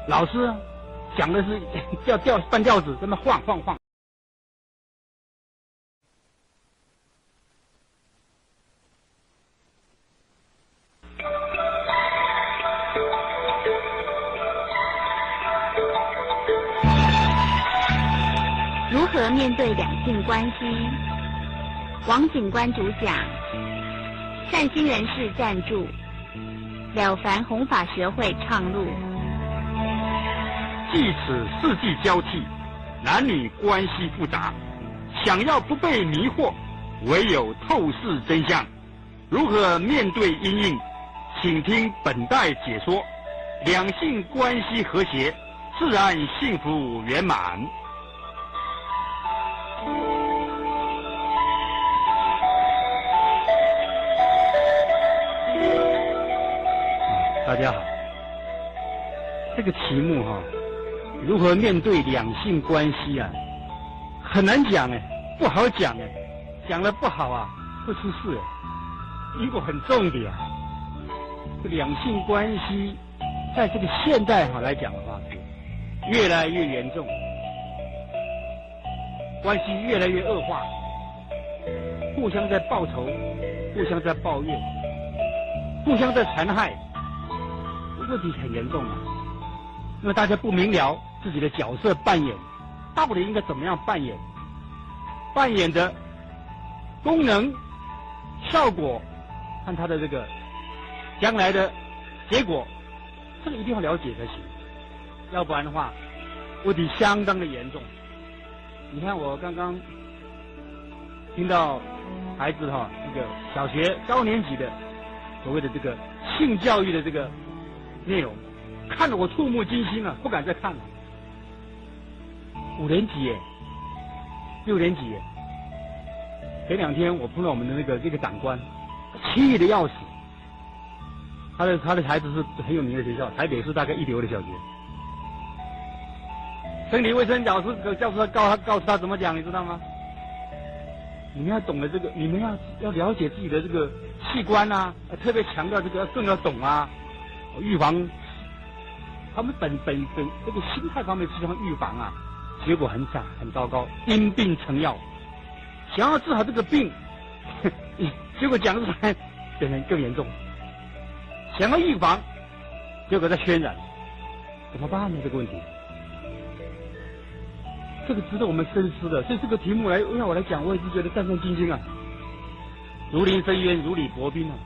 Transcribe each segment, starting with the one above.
老師講的是吊吊半吊子，在那晃晃晃。如何面對兩性關係？王警官主講，善心人士贊助，了凡弘法學會倡錄。即此世紀交替，男女關係複雜，想要不被迷惑，唯有透視真相。如何面對因應？請聽本代解說。兩性關係和諧，自然幸福圓滿。大家好，這個題目哈，如何面對兩性關係啊？很難講哎，不好講哎，講得不好啊，會出事哎，因果很重的啊。這兩性關係，在這個現代哈來講的話，是越來越嚴重，關係越來越惡化，互相在報仇，互相在抱怨，互相在殘害，問題很嚴重啊。因為大家不明了自己的角色扮演，到底應該怎麼樣扮演，扮演的功能、效果和他的這個將來的結果，這個一定要了解才行，要不然的話，問題相當的嚴重。你看我剛剛聽到孩子哈，這個小學高年級的所謂的這個性教育的這個內容，看得我觸目驚心啊，不敢再看了。五年級耶，六年級耶。前兩天我碰到我們的那個這個長官，氣得要死。他的孩子是很有名的學校，台北市大概一流的小學。生理衛生老師教師告訴他怎麼講，你知道嗎？你們要懂得這個，你們要了解自己的這個器官啊，特別強調這個更要懂啊，預防。他們本本本這個心態方面是想預防啊，結果很慘很糟糕，因病成藥，想要治好這個病，結果講出來變成更嚴重。想要預防，結果在渲染，怎麼辦呢？這個問題，這個值得我們深思的。所以這個題目來讓我來講，我也是覺得戰戰兢兢啊，如臨深淵，如履薄冰啊，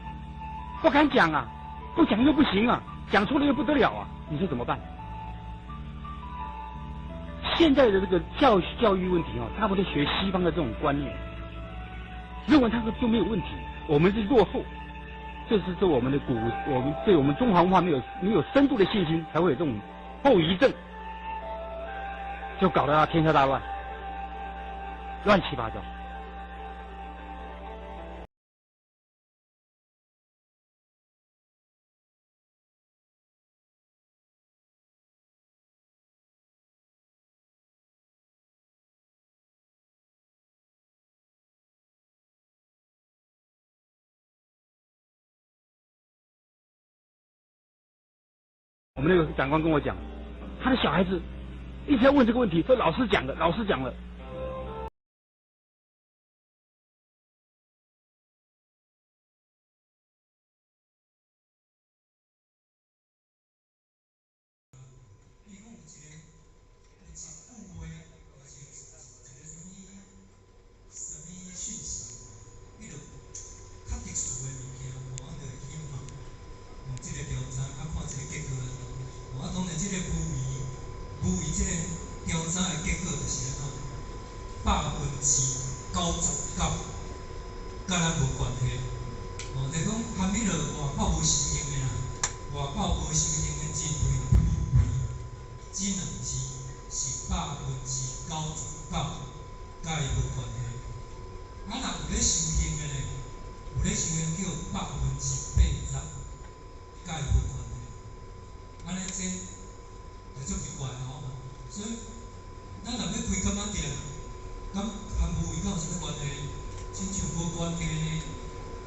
不敢講啊，不講又不行啊，講出來又不得了啊，你說怎麼辦？現在的這個教育問題啊，大部分都學西方的這種觀念，認為他們就沒有問題，我們是落後。這是對我們的古，我們對我們中華文化沒有深度的信心，才會有這種後遺症，就搞得天下大亂，亂七八糟。我們那個長官跟我講，他的小孩子一直在問這個問題，說老師講的，老師講了。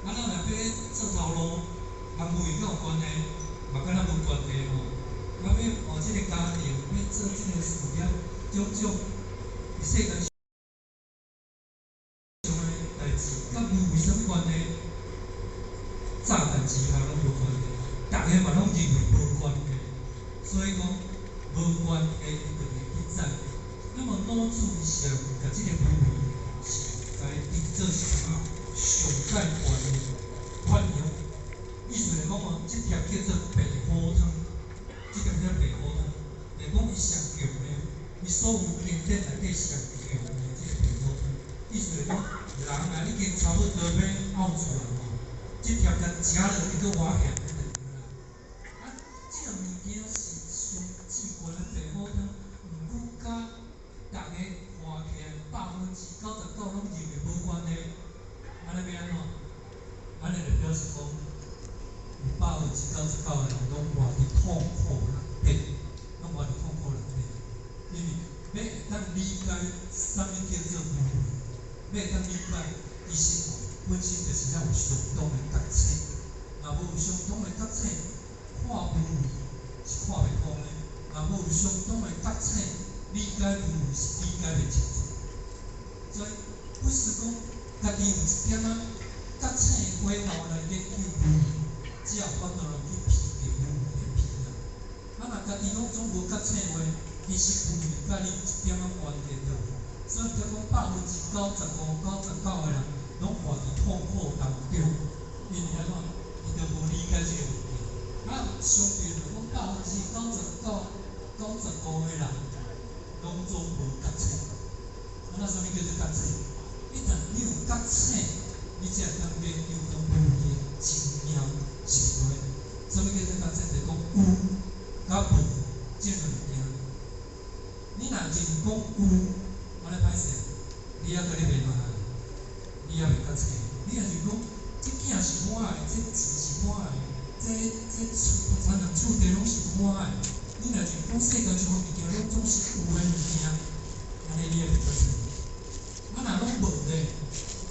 咱若要做頭路，和無畏敢有關係？嘛佮咱無關係吼。啊，欲哦，這個家庭，欲做這個事業，種種佇世間上的代誌，佮無為啥物關係？乍看之下攏無關係，逐家嘛攏認為無關係，所以講無關係，伊就會去讚。那麼老子上共這個無為是共伊定做是啥物上蓋懸的發明。意思來講哦，這帖叫做白虎湯，這帖叫白虎湯，就講伊上強的，伊所有經典內底上強的這個白虎湯。意思來講，人啊已經差不多欲嘔出來吼，這帖共食落去閣倚現就對啦。啊，這個物件是上至懸的白虎湯，毋過佮逐家看起來99%攏認為無關係，按呢欲按怎？按呢就表示講，有99%的人攏活佇痛苦內底，攏活佇痛苦內底。因為欲會當理解啥物叫做無為，欲會當理解，其實吼本身就是咱有相當的覺醒。若無有相當的覺醒，看無為是看袂通的；若無有相當的覺醒，理解無為是理解袂清楚。所以，不是講家己有一點仔覺醒的火候來研究無為，才有法度來去批評無為的批啊。啊，若家己攏總無覺醒的話，其實無為佮你一點仔關係都無。所以才講95、99的人攏活佇痛苦當中，因為按怎？伊就無理解這個問題。啊，相對來講，99、95的人攏總無覺醒。啊，那啥物叫做覺醒？一旦你有覺醒，你才會當研究講無為的真妙是啥。啥物叫做覺醒？就是講有佮無這兩物件。你若是講有，按呢歹勢，你猶閣咧袂嘛？你猶袂覺醒。你若是講，這囝是我的，這錢是我的，這厝田人厝地攏是我的。你若是講世間上的物件攏總是有的物件，按呢你猶袂覺醒。啊，若攏無咧，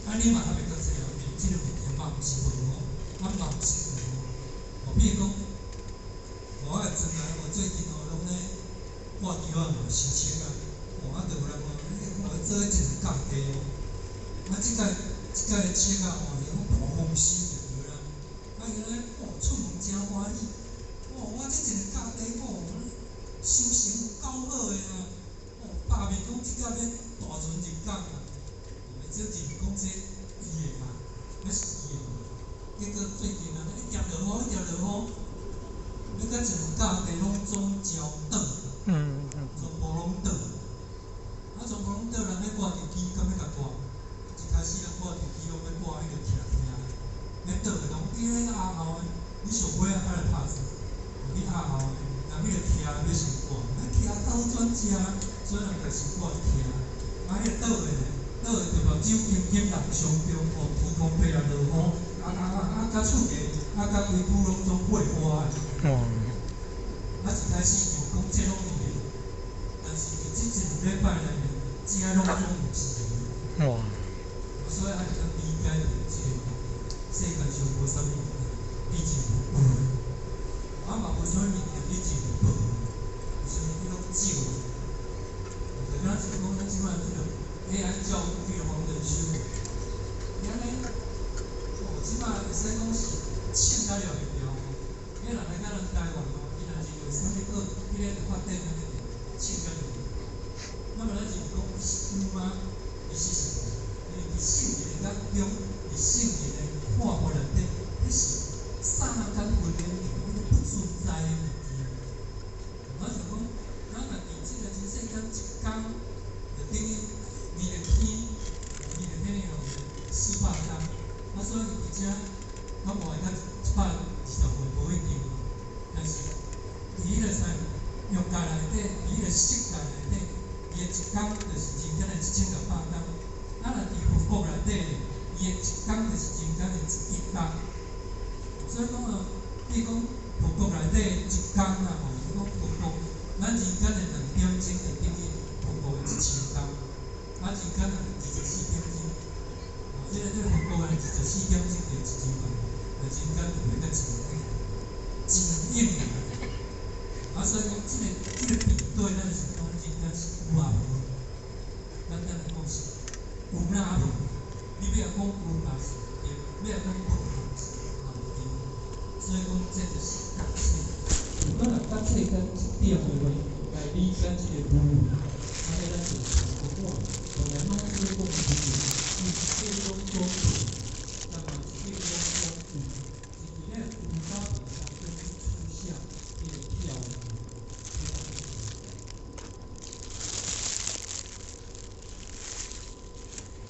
啊你嘛猶袂覺醒啊？因為這個物件嘛毋是無哦，啊嘛毋是有哦。哦，比如講，我的陣來，我最近哦攏咧掛橋仔嘛，申請啊，哦啊，就有人講，你看做一個工地哦，啊，這個車啊，吼，是講大豐收就對啦。啊，伊咧哦，出門誠歡喜，哦，我這一個工地哦，收成有夠好的啊，哦，百面講這個欲大船入港啊，哦，這就是講這伊的啊，那是伊的。結果最近啊，一直落雨，一直落雨，你甲一個工地攏總澆倒，全部攏倒。啊，全部攏倒，人欲掛吊機，敢欲共掛？一開始人掛吊機攏欲掛彼個徛徛，欲倒就講你咧壓後的，你上尾仔才來拍算，你壓後的，人彼個徛欲先掛，啊徛倒轉食，所以人就先掛徛。啊，彼個倒的，倒的就目睭金金人相中，哦，天空飛來落雨，啊啊啊啊，佮厝價，啊佮規區攏總火花的。啊，一開始就講這攏伊的，但是佇這一兩禮拜內面，這攏總毋是的。所以愛當理解著這個世間上無啥物物件，你真有的，啊嘛無啥物物件你真有無，啥物你攏少的。就敢若像講咱這擺這個 AI 教育黃仁勳，伊按呢，哦，這擺會使講是凊甲了袂牢哦。彼人來佮咱台灣哦，伊若認為啥物好，彼个就發展按呢凊甲了。那麼咱是講是有嗎？其實是無，因為佇聖人的眼中，佇聖人的看法內底，彼是剎那間分的，彼個不存在的物件。我想講，咱若佇這個人世間一工，就等於離著天，離著天吼400工，啊，所以佇遮講活到120歲無一定，但是佇彼個啥欲界內底，佇彼個色界內底，伊的一工就是人間的1600工。啊，若佇佛國內底，伊的一工就是人間的1億工。所以講啊，比如講佛國內底一工啊吼，講佛國，咱人間的2點鐘就等於佛國的1000工。啊，人間的24點鐘，哦，這個佛國的24點鐘就1000工，就人間就會較1億，1億。啊，所以這個比對，咱就是講人間是有抑無？簡單來講是有抑無？你欲講有嘛是對，欲講無嘛是對。所以講，這就是覺醒。如果若覺醒咱一點的話，來理解這個無為，按呢咱就是講我原來老子講的無為，伊一切攏總無，但嘛一切攏總有，是佇咧有甲無當中去取捨，彼個跳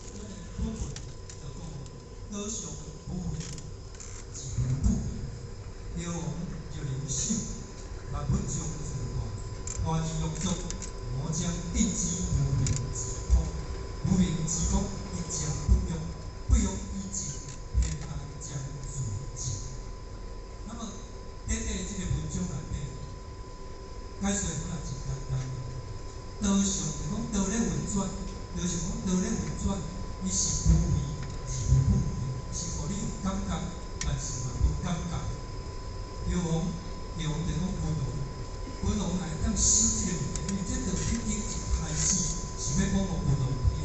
所以本文就講，道上無為，而無不為。帝王欲能守，萬物將自化，華而欲作，魔將定之無名之空。無名之空，一將不用，不用以靜，天下將自靜。那麼，短短這個文章內底，解說本來真簡單。道上就講道咧運轉，道上講道咧運轉，伊是無為而無不為，是予你有感覺，但是嘛無感覺。帝王，帝王就講君王，君王若會當守這個物件，因為這道已經一開始是欲講予君王聽，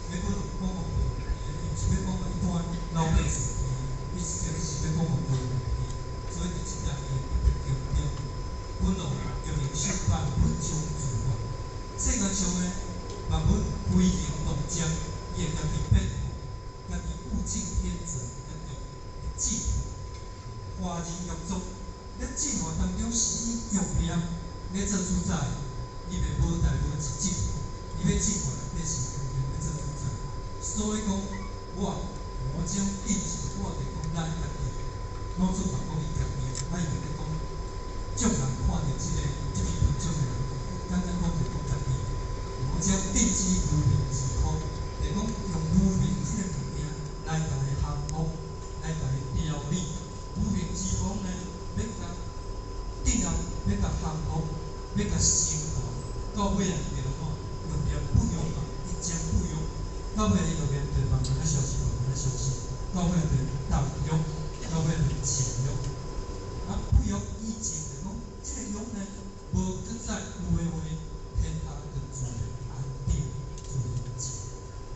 欲講予君王聽，伊毋是欲講予一般老百姓聽，伊是這個是欲講予君王聽，所以佇這搭伊特別強調，君王欲能守萬物將自化，世間上的萬物飛行動靜，伊會家己變化，家己物競天擇，家己進化。華而欲作，咧進化當中是以欲念咧做主宰，伊袂無代無誌進化，伊欲進化內底是欲念咧做主宰。所以講，我魔將定之，我就講咱家己，老子嘛講伊家己，啊伊就咧講，眾人看著這篇文章的人，簡單講就講家己。魔將定之無名之空，就講用無明這個物件來共伊降服，來共伊調理。無明之風呢，欲共定啊，欲共降服，欲共升華，到尾啊，伊就怎？欲念不用嘛，一將不用，到尾伊欲念就慢慢仔消失，慢慢仔消失，到尾就淡欲，到尾就靜欲。啊，不欲以靜，就講這個欲呢，無閣再有的話，天下就自然安定，自然靜。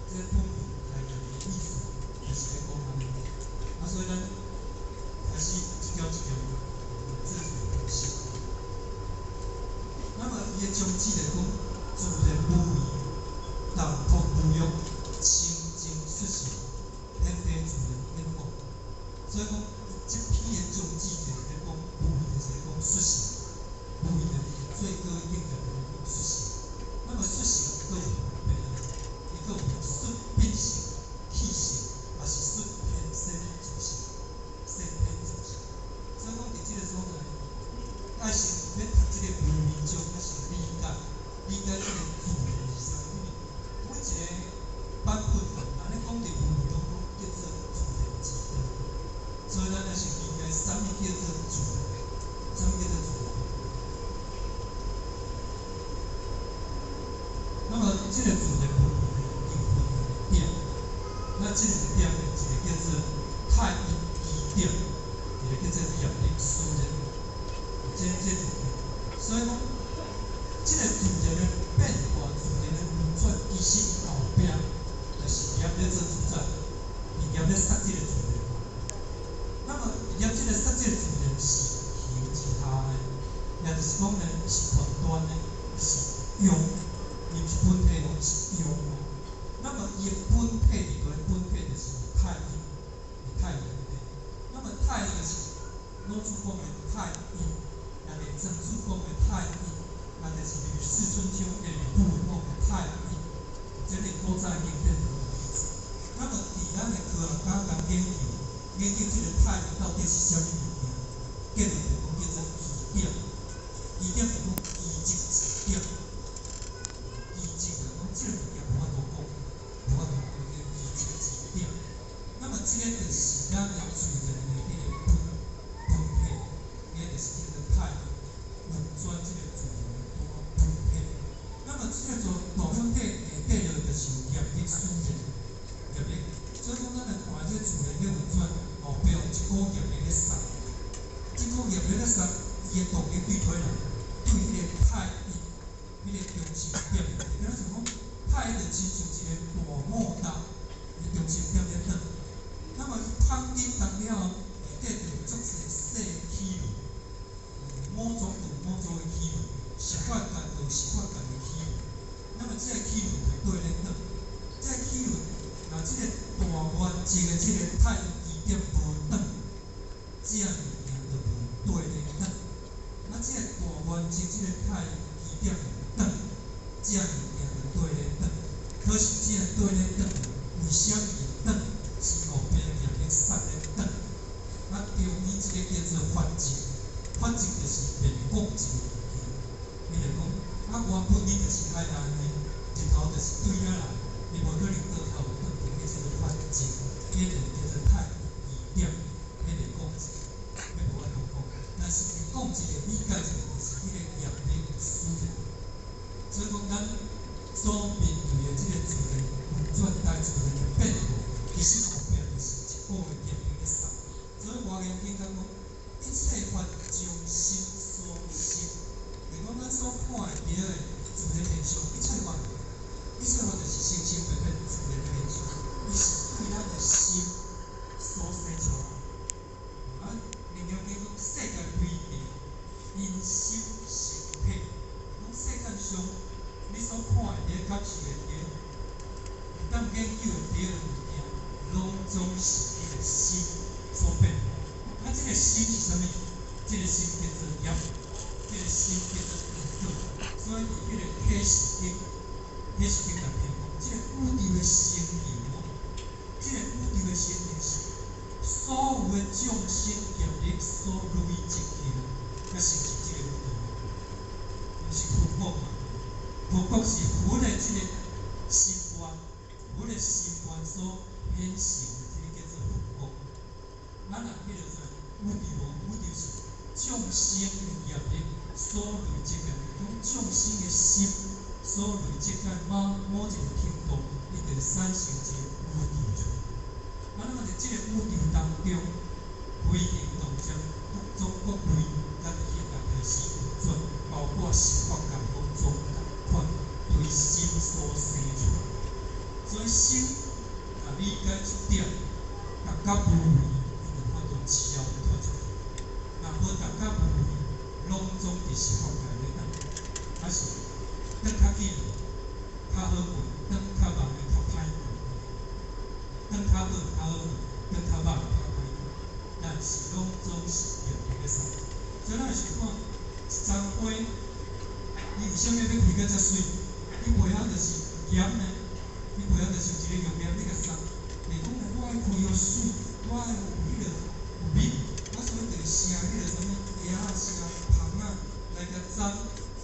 這個本文內面的意思，就是咧講按呢。啊，所以咱開始一條一條自己分析。那麼伊的宗旨就講，自然無為，淡泊無欲，清淨出世，天地自然顯化。所以講，這篇的宗旨就是咧講無為，就是咧講出世，無為就是最高境界，就是講出世。那麼出世閣有分別，伊閣有出本性、氣性，抑是出天生自性、先天自性。所以講，佇這個所在，愛先欲讀這個無為章，愛先理解，理解這個自然是啥物。因為每一個版本，按呢講佇無為攏講叫做自然之道，所以咱愛先理解啥物叫做自然，啥物叫做自然。那麼這個自然無為呢，有分兩個點，那這兩個點呢，一個叫做太陰基點，一個叫做業力使然。這兩個，所以講，這個自然的變化、自然的運轉，其實後壁就是業咧做主宰，是業咧殺這個自然。那麼業這個殺這個自然是形之下的，也就是講呢，是末端的，是用，伊毋是本體，是用。那麼伊的本體佇佗本體就是太陰，是太陰的。那麼太陰就是老子講的太陰，也就是莊子講的太陰，也就是《呂氏春秋》的呂不韦講的太陰，這個古早經典的例子。那麼佇咱的科學家共研究，研究這個太陰到底是啥物物件？結論就講叫做奇點，奇點就講奇蹟之點，奇蹟就講這個物件無法度講，無法度講叫奇蹟之點。那麼這個就是咱的自然的彼個本體，也就是叫做太陰運轉這個自然的大本體。那麼這個做大本體下底落就是有業力使然，業力。所以講，咱來看這自然咧運轉，後壁有一股業力咧殺，這股業力咧殺，伊的動力對佗來？對對彼个太一，彼个中心點，就敢若像講，太一就親像一个大摩打的中心點咧轉。那麼伊芳緊動了後，會得著足濟細齒輪，某組有某組的齒輪，十法界有十法界的齒輪。那麼這个齒輪就對咧轉，這个齒輪，若這个大原則的這个太一支點無斷，這个物件就無對咧轉。啊，這个大原則這個太一支點有斷，這个物件就對咧轉。可是這个對咧轉，為啥物會斷？是後壁業力殺咧斷。啊，中醫這个叫做法則，法則就是變講一个物件。伊就講，啊，原本你就是愛按呢，日頭就是對遐來，伊無可能倒頭轉去，彼叫做法則，彼就叫做太一支點，彼個講一个，彼無法度講。但是伊講一个理解一个，就是彼個業力使然。所以講，咱所面對的這個自然運轉、大自然的變化，其實後壁就是一股的業力咧送。所以華嚴經講，一切法從心所生。就講咱所看會著的自然現象，一切法，一切法就是生生變變自然的現象，伊是對咱的心所生出來。啊，楞嚴經講世間非定，因心生體。講世間上，你所看會著、感受會著、會當研究會著的物件，攏總是彼个心所變。啊，這个心是啥物？這个心叫做業，這个心叫做因果。所以佇彼个啟示經，啟示經內面講，這个宇宙的成形哦，這个宇宙的成形是所有的眾生業力所累積起來，才成就這個宇宙。毋是佛國嘛？佛國是佛的這個心願，佛的心願所顯成的，這個叫做佛國。咱若彼個啥宇宙無？宇宙是眾生的業力所累積的，講眾生的心所累積到某某一個程度，伊就產生一個宇宙出來。啊，那麼佇這個宇宙當中，飛行動植各種各類，咱彼內開始運轉，包括十法界攏總仝款，對心所生出來。所以心若理解這點，逐角無為，伊就法度超脫出去。若無逐角無為，攏總佇十法界咧等，還是轉較緊，較好過；轉較慢的較歹過；轉較好較好過，轉較慢較歹過。但是攏總是業力咧送。所以咱是看一丛花，伊為啥物欲開甲遮媠？伊背後就是鹽呢，伊背後就是一個用鹽咧共送。就講我愛開予媠，我愛有彼个有蜜，啊，所以就會聲彼個啥物蝶仔、聲蜂仔來共踮，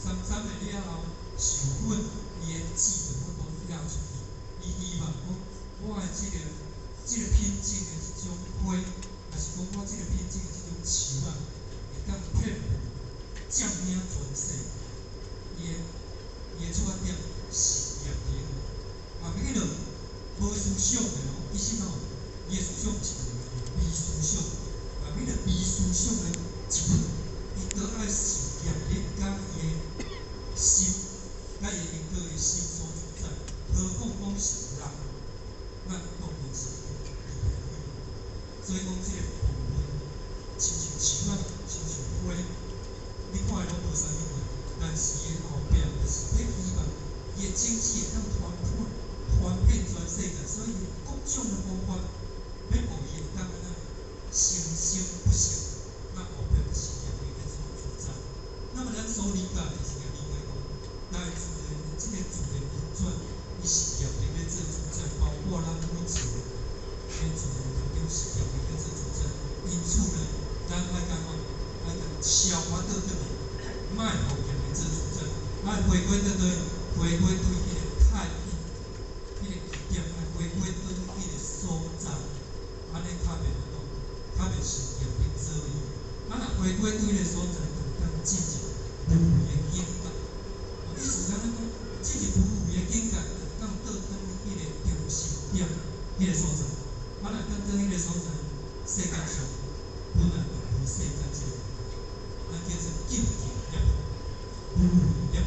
踮踮的了後，授粉，伊的籽就法度寄出去。伊希望講，我的這個品種的這種花，抑是講我這個品種的這種樹仔，會當遍布佔領全世界。伊的出發點是業力，啊，彼個無思想的哦，其實吼，伊的思想是微思想，啊，彼個微思想的一部，伊都愛受業力佮伊的心，佮伊的因果的心所主宰，何況講是人，咱當然是離袂開。所以講這個部分，親像樹仔，親像花，你看伊攏無啥物貨，但是伊的後壁就是欲希望伊的種子會當傳遍全世界，所以各種的方法欲予伊會當按怎生生不息，那後壁就是業力咧做主宰。那麼咱所理解就是理解講，大自然這個自然運轉，伊是業力咧做主宰，包括咱每一個佇自然當中是業力咧做主宰。因此呢，咱愛按怎？愛共超越倒轉來，莫予業力做主宰，愛回歸倒佗？回歸對彼個太一，彼個起點，愛回歸對彼個所在，按呢較袂按怎？較袂受業力左右。啊，若回歸對彼個所在，就會當進入無為的境界。意思按呢講，進入無為的境界，就當倒轉彼個中心點，彼個所在。啊，若當轉彼個所在，世界上本來就無世界這個，咱叫做究竟涅槃。無為涅槃，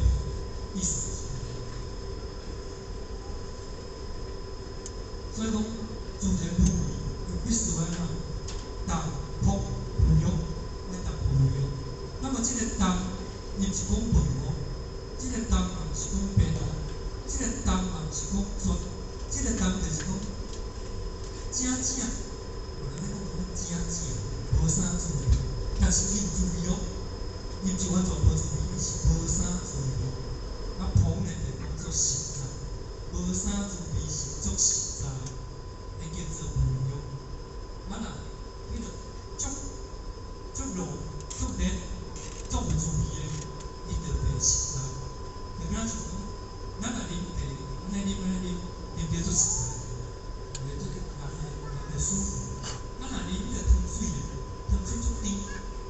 意思就是按呢。所以講，自然無為，就必須按怎淡樸無欲，愛淡樸無欲。那麼這个淡，伊毋是講笨哦，這个淡嘛毋是講白哦，這个淡嘛毋是講絕，這个淡就是講正正，有人咧講講正正，無啥滋味，但是伊有滋味哦，伊毋是完全無滋味，伊是無啥滋味。啊，樸呢就講做實在，無啥滋味是足實在，彼叫做無欲。啊若彼个足足濃、足烈、足有滋味的，伊就袂實在。就敢若像講，咱若啉茶，按呢啉按呢啉，啉著足實在，會足人會舒服。啊若啉彼個糖水咧，糖水足甜，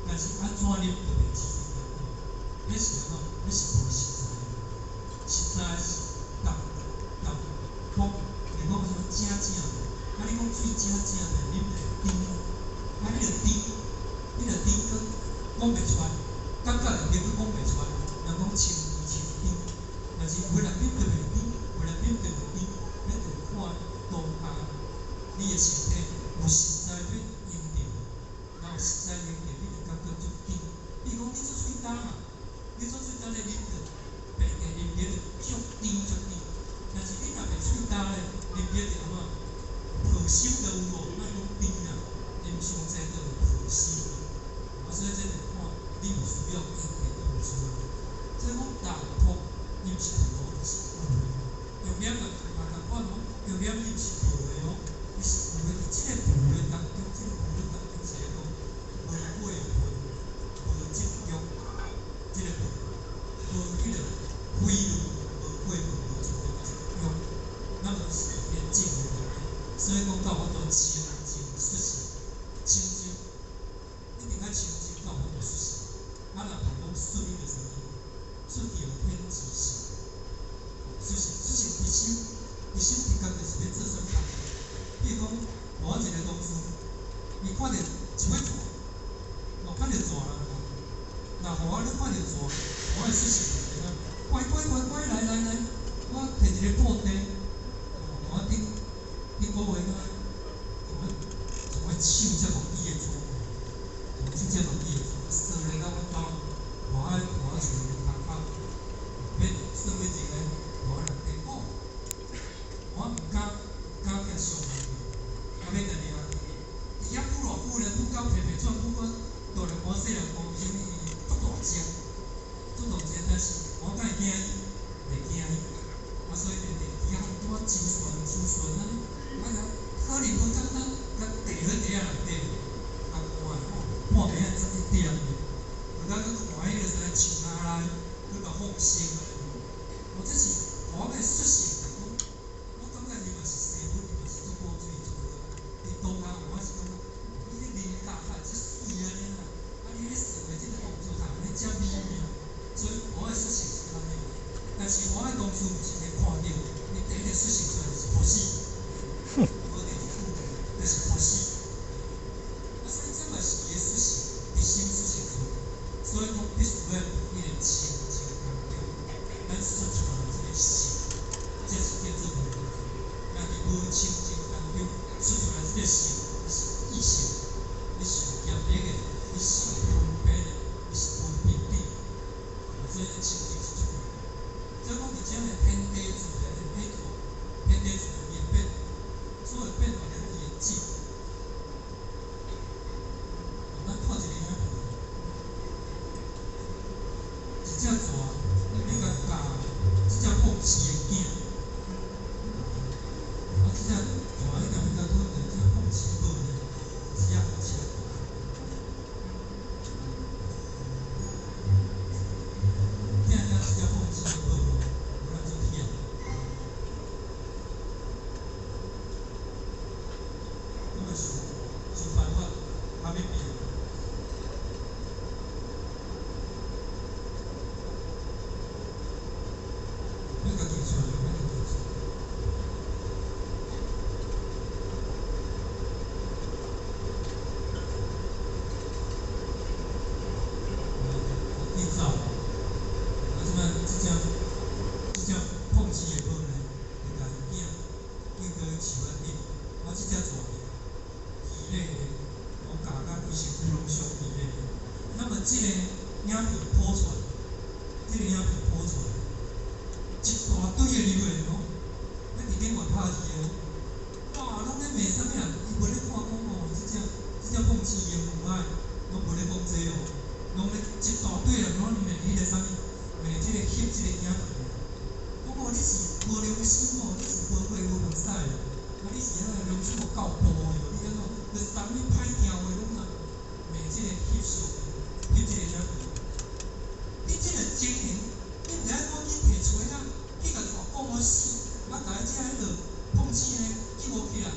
但是按怎啉都袂起感覺。彼是按怎？彼是無實在的。實在是淡淡樸，就講啥正正。啊，你講水正正就啉就會甜，啊，彼个甜，彼个甜閣講袂出來，感覺會甜閣講袂出來。人講清清甜，但是有的人啉著袂甜，有的人啉著會甜，彼就看當下你的身體有實在欲用著，若有實在用著，你就感覺足甜。比如講你做喙焦嘛，你做喙焦咧啉著白茶啉起就足甜足甜，但是你若袂喙焦咧，啉起就按怎？抱心就有無？莫講甜啦，啉傷濟就會抱心。啊，所以這就看你有需要用著閣無需要。所以講淡樸，伊毋是無，是有的。用念嘛嘛仝款哦，用念伊毋是無的哦，伊是有的。佇這个無的當中，這个無的當中是咧講無過分，無執著，這个分，無彼个非論，無過分，無執著，嘛是用，那麼是佇咧正的內底。所以講到法度清淨出世，清淨一定愛清淨，到法度出世。啊，若無講出彼個啥物，出著天之性，出世出世佇心，佇心直覺就是欲做啥物工。比如講，我一個同事，伊看著一尾蛇，哦，看著蛇啦，若予我咧看著蛇，我會出世就是按怎？乖乖乖乖來來來，我提一个布袋，哦，我頂頂個月敢像像我手遮大支的蛇，像手遮大支的蛇，踅咧到阮兜，倚喺倚喺厝的窗口，欲算欲入來，予我人提哦，我毋敢毋敢去傷害伊，啊欲共掠去，佇遐久偌久咧，久到皮皮喘，久到大人看細人看，啥物伊足大隻，足大隻，但是我敢會驚伊？袂驚伊，啊所以就佇遐拄仔周旋周旋按呢，啊可能無簡單，共綴佇袋仔內底，啊看吼半暝仔11點，有當閣看彼個啥樹仔內，閣共放生按呢。哦，這是我的出世來講，我感覺伊嘛是生物，伊嘛是足古錐足好。佇當下我是感覺，你咧啉咖啡這媠按呢啦，啊你咧耍的這个動作通按呢遮美妙，所以我的出世是按呢。但是我的當初毋是咧看著，伊第一个出世出來就是噗死，無第二句，就是噗死。啊，所以這嘛是伊的出世，佇心出世出來，所以講必須欲佇彼个清淨當中，咱說出來這个性，這是叫做無。若佇無清淨當中說出來這个性，是異性，你是有業力的，你是有分別的，你是無平等。所以清淨是足重要。所以講佇遮的天地自然的變化，天地自然的變，所有變化就是伊的境。咱看一個影片，一隻蛇，你共教這隻鳳翅的囝，啊，這隻蛇你共伊共討論這鳳翅母呢，這隻鳳翅。聽聽這隻鳳翅的母，有咱做疼。我嘛想想辦法，較欲變。欲共記出來，欲共記出來。去走。這個影片鋪出來，這個影片鋪出來，一大堆的留言哦，咧佇頂懸拍字的哦，哇，攏咧罵啥物人？伊無咧看講哦，這隻碰瓷的有愛，攏無咧講這哦，攏咧一大堆人攏罵彼個啥物，罵這個翕這個影片的，講哦，你是無良心哦，你是無血無目屎的，啊，你是按怎良心無夠薄的哦，你按怎？就啥物歹聽話攏啊罵這個翕相的，翕這個影片。你這個情形，你毋知影趕緊提揣啊，去共帶講予死，啊，共彼這彼落碰瓷的救起來，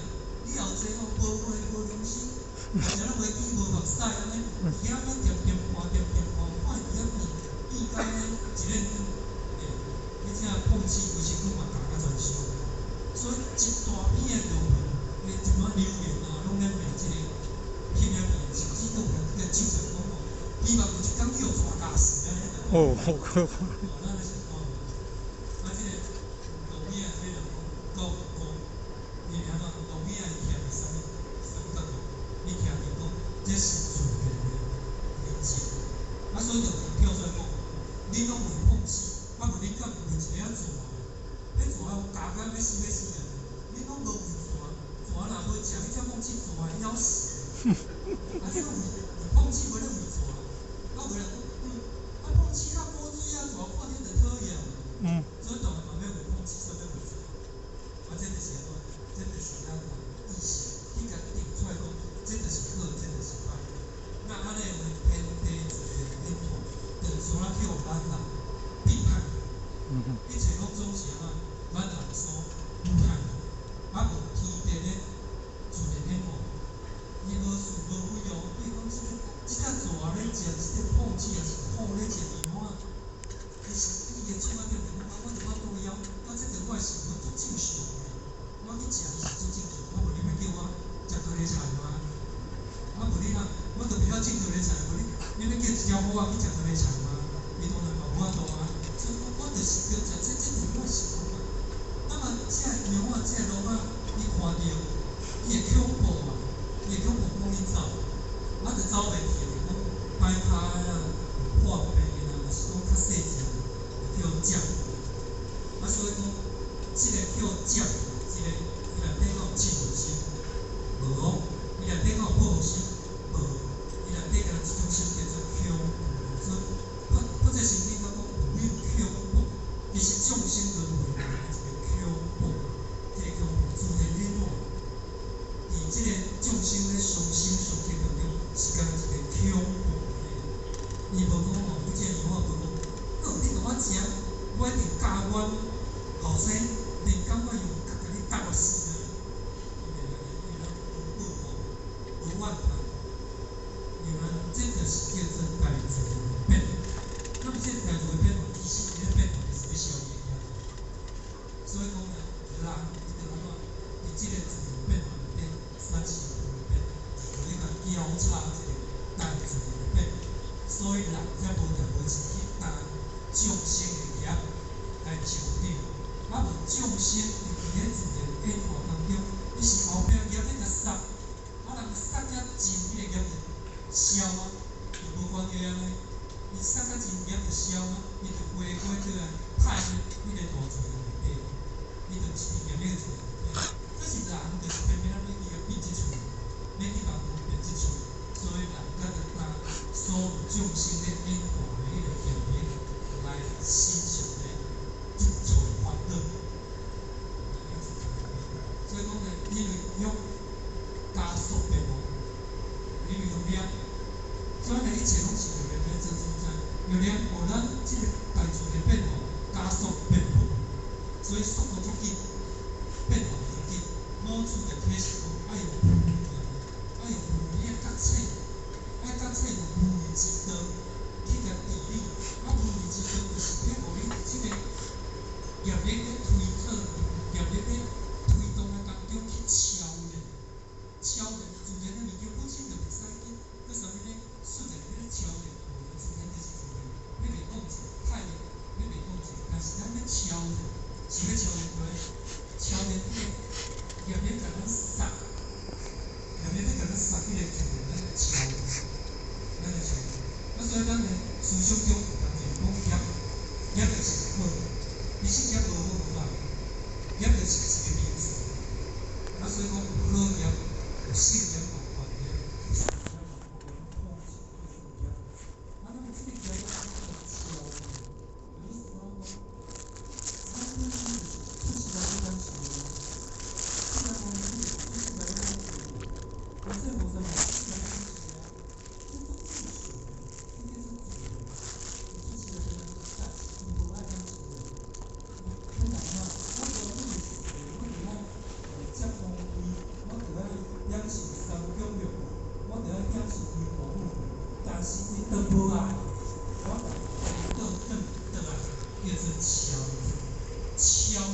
以後這哦無血無良心，而且攏袂見無目屎按呢，佇遐咧恬恬看恬恬看，看伊佇遐變變甲按呢一臉欸，彼這碰瓷規身軀嘛咬甲全傷，所以一大片的留言，欸，一寡留言啊，攏咧罵這個翕影片，甚至閣有人去共唱出來講哦，希望有一工去予蛇咬死按呢。哦，好可怕。哦，咱就是看，啊，這個路尾仔這個人講高高，伊是按怎？路尾仔伊徛佇啥物啥物角度？伊徛佇講這是自然的環境，啊，所以就有人跳出來講，恁攏為碰瓷，啊無恁敢有為一个蛇？彼蛇有咬甲欲死欲死啊！恁攏無為蛇，蛇若無食彼隻碰瓷，蛇會枵死。啊，你攏為為碰瓷，無咧為蛇，啊，有人講，啊，碰瓷較古錐啊，蛇看著就討厭。所以當然嘛欲為碰瓷，煞欲為蛇。啊，這就是按怎？這就是咱人意識去共定出來講，這就是好，這就是歹。那按呢話，天地自然變化，就煞啊去予咱人背叛。一切攏總是按怎？咱人所背叛。啊，無天地咧自然變化，伊無是無非哦。比如講，這個這隻蛇咧食這個碰瓷，抑是虎咧食羊仔，伊是伊的出發點就講，啊，我就法度枵，啊，這個我的生活足正常的，我去食伊是足正常，啊，無你欲叫我食高麗菜嗎？啊，無你若我就袂曉種高麗菜，無你你欲叫一條虎仔去食高麗菜嗎？伊當然嘛無法度啊。所以我就是著食這，這就是我的生活嘛。那麼這個羊仔，這個鹿仔，伊看著伊會恐怖嘛？伊會恐怖講你走，啊，就走袂去，就講擺跤啊，破病啊，抑是講較細隻，就叫占。啊，所以講，這個叫占，這個伊內底敢有嫉妒心？無哦。伊內底敢有報復心？無。伊內底敢若一種心叫做恐怖。所以，佛這聖經講有恐怖，其實眾生輪迴的一個恐怖，這個恐怖自然變化。佇這個眾生咧相生相克當中，是敢若一個恐怖的。伊無講哦，你這個羊仔無講，好，你共我食，我一定教阮後生，定感覺用共你咬死啊！伊袂按呢，伊攏無報復，無怨恨。因為這就是叫做大自然的變化。那麼這個大自然變化，其實伊咧變化就是欲消業。所以講呢，人伊就按怎？佇這個自然變化內底產生變，就咧共交叉這個大自然的變化。所以人才無條無志去擔眾生的業來成長。啊，無眾生佇咧自然變化當中，伊是後壁業咧共殺，啊，人殺甲盡，彼個業就消啊，就無關係啊呢。伊殺甲盡業就消啊，伊就回歸轉來太彼個大自然內底，伊就毋是佇業彼個自然內底。可是人就是偏偏啊欲去共變這喙，欲去共分辨這喙，所以人才著擔所有眾生咧演化的彼個業力來身上咧執取煩惱。所以講呢，因為欲加速變化，因為欲念，所以呢，一切攏是用念來做主宰，用念予咱這個大自然變化加速變化，所以速度足緊，變化足緊。老子就啟示講，愛用無明，愛用無明的覺醒，愛覺醒用無明之道去共治理。啊，無明之道就是欲予你這個業力咧推動，業力咧推動的當中去超越，超越自然的物件本身就袂使去，閣啥物咧？順着咧超越，自然就是自然，你袂控制，太你袂控制，但是咱欲超越，是欲超越佗？超越彼個業力共咱殺，所以咱的思想中有当时讲业，业就是好，其實業無好無歹，業就是一個名詞。啊，所以講有好業，有善業嘛，有壞業，有善業嘛，有苦業。啊，咱這個業超，意思講，咱本身就是出世來就講受的，既然講你出世來就講受的，觀世菩薩嘛出世來就講受啊，這都正常的，這叫做自然。出世來就講，但是伊無愛講受的。你講怎？我無本事，我就愛接王位，我就愛享受三宮六院，我就愛享受榮華富貴。但是伊都無愛，我倒轉倒來，叫做超超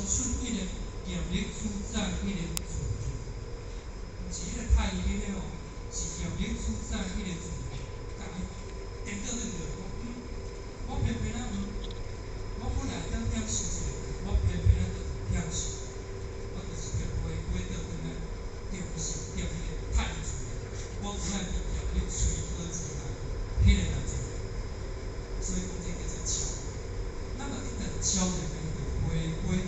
出彼個業力主宰彼個自然，毋是彼個太醫咧哦，是業力主宰彼個自然，共伊顛倒轉過來講，我偏偏啊毋，我本來當享受一個，我偏偏啊就享受，我就是叫回歸倒轉來，重新踮彼個太自然，我有愛佇業力催討之下，彼個代志，所以講這叫做超。咱若一旦超越變做回歸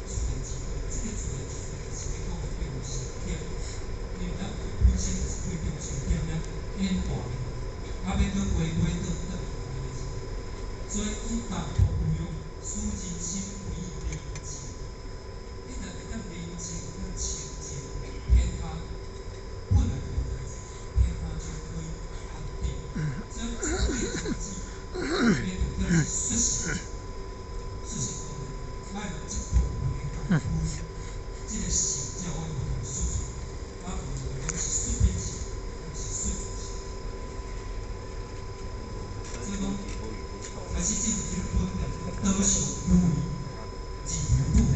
自然之道，這個自然之道就是咧講的中心點，因為咱本身就是對中心點咧演化的，啊，欲閣回歸倒轉來，所以以淡泊無欲，使人心歸寧靜。你若會當寧靜、當清靜，天下本來就無代誌，天下就可以安定。所以這個日子，伊重點是說實，說實講，愛有這部分的功夫，這個性才有法度說出來。啊，毋是說變性，毋是說性。所以講，開始進入這個本來導上有為，二無不為，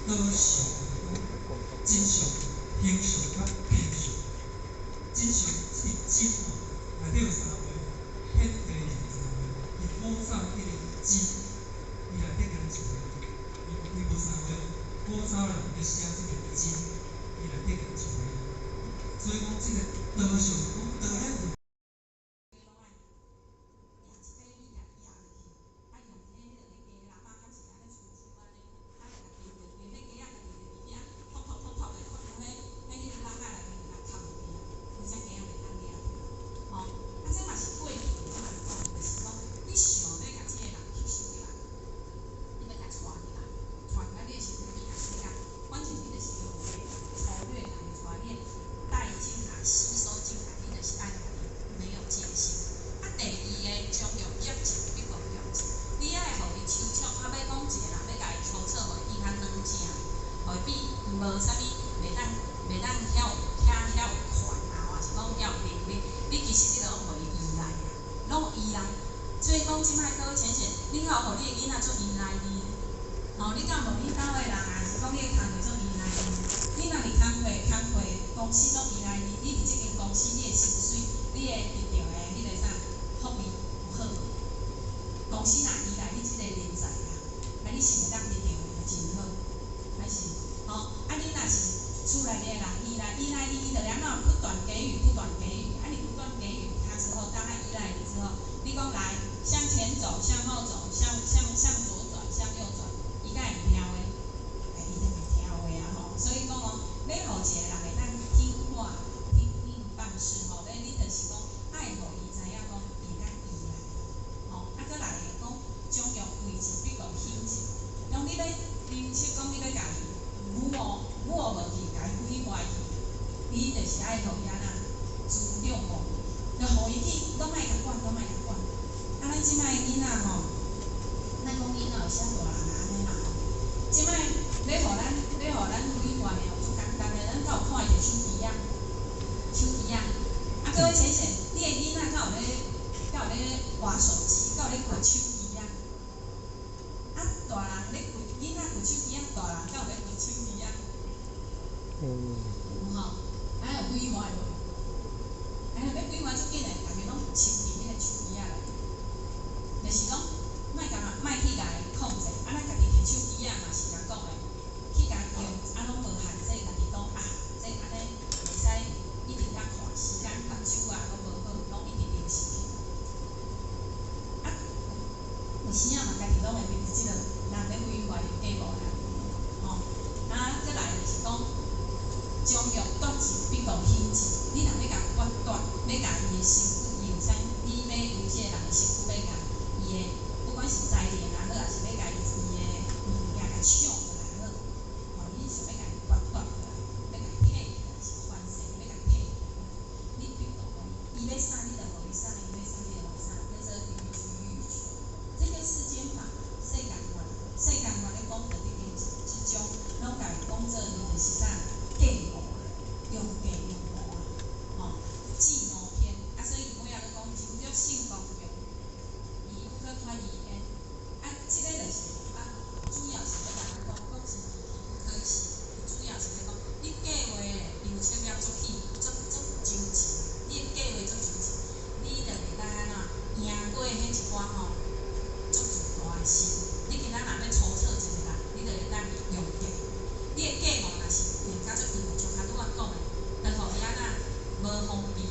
導上真相、形象佮品相。真相這個真吼，內底有三個，天地是三個，伊古早彼個真，伊內底敢若一個，伊無三個，古早人咧寫這個真，伊內底敢若一個，所以講這個導上講導咧。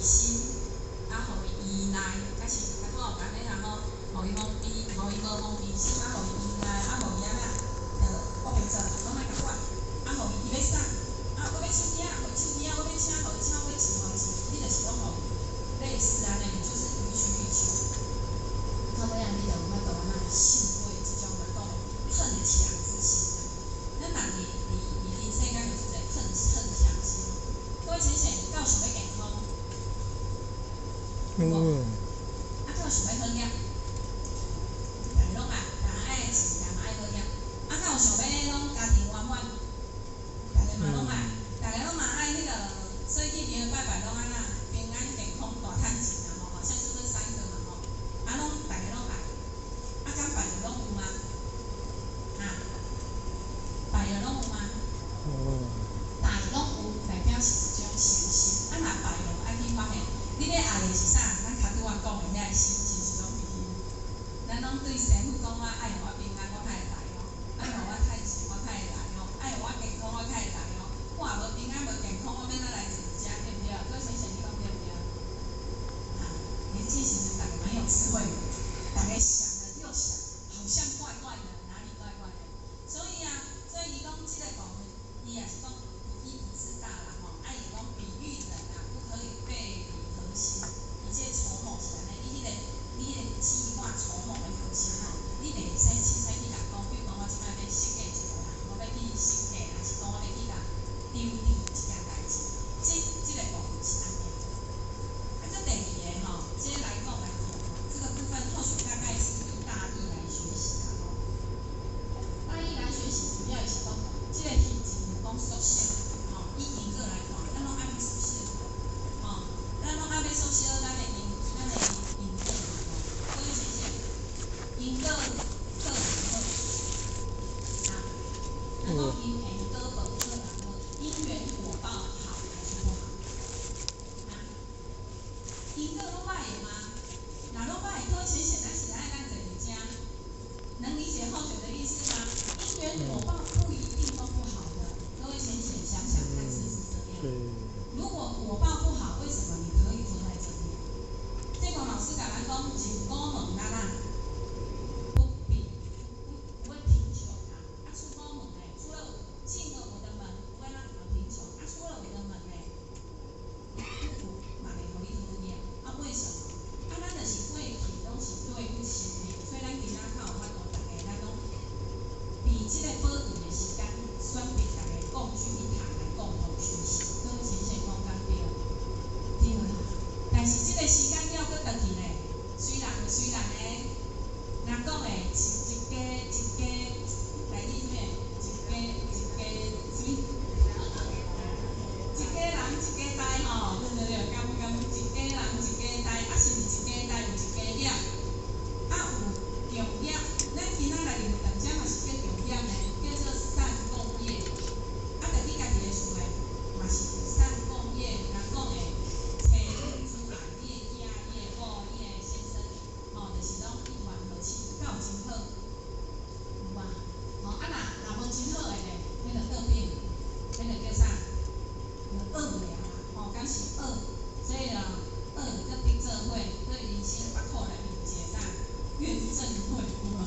心，啊，予伊依賴，敢是較好按呢啦吼，予伊防備，予伊無防備心，啊，予伊依賴，啊，予伊按怎，就烏白做，攏莫共管，啊，予伊伊欲啥，啊，我欲手機仔，予伊手機仔，我欲車，予伊車，我欲錢，予伊錢，你就是攏予伊，類似按呢，就是予取予求。到尾仔你就有法度按怎勝過這種人講的恨牆之心。咱人佇人世間就是一個恨牆心。各位淺顯，敢有想欲健康？有無？啊，敢有想欲好額？逐家攏愛，人愛錢，人嘛愛好額。啊，敢有想欲攏家庭圓滿？逐家嘛攏愛，逐家攏嘛愛彼個，所以去廟拜拜攏按怎平安健康大趁錢啊吼，好像是這三個嘛吼。啊，攏逐家攏愛，啊，敢拜著攏有嗎？啊，拜著攏有嗎？拜攏有，代表是一種信心。啊，若拜了，愛去發現，你欲愛的是啥？咱較拄仔講的遐個心，是毋是攏佇彼？咱攏對師父講，我愛予我平安，我較會來哦；愛予我趁錢，我較會來哦；愛予我健康，我較會來哦。我若無平安、無健康，我欲按怎來坐佇遮，對毋對？各位先生，你講對毋對？啊，年輕時陣，逐家蠻有智慧的，逐家想了又想，好像怪怪的，哪裡怪怪的？所以啊，所以伊講這個部分，伊也是講不義不自大啦吼，啊伊講比喻人啊，不可以背離核心，一切籌謀是按呢，你彼個計劃籌謀的核心吼，你袂使凊彩去共講，比如講我這擺欲設計一個人，我欲去設計，還是講我欲去共丟掉一件代誌，這個部分是按呢。啊，這第二个吼，這個來講來看吼，這個部分後續大概是以大意來學習啦吼。大意來學習，主要是講這個戲是講屬性，吼，以因果來看，咱攏愛欲縮小，吼，咱攏愛欲縮小咱的因果嘛吼。各位先生，因果好毋好？啊，咱講因緣果報好毋好？因緣果報好還是不好？啊？因果攏歹的嗎？若攏歹的，各位淺顯，咱是愛咱坐佇遮，能理解後學的意思嗎？因緣果報不一定都不好的，各位淺顯想想看，是不是這樣？如果果報不好，為什麼你可以坐在這邊？這個老師共咱講，進古門咱啊，不比不會貧窮啊。啊，出古門咧，出了進了我的門，不會讓你們貧窮。啊，出了我的門咧，不嘛袂予你好額。啊，為什麼？啊，咱就是過去攏是對不起的，所以咱今仔較有法度，逐家咱攏佇這個寶貴的時間，選擇逐家共聚一堂來共同學習。各位淺顯講敢對？對啦。但是這個時間了，閣轉去咧，雖然有雖然的，若講的一一家一家，來你啥物？一家一家啥物？一家人一家代吼，對對對，敢敢一家人一家代，啊是毋是一家代有一家業？啊有共業，咱今仔來入堂遮嘛是叫共業呢，叫做善共業。啊，轉去家己的厝內，嘛是善共業。人講的，妻女諸愛，你的囝、你的某、你的先生，吼，就是攏一團和氣，敢有真好？有啊，吼啊若若無真好的咧，彼就倒轉，彼就叫啥？就惡了啦，吼，敢是惡，所以啊，惡閣得做伙，所以人生縛苦內面有一個啥？怨憎會，有無？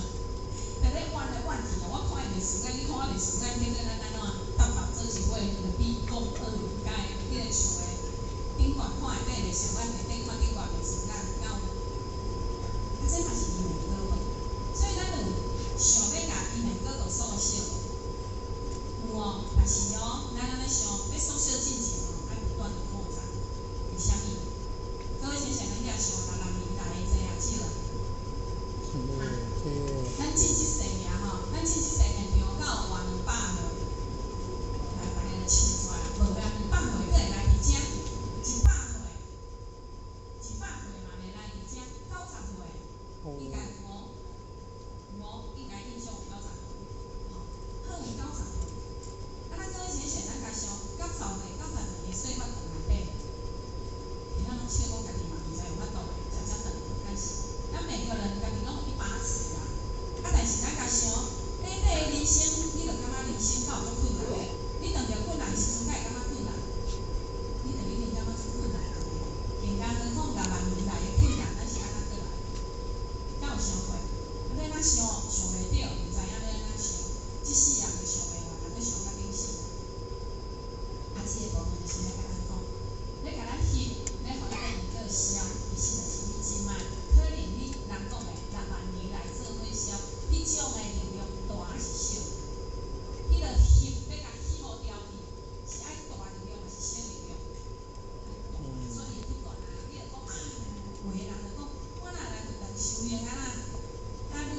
佇咧怨來怨去啊，我看伊袂順眼，你看我袂順眼，結果咱按怎？搭搭做一伙，就比講惡共彼個厝的頂懸看下底袂順眼，下底看頂懸袂順眼，敢有？啊，這嘛是因緣果報，所以咱就想欲共因緣果報縮小，有哦，但是哦，咱按呢想，欲縮小進前哦，愛不斷的擴展。為啥物？各位先生，咱遐想60年代的濟抑少啊？咱進這世爾吼，咱進這世現場敢有活200歲？來，逐家就笑出來，無啊，200歲閣會來佇遮？100歲，100歲嘛袂來佇遮，90歲應該有無？有無？應該印象有90歲，吼，好有90歲。啊，咱各位淺顯，咱共想，90歲、90歲的歲月長內底，咱攏笑講家己嘛毋知有法度食遮頓，但是咱每個人家己攏有一把尺啊。啊，但是咱共想，短短的人生，你就感覺人生敢有足困難的？你當著困難的時陣，敢會感覺困難？你就一定感覺足困難啊！經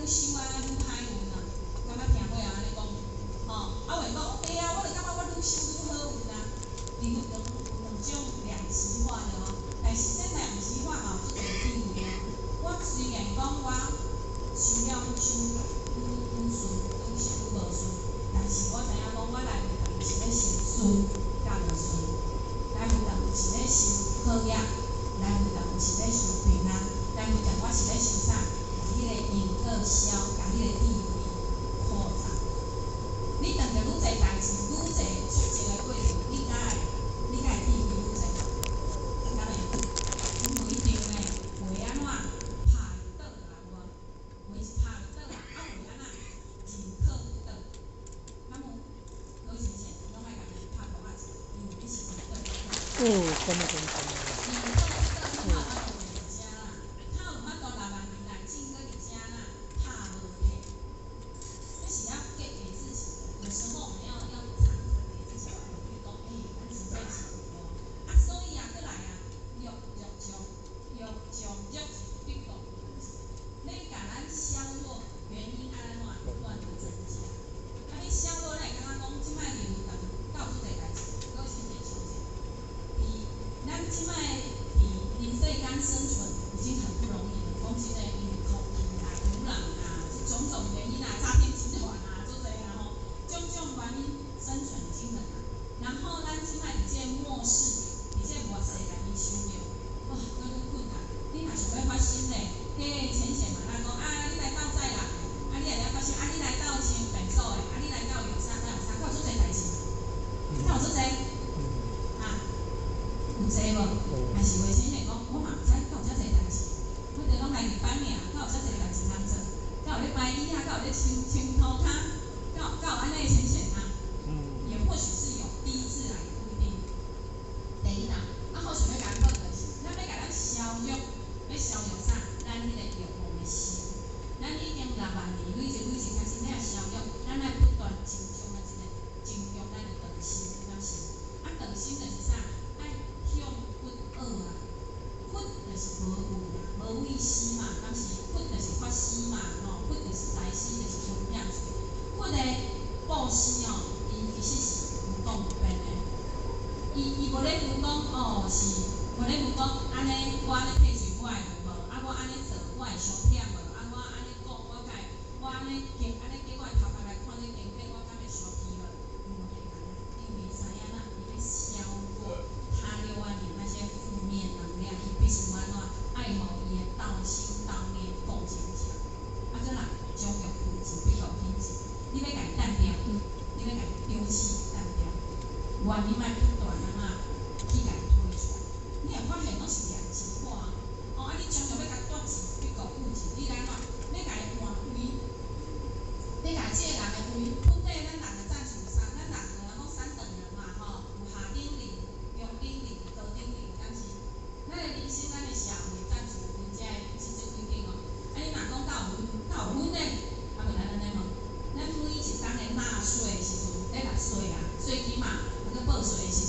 修啊，愈歹運啊，敢捌聽過人按呢講無？吼，啊有的講對啊，我就感覺我愈修愈好運啊。有兩種兩極化的哦，但是這兩極化嘛有足濟智慧哦。我雖然講我修了愈修愈愈順，愈修愈無順，但是我知影講我來佛堂是咧修順佮無順，來佛堂是咧修好業，來佛堂是咧修平安，來佛堂我是咧修啥？共彼個因果消，共彼個智慧擴展。你當著愈濟代誌，愈濟挫折的過程，你敢會智慧愈濟？敢會？因為一定呢，會按怎拍會倒啦，有無？話是拍會倒啦，啊會按怎認可倒？敢有？各位淺顯，攏愛共伊拍鼓仔，因為你是倒。哦，咁啊咁咁。認可倒，你較有法度佇遮啦，較有法度6萬年來進閣佇遮啦，拍無退。這是要給自己的，有時候我們要常常給自己鼓勵，講，欸，咱真正是對。啊，所以啊，閣來啊，欲欲將欲將欲是必講，你共咱削弱原因愛按怎不斷的增加。啊，你削弱，咱會感覺講，這擺流動到足濟代誌，各位先生小姐，佇咱這擺佇人世間生存已經很不容易了，講真的，因為空氣啊、土壤啊，這種種原因啊，詐騙集團啊，足濟啊吼，種種原因生存已經很難。然後咱這擺佇這個末世，佇這個末世內面生活，哇，閣愈困難。你若想欲發心咧，彼個淺顯嘛，咱講啊，你來鬥載人的，啊，你若了發心，啊，你來鬥清便所的，啊，你來鬥用啥，鬥用啥，閣有足濟代誌，閣有足濟，啊，有濟無？還是話淺顯講，我嘛毋知，閣有遮濟代誌，我著攏來日班爾，閣有遮濟代誌通做，閣有咧排椅啊，閣有咧清清塗跤，閣有按呢淺顯啊？也或許是有第一次來，也不一定。第一啦，啊，好想欲共講就是，咱欲共咱消弱，欲消弱啥？咱彼個欲望的心，咱已經6萬年累積累積開始，欲消弱，咱愛不斷增長的一個增強咱的道心，敢是？啊，道心就是啥？愛向佛學啊，佛就是無畏啊，無畏施嘛，敢是？佛就是法師嘛，吼，佛就是財師，就是分享。佛的布施哦，伊其實是有講有變的。伊無咧分講哦，是無咧分講按呢，我按呢退稅我會無？啊，我按呢做我會傷忝無？啊，我按呢講我敢會？我按呢經按呢經我的頭殼來看這經典，我敢會傷氣無？毋會按呢，因為知影啦，伊欲消過他6萬年那些負面能量，伊必須按怎愛予伊的道心道念夠堅強。啊，閣來將欲物質比較品質，你欲共伊淡掉，你欲共伊丟棄淡掉，原因愛不斷按怎去共伊推出來。你會發現攏是兩極化哦，啊，你將欲共斷子比較物質，你來按怎？欲共伊換位，欲共這個人的位，本底咱人的戰術三，咱人有人講三等人嘛吼，有下等人、中等人、高等人，敢是？咱的人生，咱的社會戰術分這這幾等哦。啊，你若講敢有分呢？啊，無咱按呢無？咱每一冬的納稅的時陣，咧納稅啊，稅金嘛，啊閣報稅的時陣，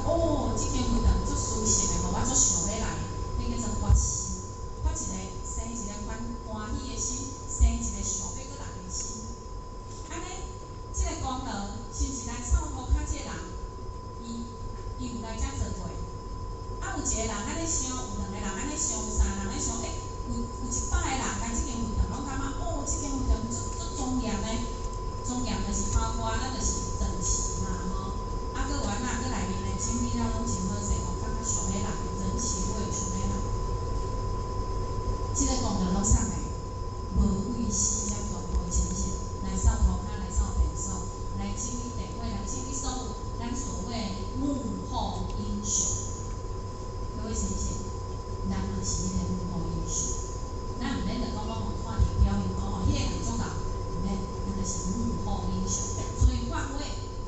哦，這間佛堂足舒適的，予我足想欲來，彼叫做發心，發一个生一个歡歡喜的心，生一個想欲閣來的心。按呢，這个功勞是毋是來掃塗跤這个人？伊伊有來遮做過。啊，有一個人按呢想，有兩個人按呢想，有三個人按呢想，欸，有有100個人來這間佛堂，攏感覺哦，這間佛堂足足莊嚴的，莊嚴就是包括咱就是整齊嘛吼。啊，閣有按怎，閣內面的整理了攏真好勢，吼，感覺想欲來，整齊我會想欲來。這個功勞攏啥來？無畏施遮大無情形，來掃塗跤，來掃便所，來整理地位，來整理所有咱所謂幕後英雄。各位先生，咱嘛是彼個幕後英雄，咱毋免就講攏予看佇表面講哦，彼個人足𠢕，毋免，咱就是幕後英雄。所以發揮，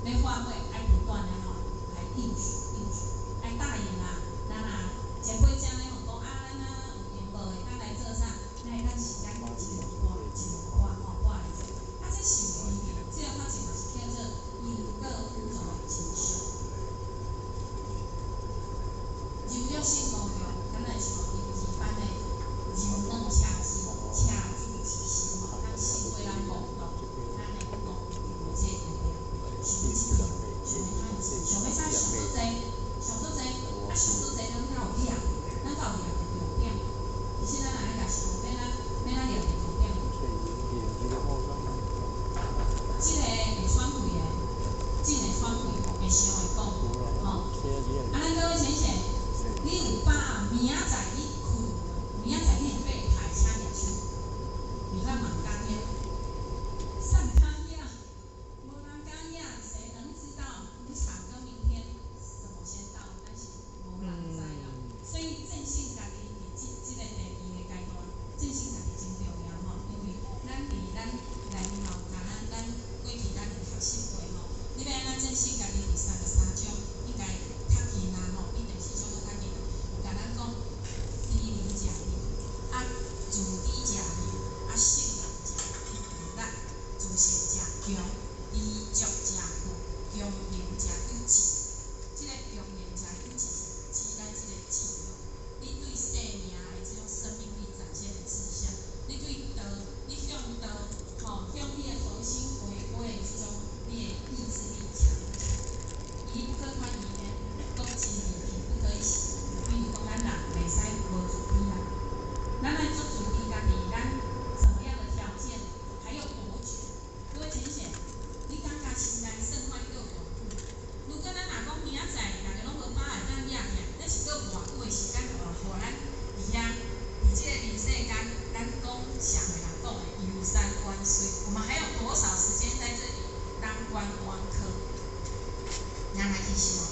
欲發揮，愛不斷的吼，來應許應許，愛答應啊，咱啊前輩遮咧吼講啊，咱啊有閒無會當來做啥？咱會當時間一兩半一兩半吼，半來做。啊，這是有意義，這个法則嘛是叫做因果宇宙的真相。柔弱性剛強，敢若像幼兒班的柔軟車子，車主之心吼，咱勝過咱懵懂，咱會講有這個力量，想欲這個，想欲趁錢，想欲啥？想足濟，想足濟，啊想足濟，咱才有掠，咱才有掠著重點。其實咱若愛共想，欲咱欲咱掠著重點。這个會喘氣的，進會喘氣，會想會講，吼。啊，咱各位淺顯，你有把握明仔載你睏，明仔載你會爬台，請舉手。你看嘛，敢遐，啥人敢遐，無人敢遐，誰能知道無常跟明天什麼先到？咱是無人知啦。所以正信家己佇這這个地球的階段，正信家己真重要吼，因為咱佇咱內面吼，共咱咱過去咱有學習過吼。你欲按怎正信家己佇33章，應該較近啊吼，比第四章閣較近。有共咱講，知人者力，啊自知者明，啊勝人者力，自信者強，知足者富，強行者久志。這个強行者久志是指咱這個志向，你對生命的這種生命力展現的志向，你對道，你向道，吼向你的核心回歸的這種你的意志力強不強？伊不可寬裕呢，講真義氣不可以死。比如講，咱人袂使無自卑啊，咱愛足自卑家己，咱什麼樣的條件，還有多久？各位淺顯，你感覺時間算看你閣有偌久？如果咱若講明仔載逐家攏無把握當掠起來，咱是閣有偌久的時間，予咱佇遐，佇這個人世間，咱講社會人講的遊山玩水，我們還有多少時間在這裡當觀光客？咱來去想。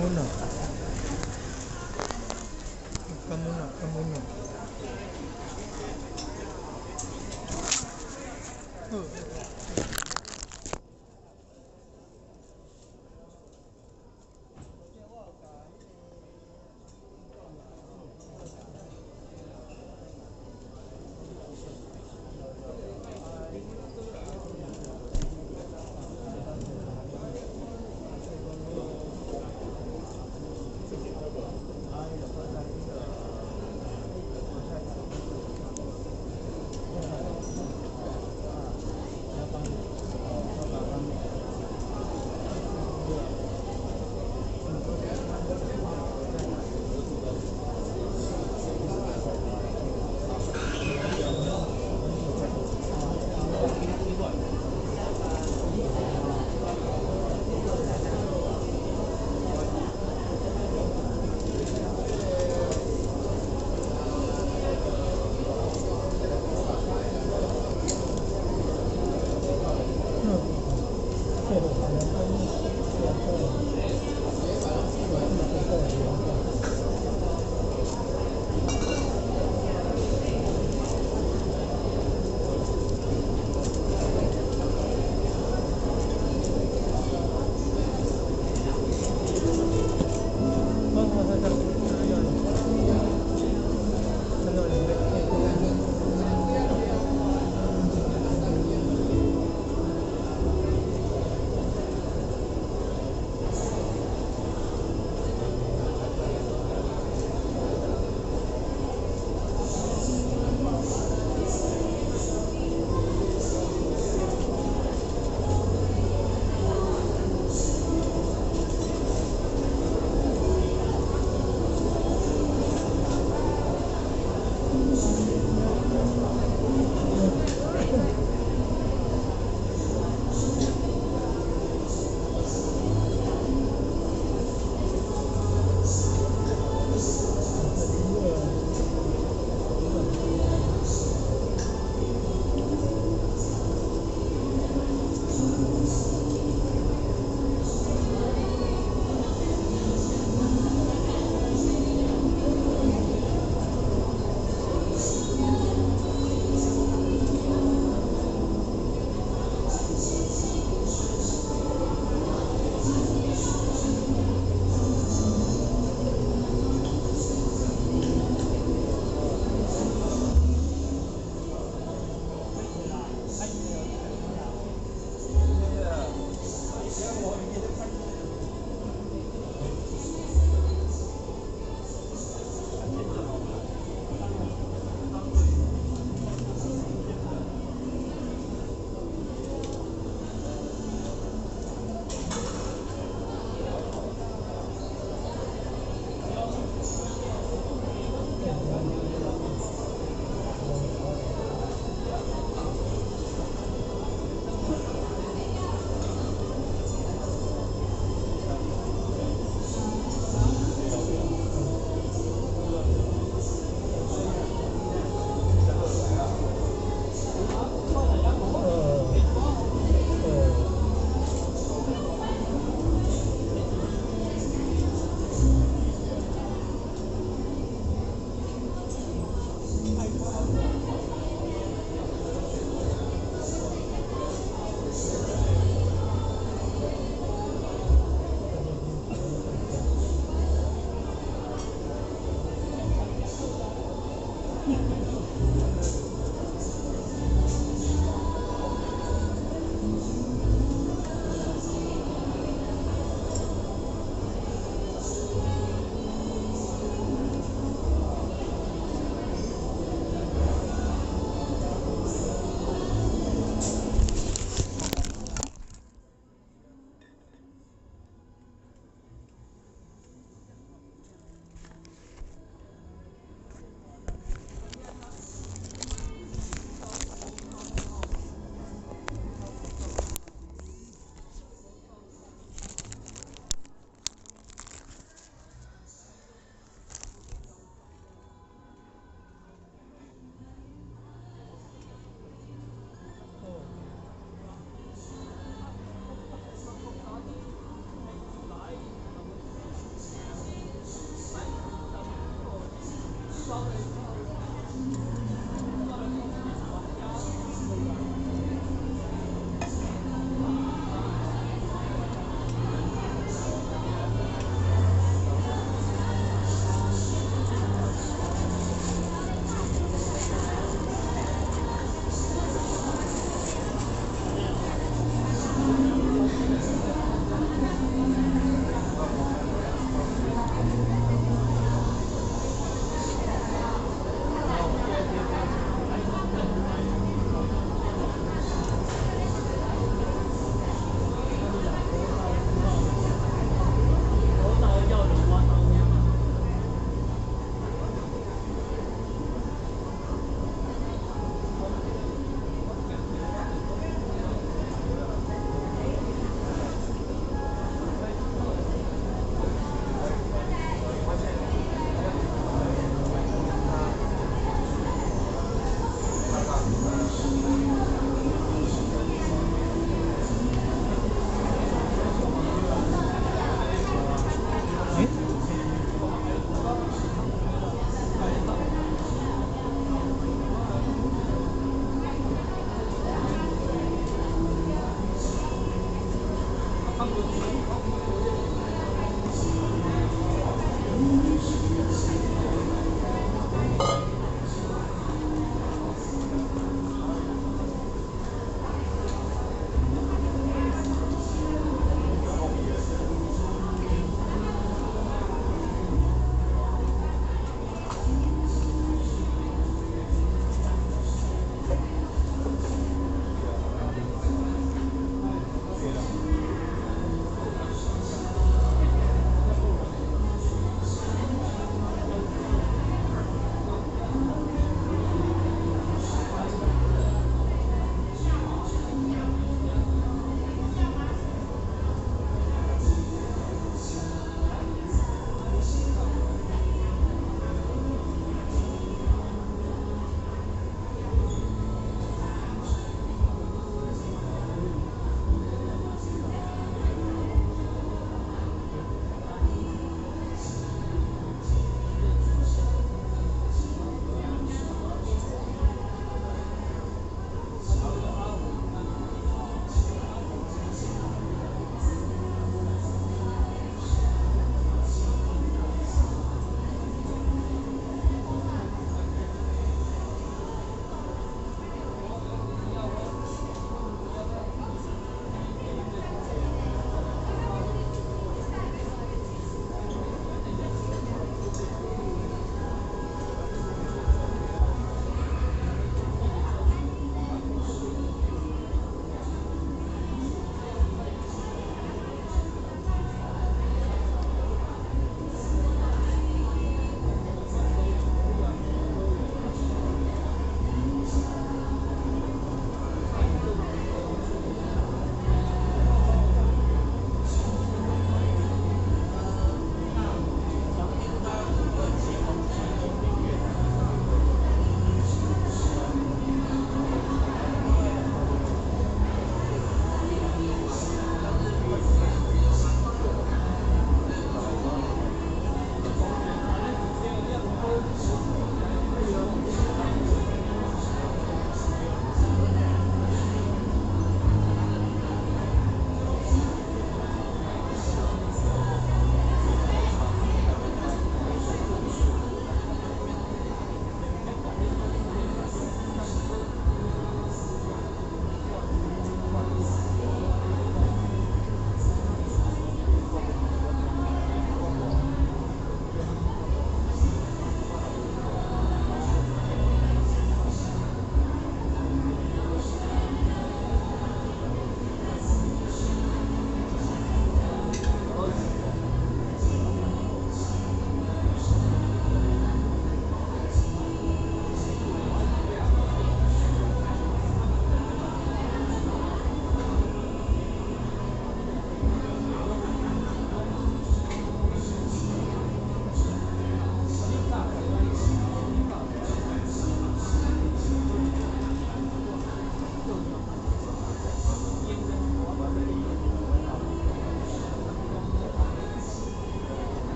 恩啊，感恩啊，感恩啊。好。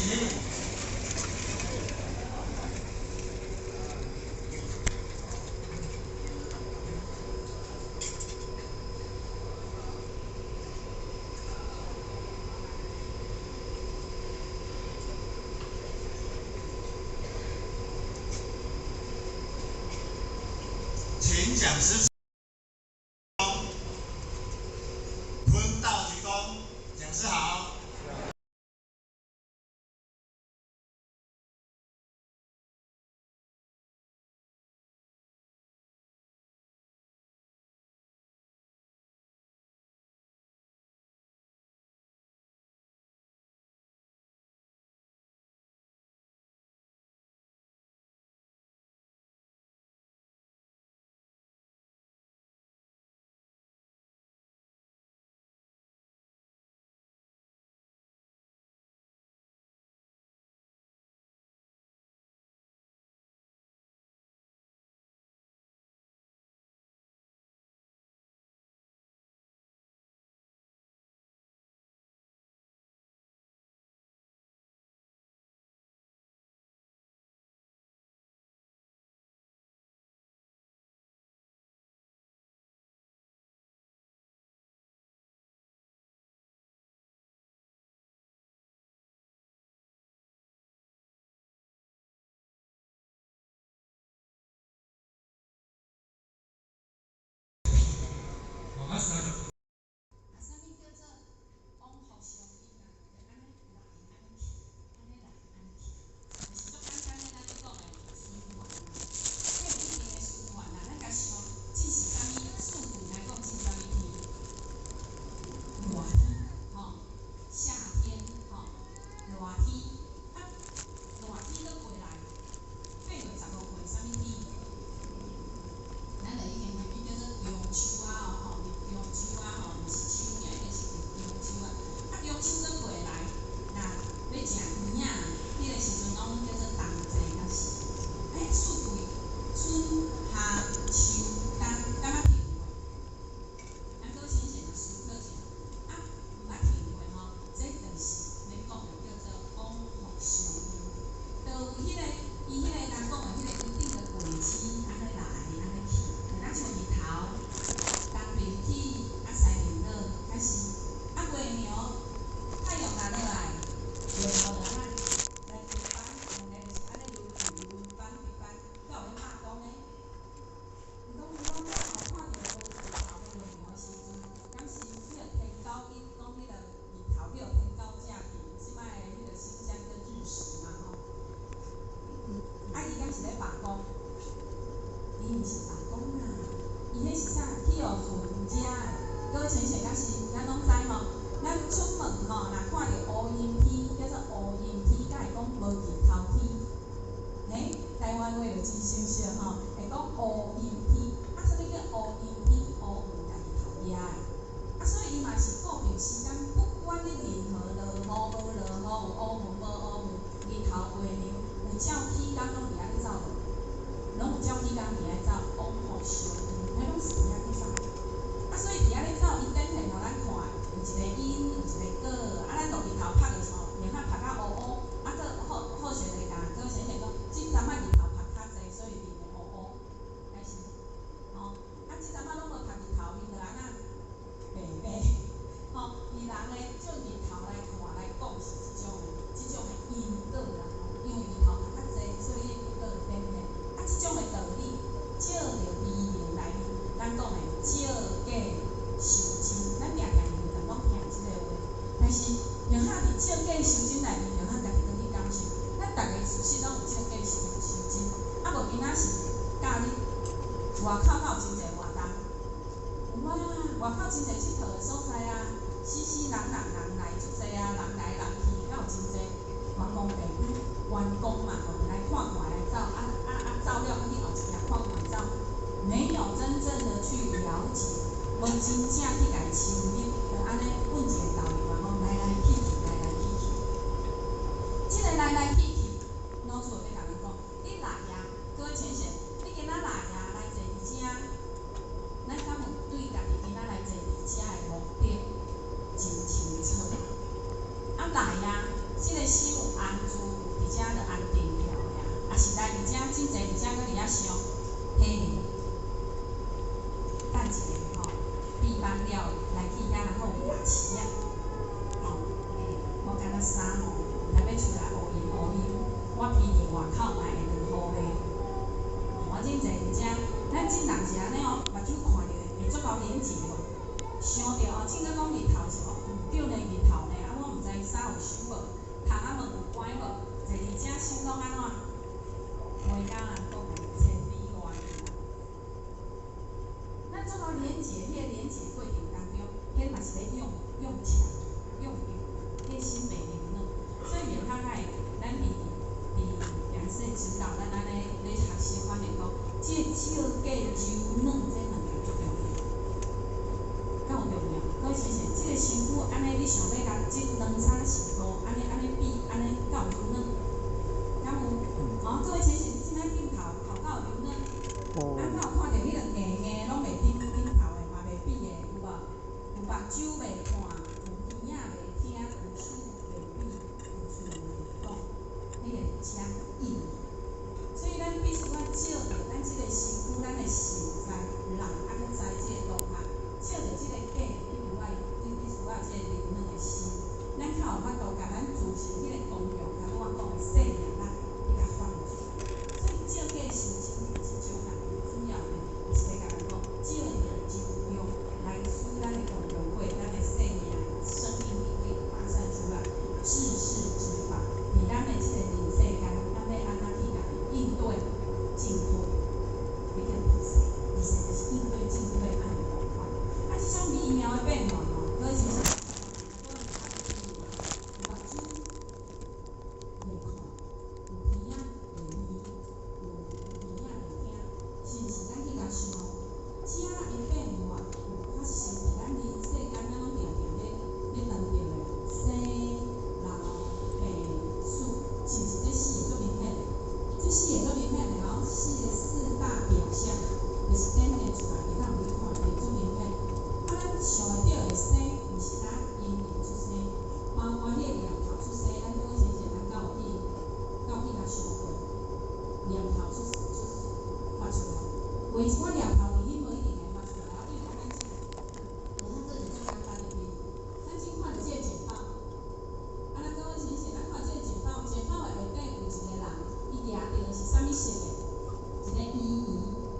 请讲师坤道鞠躬，讲师好。啊，啥啊，啥物叫做往复相应啊？就按呢来，按呢去，按呢来，按呢去，就是足简单的，咱咧讲的循环啊。这有一定的循环啊，咱共想，这是啥物？四季来讲，这是啥物天？热天，吼，夏天，吼，热天，啊，热天阁过来，8月15岁，啥物天？咱就已经入去叫做中秋啊，吼，入中秋啊，吼，毋是秋尔，已经是入中秋啊。啊，中秋阁过来，若欲食圆仔，彼个时阵拢叫做冬至，敢是？欸，四季，春夏秋冬，敢捌停过？咱阁浅浅仔思考一下，啊，毋捌停过吼，这就是咧讲的叫做往复相应。就有彼个，伊彼个人讲的彼个一定的轨迹，按呢来，按呢去，就若像日头，东边起，啊西边落，敢是？啊月娘，太阳若落来，月头就按怎来轮班，两个就是按呢轮轮班轮班，敢有咧罢工的？伊讲我早吼看著无日头欲落娘的时阵，敢是彼个天狗因讲彼个日头去予天狗食去，这摆的彼个新疆叫日食嘛吼。啊，伊敢是咧罢工？伊毋是罢工啦，伊彼是啥？去予云食的。各位浅显敢是？咱拢知吼，咱出门吼，若看著乌阴天，叫做乌阴天，敢会讲无日头天？嘿，台湾话就真生涩吼，会讲乌阴天。啊，啥物叫乌阴天？乌云共日头遮的。啊，所以伊嘛是固定时间，不管你任何落雨无落雨，有乌云无乌云，日头月娘有照起工拢伫遐咧走无？拢有照起工伫遐走，往复相应，彼拢是伫遐咧走。啊，所以伫遐咧走，伊展现予咱看，有一个因，有一个果，啊，咱落日头晒著吼，面仔晒甲乌乌，啊，阁好好学的共阁浅显讲，这阵仔日头晒较济，所以面会乌乌，敢是？吼，啊，这阵仔拢无晒日头，面就按怎？白白，吼，以人的照日头来看来讲是这种的因果啦，吼，因为日头晒较济，所以因果展现。啊，这种的道理，照著微明内面，咱讲的照假修真，咱定定有人拢听这个话，但是用下伫照假修真内面，用下家己阁去感受。咱逐个事实拢有照假修修真，啊无今仔是教你外口敢有真济活动？有啊，外口真济𨑨迌的所在啊，熙熙攘攘人来足济啊，人来人去，敢有真济观光地区观光嘛，吼，来看看来走，走了，阁去后一行看看走，没有真正的去了解，无真正去共伊深入，就按呢阮一个导游啊，讲来来去去，来来去去。这个来来去去，老师欲共咱讲，你来啊，各位浅显，你今仔来啊，来坐伫遮，咱敢有对家己今仔来坐伫遮的目的真清楚？啊来啊，这个心有安定一个吼，比方了來去遐，然後有牙齒啊，吼，欸，無干焦衫吼，毋知欲出來烏陰烏陰，我鼻佇外口嘛會落雨咧。我真濟佇遮，咱真人是按呢哦，目睭看著會足夠連結無？想著哦，凊彩講日頭是哦，對呢日頭呢，啊我毋知伊衫有收無，窗仔門有關無？坐佇遮心攏按怎？袂甲人講的千里外去啦。咱足夠連結，彼個連結過程當中，彼嘛是咧用用強用強，彼心袂柔軟，所以免較會咱佇陽世指導咱按呢咧學習發現講，這個照計柔軟這兩個足重要，敢有重要？各位先生，這個身軀按呢，你想欲共這兩三十度，按呢按呢比，按呢敢有柔軟？敢有？吼，各位先生，這擺鏡頭頭敢有柔軟？啊，敢有看著彼個硬硬攏袂頂頂頭的，嘛袂比的，有無？有目睭袂看，有耳仔袂聽，有手袂比，有喙袂講，彼個誠硬。所以咱必須愛照著咱這個身軀，咱的實在人，啊閣知這個道理，照著這個假，你有愛，你必須愛這個柔軟的心，咱較有法度共咱自身彼個功用，頭拄仔講的生命力，去共發揮出來。所以照假修身這種人，主要呢，就是咧共咱講，照著柔用來使咱的公共過，咱的生命生命力可以發散出來，治世之法，佇咱的這個人世間，咱欲按怎去共應對進退，彼叫二世，二世就是應對進退按共款。啊，這種微妙的變化吼，各位先生，有目睭袂看，有鼻仔袂聞，有耳仔袂聽，是毋是？咱去共想，這的變化有發生佇咱人世間，咱攏定定咧咧當著的生老病死，是毋是？這四個足明顯的，這四個足明顯的吼，四個四大表象，就是展現出來，會當予你看著足明顯。啊，咱想會著的生，毋是咱嬰兒出生，包括彼個念頭出生，咱各位先生，咱敢有去，敢有去共想過？念頭出出發出來，有一寡念頭佇彼無一定會發出來。啊，比如講咱這個，我看這個足簡單的比喻，咱先看著這個簡報，啊，咱各位先生，咱看這個簡報，簡報的下底有一個人，伊舉著的是啥物色的？一個圓圓，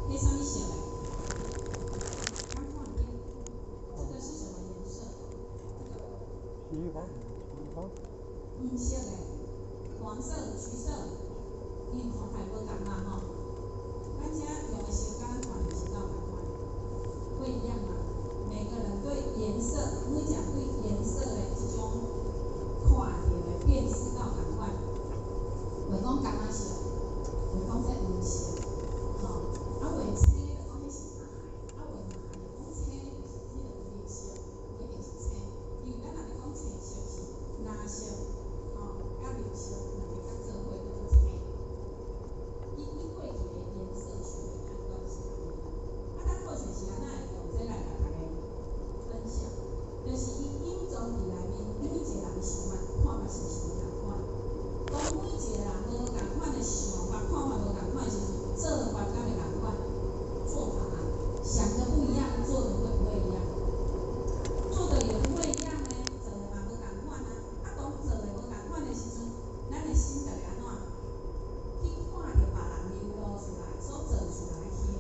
彼啥物色的？敢看著？這個是什麼顏色？這個。橘黃，橘黃。黃色的，黃色、橘色，因看法無仝嘛吼。咱遮用的色佮咱看著是敢有仝款？會一樣嗎？每個人對顏色，每一個對顏色的這種看著的辨識敢有仝款？袂講仝仔色，袂講這黃色，吼，啊畫青就講彼是藍，啊畫藍就講青就是彼個綠色，無一定是青，因為咱若咧講青色是藍色，吼，佮綠色兩个佮做伙叫做青。伊伊過去的顏色學的判斷是按呢。啊，咱好像是按怎會用這來共大家分享，就是伊隱藏佇內面，每一個人的想法看法是毋是無仝款？當每一個人無仝款的想法、看法無仝款的時陣，做法敢會仝款？做法啊，想的不一樣，做的會不會一樣？做的也不會一樣呢，做的嘛無仝款啊。啊，當做的無仝款的時陣，咱的心就會按怎？去看著別人流露出來所做出來的行為，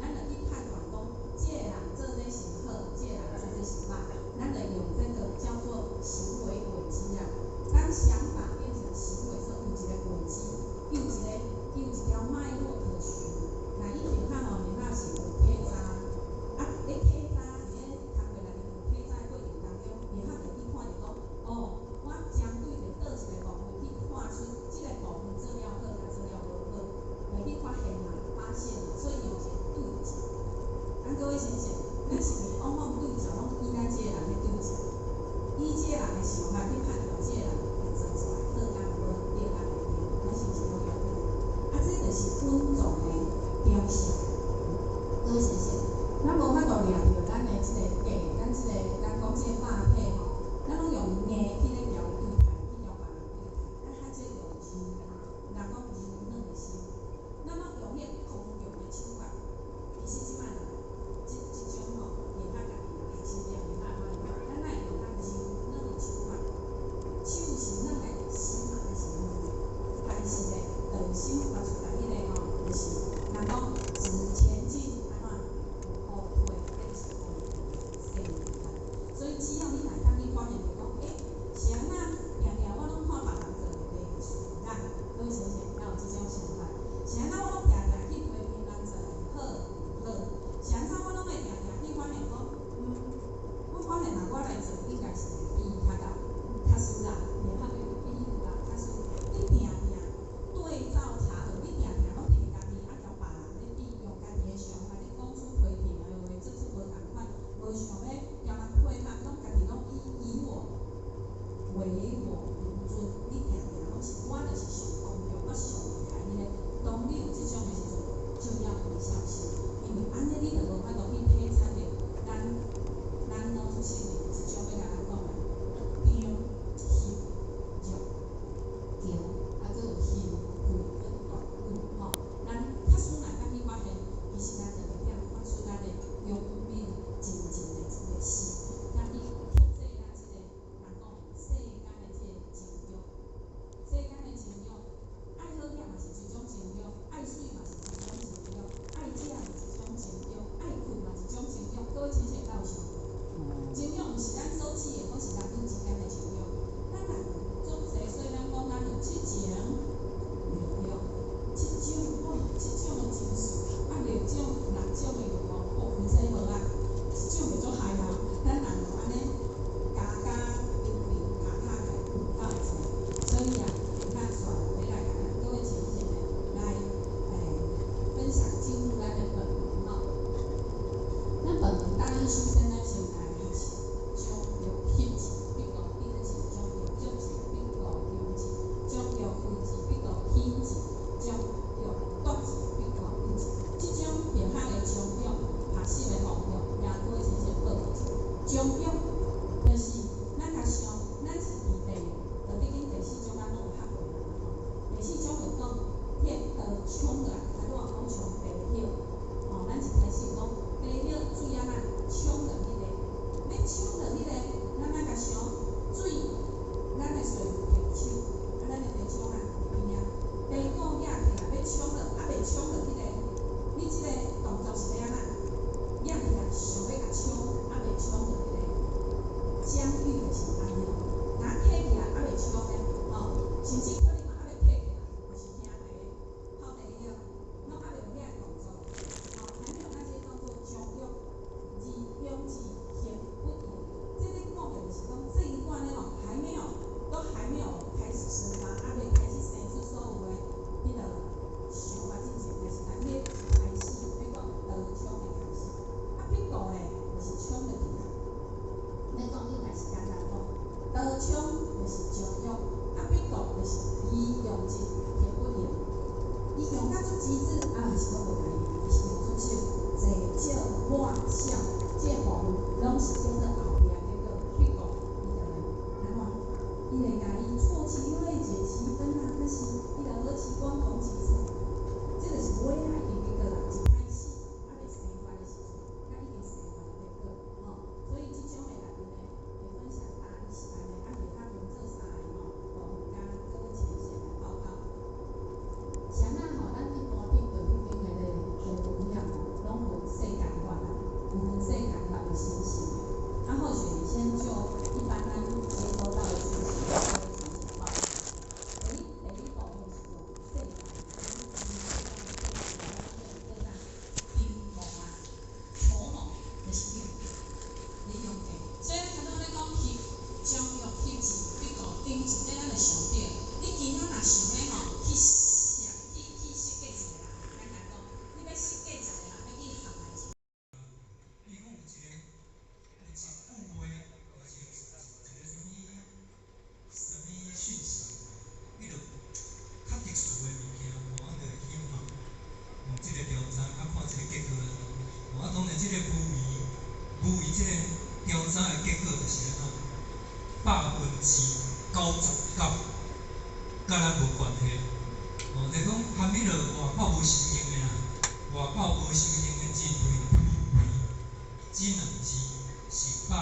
咱就去判斷講，這個人做這是好，這個人做這是歹，咱就用這個叫做行為軌跡啊。當想法變成行為時候，有一個軌跡，有一個有一條脈絡可循。那以前較吼，面仔是有體查，啊，咧體查佇咧工課內面有體查的過程當中，面仔就去看著講，哦，我針對著佗一個部分去看出這個部分做了好，抑做了無好，會去發現嘛，發現嘛，所以有一個對照。咱各位先生，咱是毋是往往對照攏以咱這個人咧對照，以這個人的想法去判斷這個人做出來好抑無好，對抑袂對，咱是毋是攏用？啊，這就是隱藏的表象。各位先生，咱無法度掠著咱的這個假，咱這個咱講這個肉體吼，咱攏用硬去咧共對待，去共別人對待，啊，較少用柔，人講柔軟的心，咱攏用彼個空中的手法。其實這擺人，這這種位淺顯敢有想過？情欲毋是咱所指的，講是男女之間的情欲。咱人足濟，所以咱講咱有七情六欲，七種哇，七種的情緒，啊六種的欲望，哦，有這無啊？一種就足害啊！咱人就按呢，加加平平塔塔的有夠濟，所以啊，咱煞欲來共各位淺顯的來分享進入咱的本門吼。咱本門大意書生咱先來學習，將欲翕字，筆個頂字；將欲足字，筆個求字；將欲開字，筆個興字；將欲奪字，筆個不字。這種別學的將欲學習的方向，也各位淺顯報告者。將欲就是咱較想，咱是佇第，就已經第四章咱攏有學過啦吼。第四章就講鐵刀衝落來，較拄仔講像白葉，吼，咱一開始有講白葉水啊若衝落彼個，欲衝落彼個，咱愛共想水，咱的水提手，啊，咱的提手啊佇邊啊，茶壺舉起來欲衝落，啊袂衝落彼個，你這個動作是欲按怎？舉起來想欲共衝，啊袂衝落彼個，將欲就是按呢，若提起來啊袂衝呢，吼，甚至可能嘛猶未提起來，就是兄弟泡茶了，攏猶未有遐個動作，吼，還沒有那些動作，將欲而用之行不應。這咧講的就是講這一段呢吼，還沒有，都還沒有開始生發，猶未開始生出所有的彼個想法進前，但是咱咧開始欲講刀槍的開始，啊，筆個咧就是衝入去啊。欲講應該是簡單講，刀槍就是將欲，啊，筆個就是伊用之行不應。伊用甲足極致，啊，還是閣無共伊，就是用出手，濟少滿少，這個部分攏是叫做後壁結果筆個，伊就會按怎？伊會共伊錯其位，減其分啊，還是伊就和其光同其塵？這就是尾仔已經結果啦，一開始猶未生發的時陣，才已經生發的結果，吼。所以這種的內面呢，會分享大意是按呢，啊，下較分做三個吼部分，共各位淺顯來報告。是按怎吼？咱一般去對彼間的個道場遐吼，攏分世間法啦，有分世間法的修行。啊，或許你先就一般咱接收到的訊息，各位淺顯報告。第一部分是用世間，叫啥？陰謀啊，籌謀就是用你用計。所以咱頭拄咧講翕將欲翕字，筆個頂字，這咱就想著，你今仔若想欲吼去設去設計一個人，簡單講，你欲設計一個人，欲去陷害一個。伊講有一個有一句話，抑是一個啥物啥物訊息，彼落較特殊的物件，吼，啊，就會去問問這個調查，啊，看這個結果按怎。吼，啊，當然這個無為無為這個調查的結果就是按怎，99%佮咱無關係。哦，就講含彼落外口無修行的啦，外口無修行的真為無為，這兩字是99%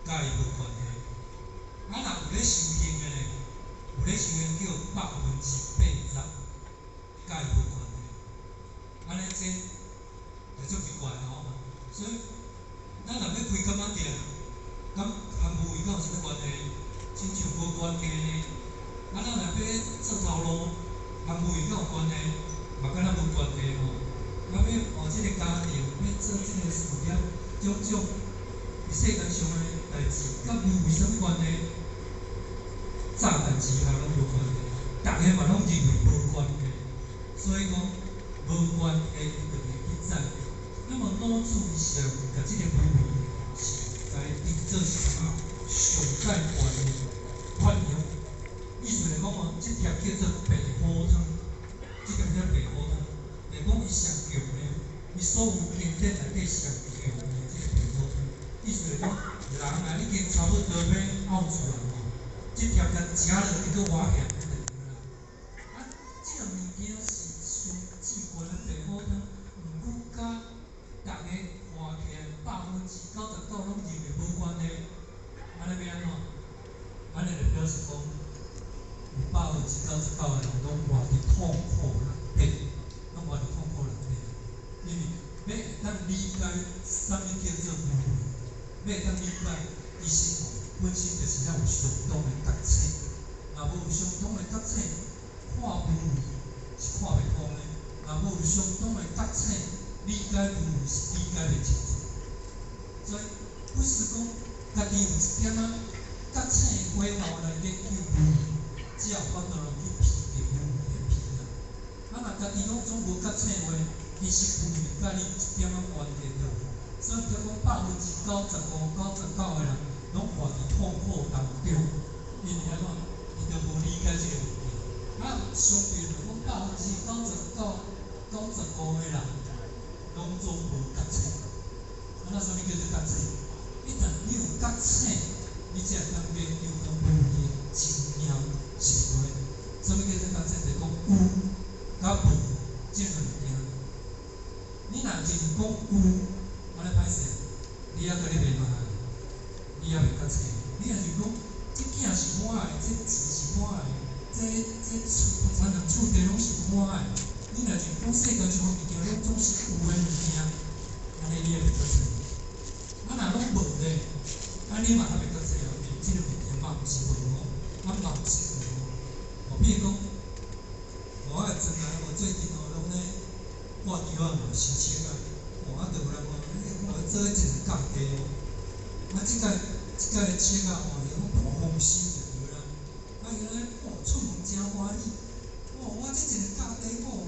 佮伊無關係。啊，若有咧修行的呢，有咧修行叫80%佮伊無關係。按呢這就足奇怪吼。所以咱若欲開柑仔店，敢含無為敢有啥物關係？親像無關係呢。啊，咱若欲做頭路，含無為敢有關係？嘛佮咱無關係吼。啊，欲哦這個家庭，欲做這個事業，種種佇世間上的代誌，佮無為啥物關係？乍看之下攏無關係，逐家嘛攏認為無關係，所以講無關係，伊就會去讚。那麼老子伊是共這個無為是共伊當做是啥上蓋懸的發明。意思來講哦，這帖叫做白虎湯，這帖叫白虎湯，就講伊上強的，伊所有經典內底上強的這個白虎湯。意思來講，人啊已經差不多欲嘔出來吼，這帖共食落伊閣活現就對啦。啊，這個物件是上至懸的白虎湯，毋過佮逐家看起來99%攏認為無關係，按呢欲按怎？按呢就表示講，有99%的人攏活佇痛苦內底，攏活佇痛苦內底，因為欲會當理解啥物叫做無為，欲會當理解，其實吼本身就是咱有相當的覺醒。若無有相當的覺醒，看無為是看袂通的；若無有相當的覺醒，理解無為是理解袂清楚。所以，不是講家己有一點仔覺醒的火候來研究無為，才有法度去披著無為的皮啊。啊，若家己攏總無覺醒的話，其實無為佮你一點仔關係都無。所以才講95%、99的人攏活佇痛苦當中，因為按怎？伊就無理解這個物件。啊，相對來講，99%、95的人攏總無覺醒。啊，那啥物叫做覺醒？一旦你有覺醒，你才會當研究講無為的真命是啥物。啥物叫做覺醒？就是講有佮無這兩物件。你若認講有，按呢歹勢，你猶閣咧迷茫，你猶袂覺醒。你若是講，這囝是我的，這錢是我的，這厝、田人厝地攏是我的。你若是講世間上的物件攏總是有的物件，按呢你猶袂覺醒。啊，若攏無咧，按呢嘛猶袂覺醒哦，因為這个物件嘛毋是無哦，啊嘛毋是有哦。哦，比如講，我的庄内我最近哦攏咧掛橋仔嘛，收車啊，哦啊，就有人講，欸，我做一個工地哦，啊，這屆的車仔吼，伊講大豐收就對啦。啊，伊講哦，出門誠歡喜，哦，我這一个工地哦，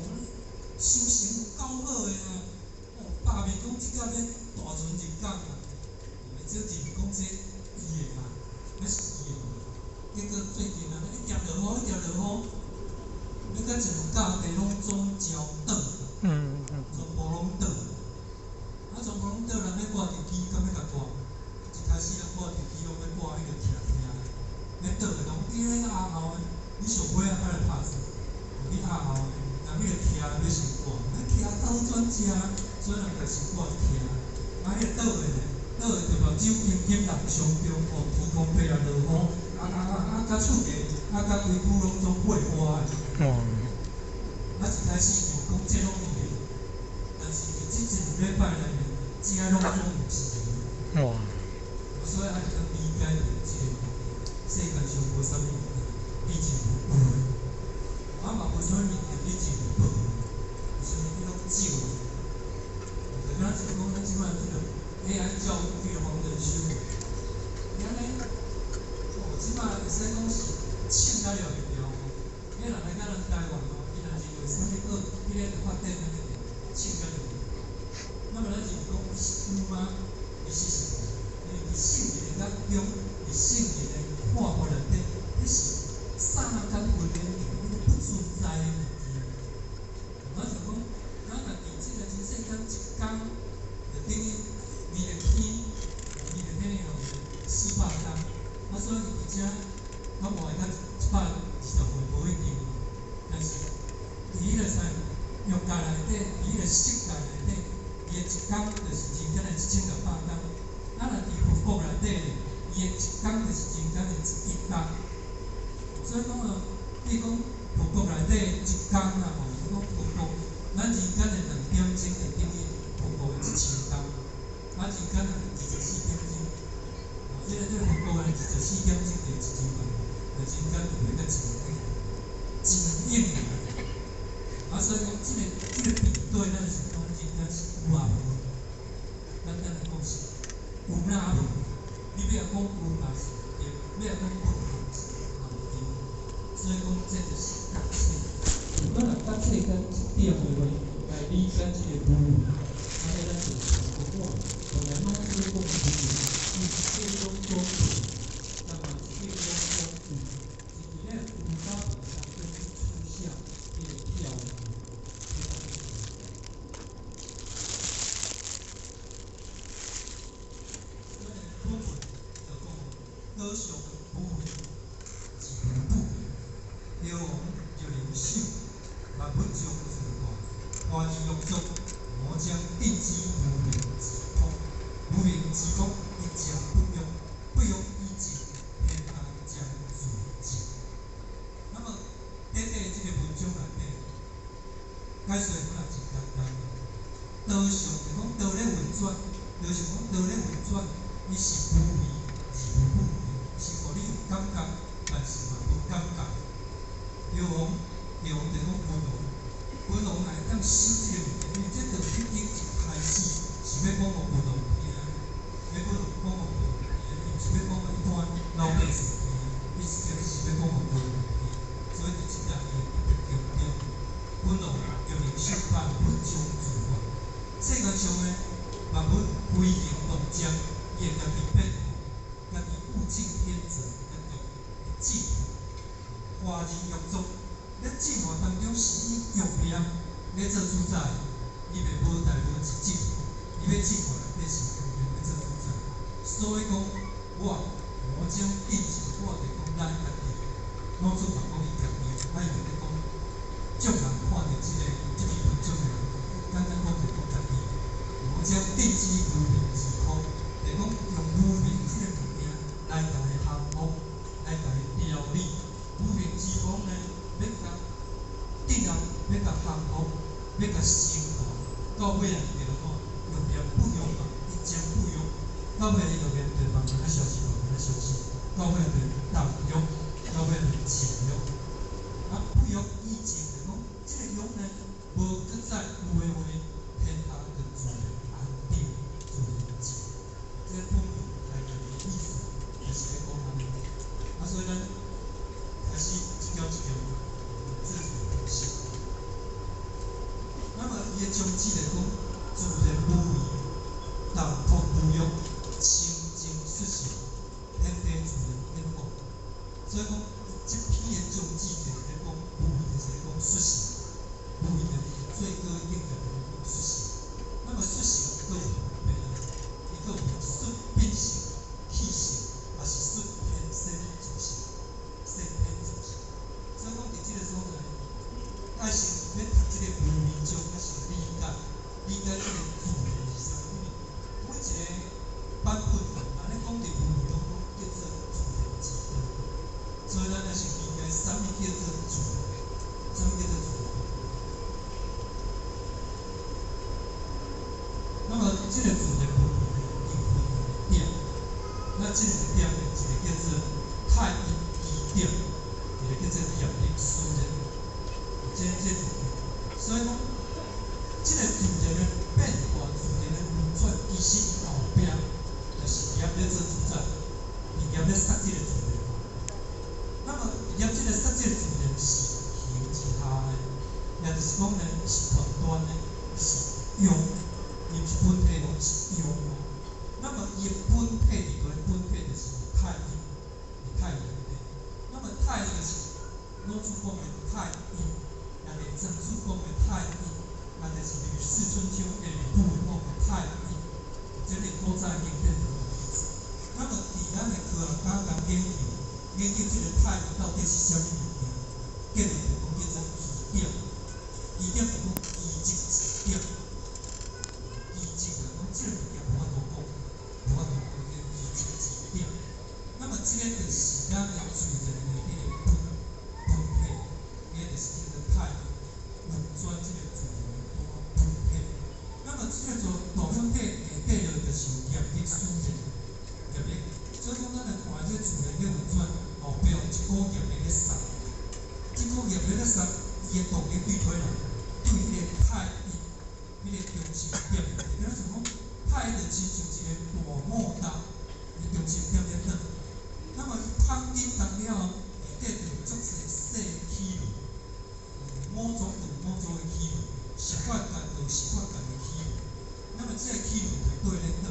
收成有夠好的啊，哦，百面講這屆欲大船入港啊，哦，這就是講這伊的啊，那是伊的。結果最近啊，一直落雨，一直落雨，欲甲一个工地攏總澆倒，全部攏倒。啊，全部攏倒，人欲掛地機，敢欲共掛？一開始人掛地機攏欲掛彼個徛徛，欲倒的攏佇咧壓後的，你上尾仔才來拍算，去壓後的，人彼個徛欲先掛，啊徛較好轉正，所以人就先掛徛。啊，彼個倒的呢，倒的就目睭金金人相中，哦，天空飛來落雨，啊啊啊啊，佮厝地，啊佮規區攏總火花的。啊，一開始就講這攏伊的，但是佇這一兩禮拜內面，這攏總毋是伊的。所以愛當理解著這個物件，世間上無啥物物件，你認為有的，啊嘛無啥物物件你認為無的，有啥物你攏少的。就敢若像講咱這擺這個 AI 教育彼個黃仁勳，伊按呢，哦，這擺會使講是凊甲了袂牢哦。彼人來甲咱台灣哦，伊若認為啥物好，彼个就發展按呢爾，凊甲了袂牢。那麼咱認為講是有嗎？其實是無，因為佇聖人的眼中，佇聖人的看法內底，彼是剎那間分的物件，彼個不存在的物件。我想講，咱若佇這個人世間一工，就等於彌勒天，彌勒天吼400工，啊，所以佇遮較活較120歲無一定，但是佇彼個啥欲界內底，佇彼個色界內底，伊的一工就是人間的1600工。啊，若佇佛國內底，伊的一工就是人間的1億工。所以講啊，比如講佛國內底一工啊吼，講佛國，咱人間的2點鐘就等於佛國的1000工，啊，人間的24點鐘，哦，這個佛國的24點鐘就1000萬，就人間就會甲1億，真應啊！啊，所以講這個比對，咱是講人間是有啊無？簡單來講是有哪無？你欲講有嘛是對，欲講無嘛是對。所以講這就是覺醒。咱若覺醒咱一點的話，來理解這個無為，按呢咱就會講，原來老子講無為，伊一切攏總無，但嘛一切攏總有，是佇咧有甲無當中去取捨，彼個跳動。所以本文就講，道上無為是無不為，帝王若能守，萬物將自大，華而欲作，我將定之無名之空，無名之空，一將不用，不用以靜，天下將自靜。那麼，短短這個文章內底，解說本來真簡單，道上就是講道咧運轉，就是講道咧運轉，伊是無為而無不為，是予你有感覺，但是嘛無感覺。藥王，藥王就講君王，君王若會當修這個物件，因為這道德經一開始是欲講予君王聽，欲講講予君王聽，伊毋是欲講予一般老百姓聽，伊是這是欲講予君王聽，所以佇這搭伊特別強調，君王欲能修萬物將自化，世間上的萬物飛行動靜，伊會家己變化，家己物競天擇，家己進化而欲作。咧進化當中是以欲念咧做主宰，伊袂無代無誌進化，伊欲進化內底是欲念咧做主宰。所以講，我將定之，我就講咱家己，老祖嘛講伊家己，啊伊就咧講，眾人看著這篇文章的人，簡單講就講家己。我將定之無明之空，就講用無明這个物件來共伊降服，來共伊調理。無明之空呢，欲共定啊，欲共降服，欲共升華，到尾啊，伊就講欲念不用嘛，一將不用，到尾伊欲念就慢慢仔消失，慢慢仔消失，到尾就淡欲，到尾就靜欲。啊，不欲以靜就講，這个欲呢，無閣再有的話，天下就自然安定，自然靜。這个本文內面的意思，就是咧講按呢。啊，所以咱開始一條一條自己的析。那麼伊的宗旨就講，自然無為，淡泊無欲，清淨出世，天地自然變化。所以講，這篇的宗旨就是咧講無為，就是咧講出世，無為就是最高境界，就是講出世。那麼出世閣有分別，伊閣有出本性、氣性，抑是出天生自性、先天自性。所以講，佇這个所在，愛先欲讀這个無為章，愛先理解，理解這个自然是啥物。因為每一个版本，若咧講著無為，攏講叫做自然之道。所以咱愛先理解啥物叫做自然，啥物叫做自然。那麼這个自然無為呢，伊分兩個點。那這兩個點呢，一个叫做太陰基點，一個叫做業力使然。這兩個，所以講，這个自然的變化、自然的運轉，其實後壁就是業咧做主宰，是業咧殺這个自然。那麼業這个殺這个自然是形之下的，也就是講呢，是遠端的，是用，伊毋是本體，講是用哦。那麼伊的本體佇佗咧，本體就是太陰，是太陰內底。那麼太陰就是老子講的太陰，也就是莊子講的太陰，也就是呂氏春秋下面講的太陰，這个古早經典都有意思。那麼佇咱的科學家共研究，研究這个太陰到底是啥物物件，結論就講叫做基點，基點就講基質之點，基質就講這个物件無法度講，無法度講叫基質之點。那麼這个就是咱的自然的彼个本體，彼個就是叫做太陰運轉這个自然的大本體。那麼這个做大本體下底落就是有業力使然，業力。所以講，咱來看這個自然咧運轉，後壁有一股業力咧殺，這股業力咧殺，伊的動力對佗來？對彼个太陰，彼个中心點。就敢若像講，太陰就親像一個大莫達，伊中心點咧轉。那麼伊芳緊動了後，下底就有足濟細齒輪，五組對五組的齒輪，十八界對十八界的齒輪。那麼這个齒輪就對咧轉，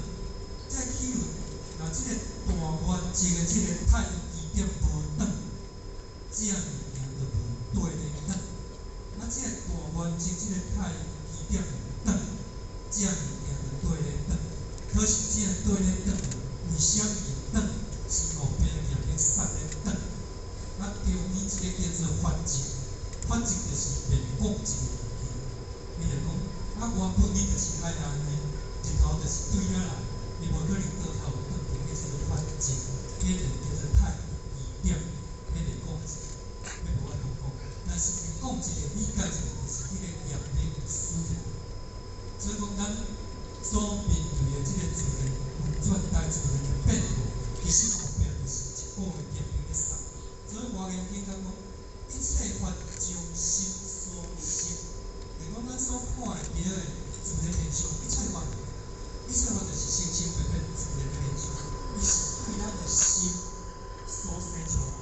這个齒輪，若這個大原則的這个太陰基點無斷，這个物件就無對咧轉。啊，這个大原則這个太陰基點有斷，這个物件就對咧轉。可是這个對咧轉，為啥物會斷？是後壁業力殺咧斷。啊，中醫這個叫做法則，法則就是袂講一个物件。伊就講，啊，原本你就是愛按呢，日頭就是對遐來，伊無可能倒頭轉去，彼叫做法則，彼就叫做太陰基點，彼就講一个，彼無法度講。但是講一個理解一個，就是彼個業力使然。所以講，咱所面對的這個自然運轉、大自然的變化，其實後壁就是一股的業力咧送。所以《華嚴經》講，一切法從心所生，就講咱所看會著的自然現象，一切法，一切法就是生生變變自然的現象，伊是對咱的心所生出來。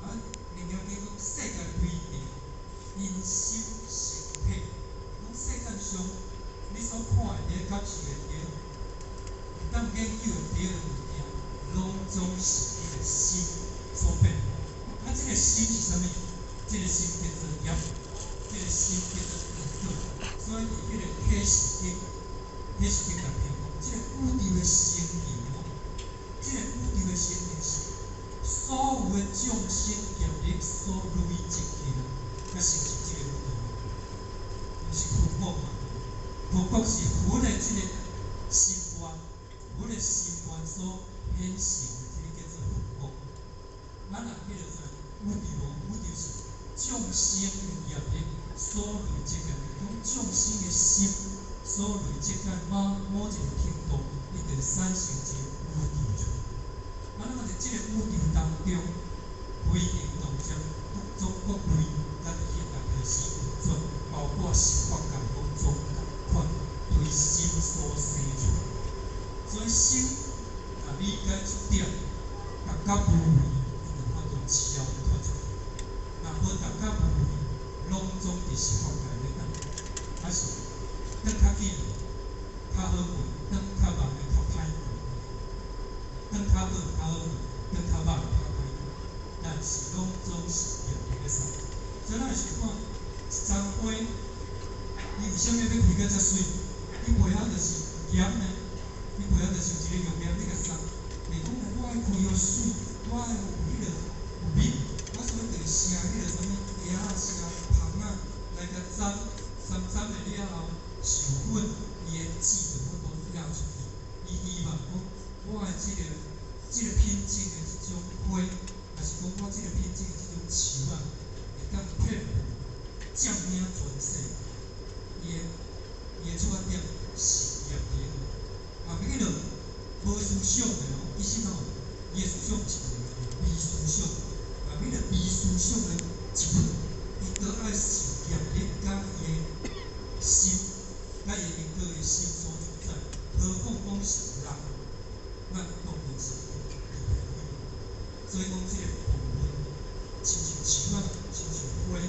啊，楞嚴經講世界規定，因心生體，講世間上你所看會著、感受會著、會當研究會著的物件，攏總是你的心所變化。啊，這個心是啥物？這個心叫做業，這個心叫做因果。所以佇彼個啟示經，啟示經內面講，這個宇宙的成形哦，這個宇宙的成形是所有的眾生業力所累積起來，才成就這個宇宙。毋是佛國嘛？佛國是佛的這個心願，佛的心願所顯成的，這個叫做佛國。咱若彼個啥宇宙哦，宇宙是眾生的業力所累積的，講眾生的心所累積到某某一個程度，伊就產生一個宇宙出來。啊，那麼佇這個宇宙當中，飛行動植各種各類，咱就現在開始運轉，包括十法界攏總仝款，對心所生出來。所以心若理解這點，逐覺無為，伊就法度超脫出來。若無逐覺無為，攏總佇十法界咧等，還是轉較緊，較好過；轉較慢的較歹過；轉較好較好過，轉較慢較歹過。但是攏總是業力咧送。所以咱是看一丛花，伊為啥物欲開甲遮媠？伊背後就是鹽呢，伊背後就是一個玉鹽咧共送。會講我愛開予媠，我愛有彼個有蜜，我所以就寫彼個啥物葉仔、寫蜂仔來共粘，粘粘的了後，授粉，伊的籽就法度掠出去。伊希望講，我的這個品種的這種花，抑是講我這個品種的這種樹仔，會當遍布佔領全世界。伊的出發點是業力，啊，彼個無思想的哦，其實吼，伊的思想毋是無思想，啊，彼個無思想的一部，伊都愛受業力佮伊的心，佮伊因果的心所主宰。何況講是人，咱當然是離袂開。所以講這個部分，親像樹仔，親像花，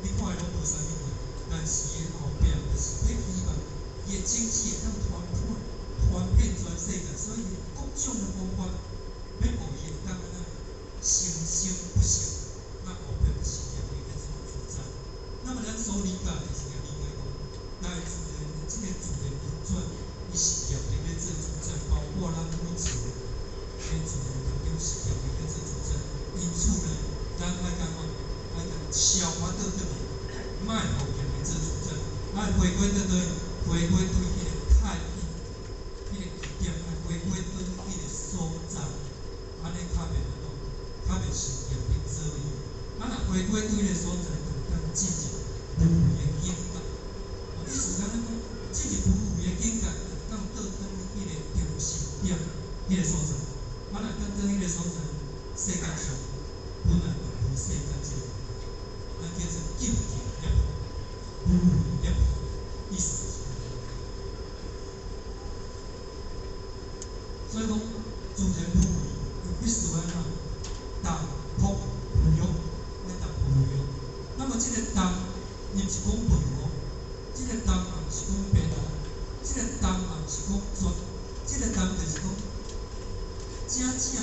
你看伊攏無啥物貨，但是伊的後壁就是欲希望伊的種子會當傳遍全世界，所以各種的方法欲予伊會當按怎生生不息。那後壁就是業力咧做主宰。那麼咱所理解就是理解講，大自然的這個自然運轉，伊是業力咧做主宰，包括咱每一個佇自然當中是業力咧做主宰。因此呢，咱愛按怎？愛共消化倒轉來，莫予業力做主宰，愛回歸倒轉，回歸對彼個太陰，彼個起點，愛回歸轉彼個所在，按呢較袂按怎？較袂受業力左右。啊，若回歸對彼個所在，就會當進入無為的境界。哦，意思按呢講，進入無為的境界，就當倒轉彼個中心點，彼個所在。啊，若當轉彼個所在，世間上本來就無世間這個，咱叫做究竟涅槃，無為涅槃，意思就是按呢。所以講，自然無為，就必須按怎？淡樸無欲，愛淡樸無欲。那麼這個淡，伊毋是講無哦，這個淡也毋是講變哦，這個淡也毋是講絕，這個淡就是講正正，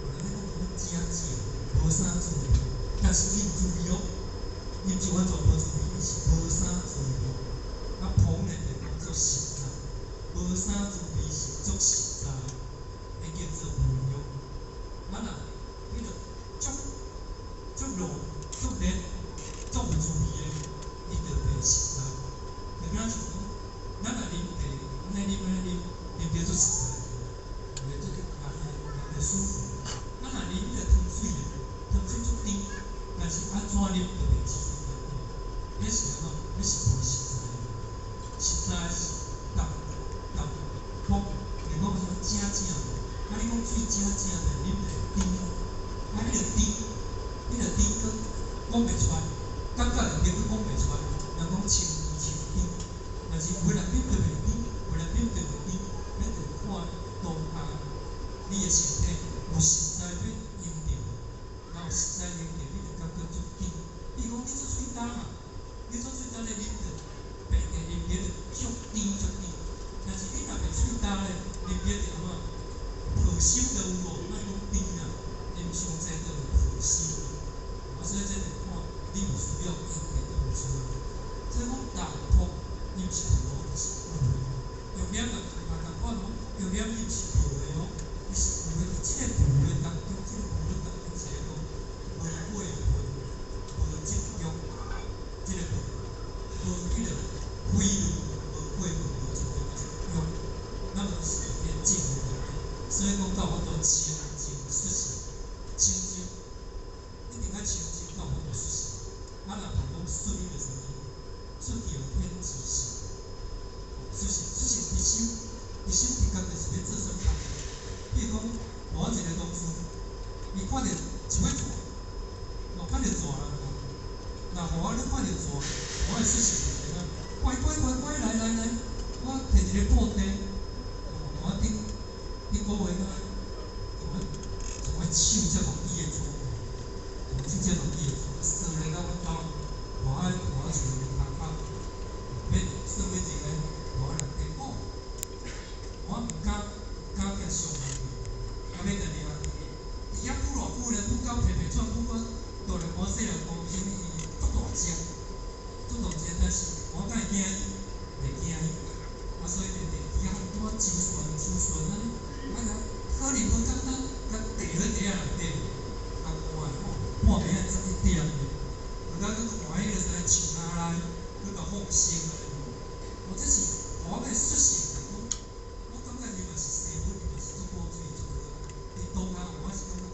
有人咧講講正正，無啥滋味，但是伊有滋味哦，伊毋是完全無滋味，伊是無啥滋味。啊，樸呢就講做實在，無啥滋味是足實在，彼叫做無欲。啊若彼個足足熱、足熱、足有滋味的，伊就袂實在。就敢若像講，咱若啉茶，按呢啉按呢啉，啉著足實在，會足安呢啉著舒服。啊若啉彼個糖水的，糖水足甜，但是按怎啉都袂這種感覺。彼是按怎？彼是無實在的。實在是淡正正的啉会甜，啊，彼个甜，彼个甜阁讲袂出来，感觉会甜阁讲袂出来。人讲清甜清甜，但是有的人啉著袂甜，有的人啉著会甜，咱就看当下你的身體有實在欲用著，若有實在用著，你就感覺足甜。比如講你做喙焦嘛，你做喙焦咧啉著白茶啉起就足甜足甜，但是你若袂喙焦咧，啉起就按怎？抱心就有無，莫講甜啦，啉傷濟就會抱心。啊，所以這就看你有需要用著就有需要。所以講人樸，伊毋是無，是有的。用念嘛嘛仝款哦，用念伊毋是無的哦，伊是有的。佇這個無的當中，這個無的當中是講無過分，無執著，這個無彼個非論，無過分，無執著，就是用，咱嘛是彼個正的。所以講到法度清淨出世，清淨一定愛清淨到法度出世。啊，若無講出彼個啥物，出著天之性，出世出世佇心，佇心直覺就是欲做啥物工。比如講，我一個同事，伊看著一尾蛇，哦，看著蛇啦，若予我咧看著蛇，我會出世是怎樣？乖乖乖乖，來來來，我提一個布袋，哦，我頂頂個月啊，從我手才予伊會出，從手才予伊會出，踅咧到阮兜，我愛我厝的窗口，欲算欲一個，我內底講，我毋敢毋敢去傷害伊，啊，欲共掠佇遐久偌久咧，久到皮皮喘，久到大漢細漢啥物，伊足大隻，足大隻，但是我敢會驚伊？袂驚伊，啊，所以就佇遐拄仔周旋周旋按呢，啊，可能無簡單，共綴佇底仔內底，共看吼，半暝仔11點，啊，閣看彼個啥樹仔內，閣共放生按呢，哦，這是我的出世，我感覺伊嘛是生物，伊嘛是足古錐足好。佇當下我是感覺，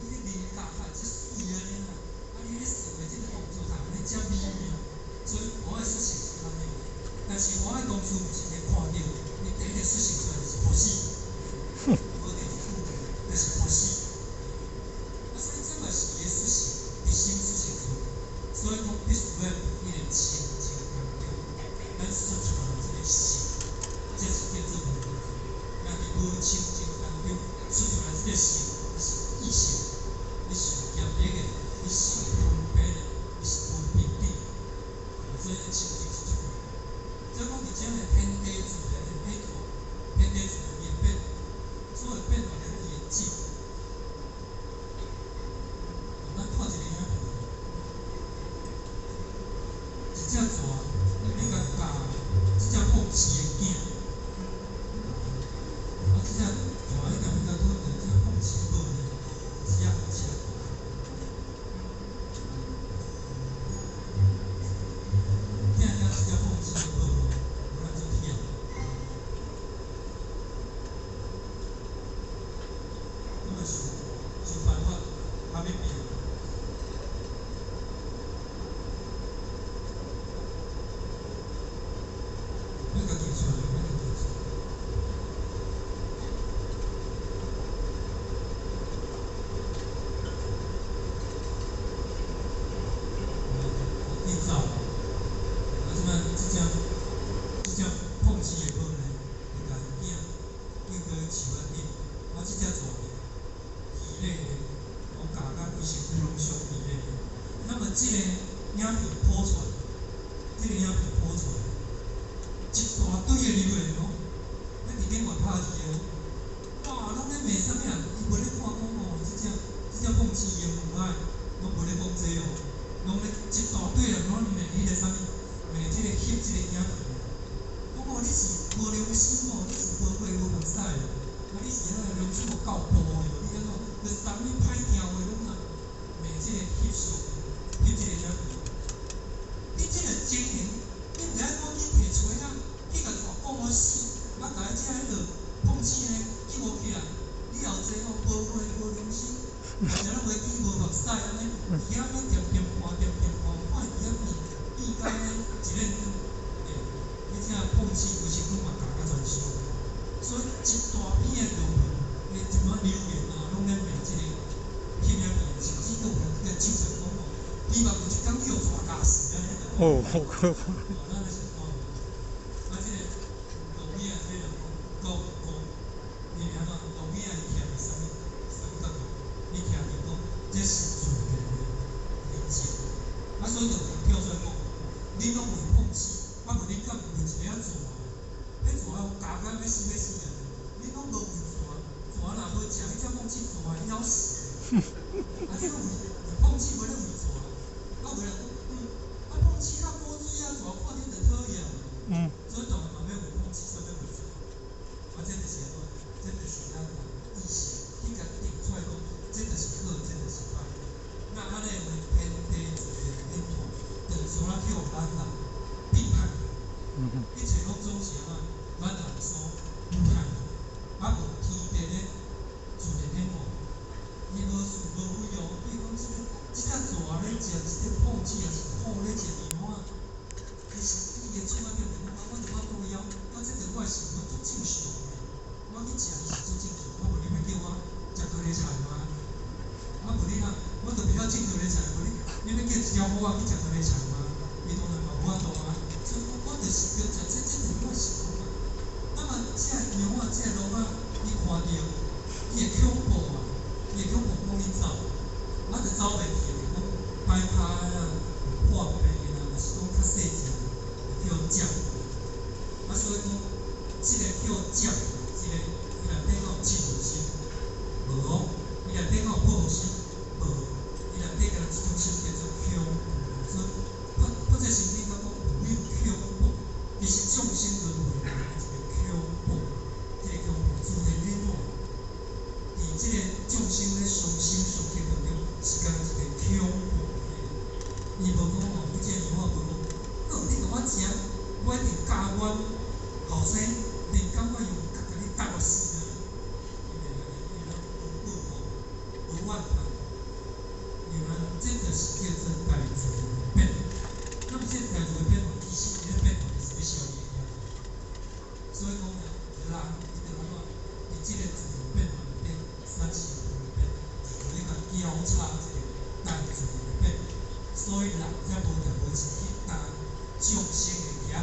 你咧面頰啊，這媠按呢啦，啊，你咧耍的這個動作按呢遮美妙，所以我的出世是按呢。但是我的同事毋是咧看著，伊第一個出世出來就是噗死，無第二句，就是噗死。啊，所以這嘛是伊的出世，佇心出世出來，所以講必須欲彼個清淨當中，咱出出來這個性，這是叫做無。若佇無清淨當中出出來這個性，是異性，你是有業力的，你是有分別的，你是無平等，所以清淨是足重要。所以講，佇遮個天地自然的變化，天地自然的變，所有變化就是伊的境。咱看一個影片，一隻蛇，你共教這隻碰瓷的囝，啊，這隻蛇你共伊共討論，這碰瓷母呢，是遐好笑。聽聽這隻碰瓷的母，有咱足疼。咁啊想想辦法，較欲變。欲共記出來，欲共記出來。去走，啊，這擺這隻碰瓷的母呢，就共伊囝叫過樹仔頂，啊，這隻蛇呢，魚咧，我咬甲規身軀攏傷魚咧。那麼這個影片播出來，這個影片播出來，一大堆的留言哦，咱佇頂懸拍字的哦，哇，攏咧罵啥物啊？伊無咧看講哦，這隻碰瓷的母愛，攏無咧講這哦，攏咧一大堆人攏罵彼個啥物，罵這個翕這個影片的。講哦，你是無良心哦，你是無血無目屎哦，啊，你是彼個良心有夠薄的哦，你按怎？就啥物歹聽話攏啊罵這個翕相，翕這個影片。你這個情形，你毋知影趕緊提錘仔，去共蛇講予死，啊，共彼隻彼落碰瓷的救起來，你後濟吼無血無良心，而且攏袂見無目屎按呢，佇遐閣恬恬看恬恬看，看伊佇遐變變甲按呢一个對，彼隻碰瓷規身軀嘛咬甲全傷，所以一大片的論文，伊一寡留言啊，哦，好可怕。咱就是看无。啊，這个路尾仔這就講高高，因為按怎路尾仔伊徛佇啥物啥物角度？伊徛佇講這是自然的寧靜。啊，所以就有人跳出來講，恁攏為碰瓷，啊無恁敢有為一个仔蛇？彼蛇咬甲欲死欲死啊！恁攏無為蛇，蛇若無食，你才碰瓷蛇會枵死。啊，你攏為為碰瓷，無咧為蛇。啊，有人講，啊碰瓷較古錐啊，蛇看著就討厭。所以當然嘛欲為碰瓷，煞欲為蛇。啊，這就是按怎？這就是咱人意識去共定出來講，這就是好，這就是歹。那按呢話，天地自然變化，就像咱去予咱人背叛。一切攏總是按怎？咱人所背叛。啊，無天地咧自然變化，伊無事無非哦。比如講，這个這只蛇咧食這个碰瓷，抑是虎咧食羊仔，伊是伊的出發點就講，啊，我著無法度枵，啊，這著我的生活足正常的。我去食伊是足正常，啊，無你欲叫我食高麗菜嗎？啊，無你若我著袂曉種高麗菜，無你你欲叫一條虎仔去食高麗菜嗎？伊當然嘛無法度啊。所以講，我就是著食這，這就是我的生活嘛。那麼這个羊仔、這个鹿仔，伊看著，伊會恐怖啊，伊會恐怖講你走，啊，就走袂去，就講擺跤啊，破病啊，抑是講較細隻，就叫佔。啊，所以講，這个叫佔，這个伊內底敢有嫉妒心？無哦。伊內底敢有報復心？無。伊內底敢若一種心叫做恐怖。所以，佛佛這聖經講有恐怖，其實眾生輪迴的一個恐怖，這個恐怖自然變化。佇這個眾生咧相生相克當中，是敢若一個恐怖的。伊無講吼，你這個羊仔無講，好，你共我食，我一定教阮後生，一定感覺用共共你搭落死啊！伊袂按呢，伊攏無報復，無怨恨。因為這就是叫做大自然的變化。那麼這個大自然變化，其實伊咧變化就是欲消伊的業。所以講呢，人伊就按怎？佇這個自然變化內底產生分別，就咧共交叉這個大自然的變化。所以人才無條無誌去擔眾生的業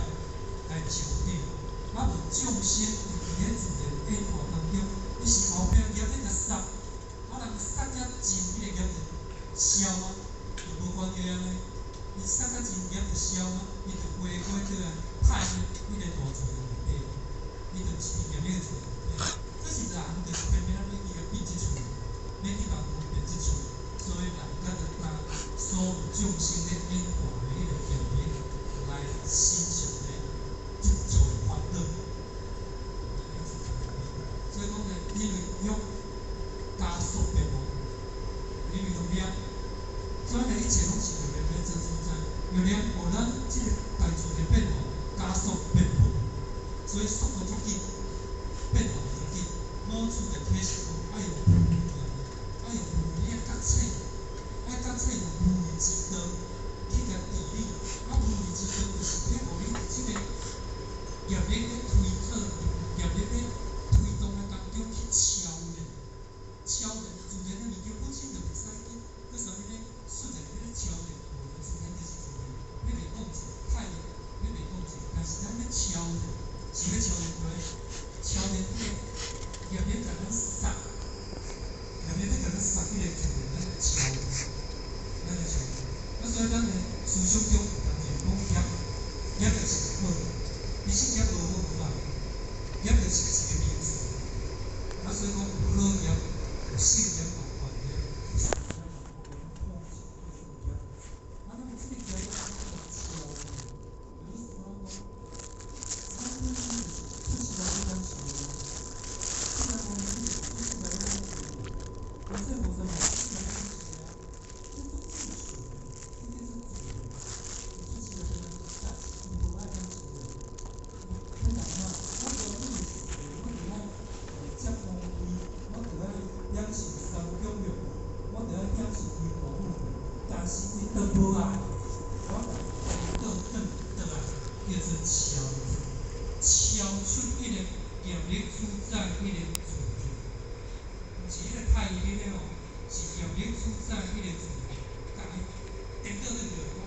來成長。啊，無眾生佇咧自然變化當中，伊是後壁業咧共殺，啊，人殺甲盡，彼個業就消啊，就無關係啊呢。伊殺甲盡業就消啊，伊就回歸轉來太彼個大自然內底，伊就是佇業力的自然內底。可是人就是偏偏仔欲去共變這喙，欲去共分辨這喙，所以人才著擔所有眾生咧演化的彼個業力來身上咧執取煩惱。所以講呢，因為欲加速變無，因為欲念，所以呢一切攏是業力咧做主宰，欲念予咱這個大自然變化加速變無，所以速度足緊，變化足緊。老子就啟示講，愛用無為啊，愛用無為的覺醒，愛覺醒用無為之道去共治理。啊，無為之道就是欲予你這個業力咧推進，業力咧推動的當中去超越，超越自然的物件本身就袂使去，閣啥物咧出現咧超越，無自然就是自然，彼袂講者，太彼袂講者，但是咱欲超越，是欲超越過來，超越彼個業力共咱殺，業力欲共咱殺彼個自然，咱就超越，咱就超越。啊，所以咱的思想中有當時講業，業就是好，其實業無好無歹，業就是一個名詞。啊，所以講有好業，有善業嘛，有壞業，有善業嘛，有苦業。啊，那麼這個業要按怎超越？就是講，咱本身就是出世來欲咱受的，這個公司出世來欲咱受的，而這無啥物出世來欲咱受啊，這足正常的，這叫做自然。出世來欲咱受，但是伊無愛咱受的。伊欲按怎？我無你的受，我著愛接光輝，我著愛享受三種欲，我著愛享受榮華富貴。但是伊都無愛，我倒轉轉來，叫做超越，超出彼個業力主宰彼個自然，毋是彼個太醫咧吼，是業力主宰彼個自然，共伊顛倒轉來講，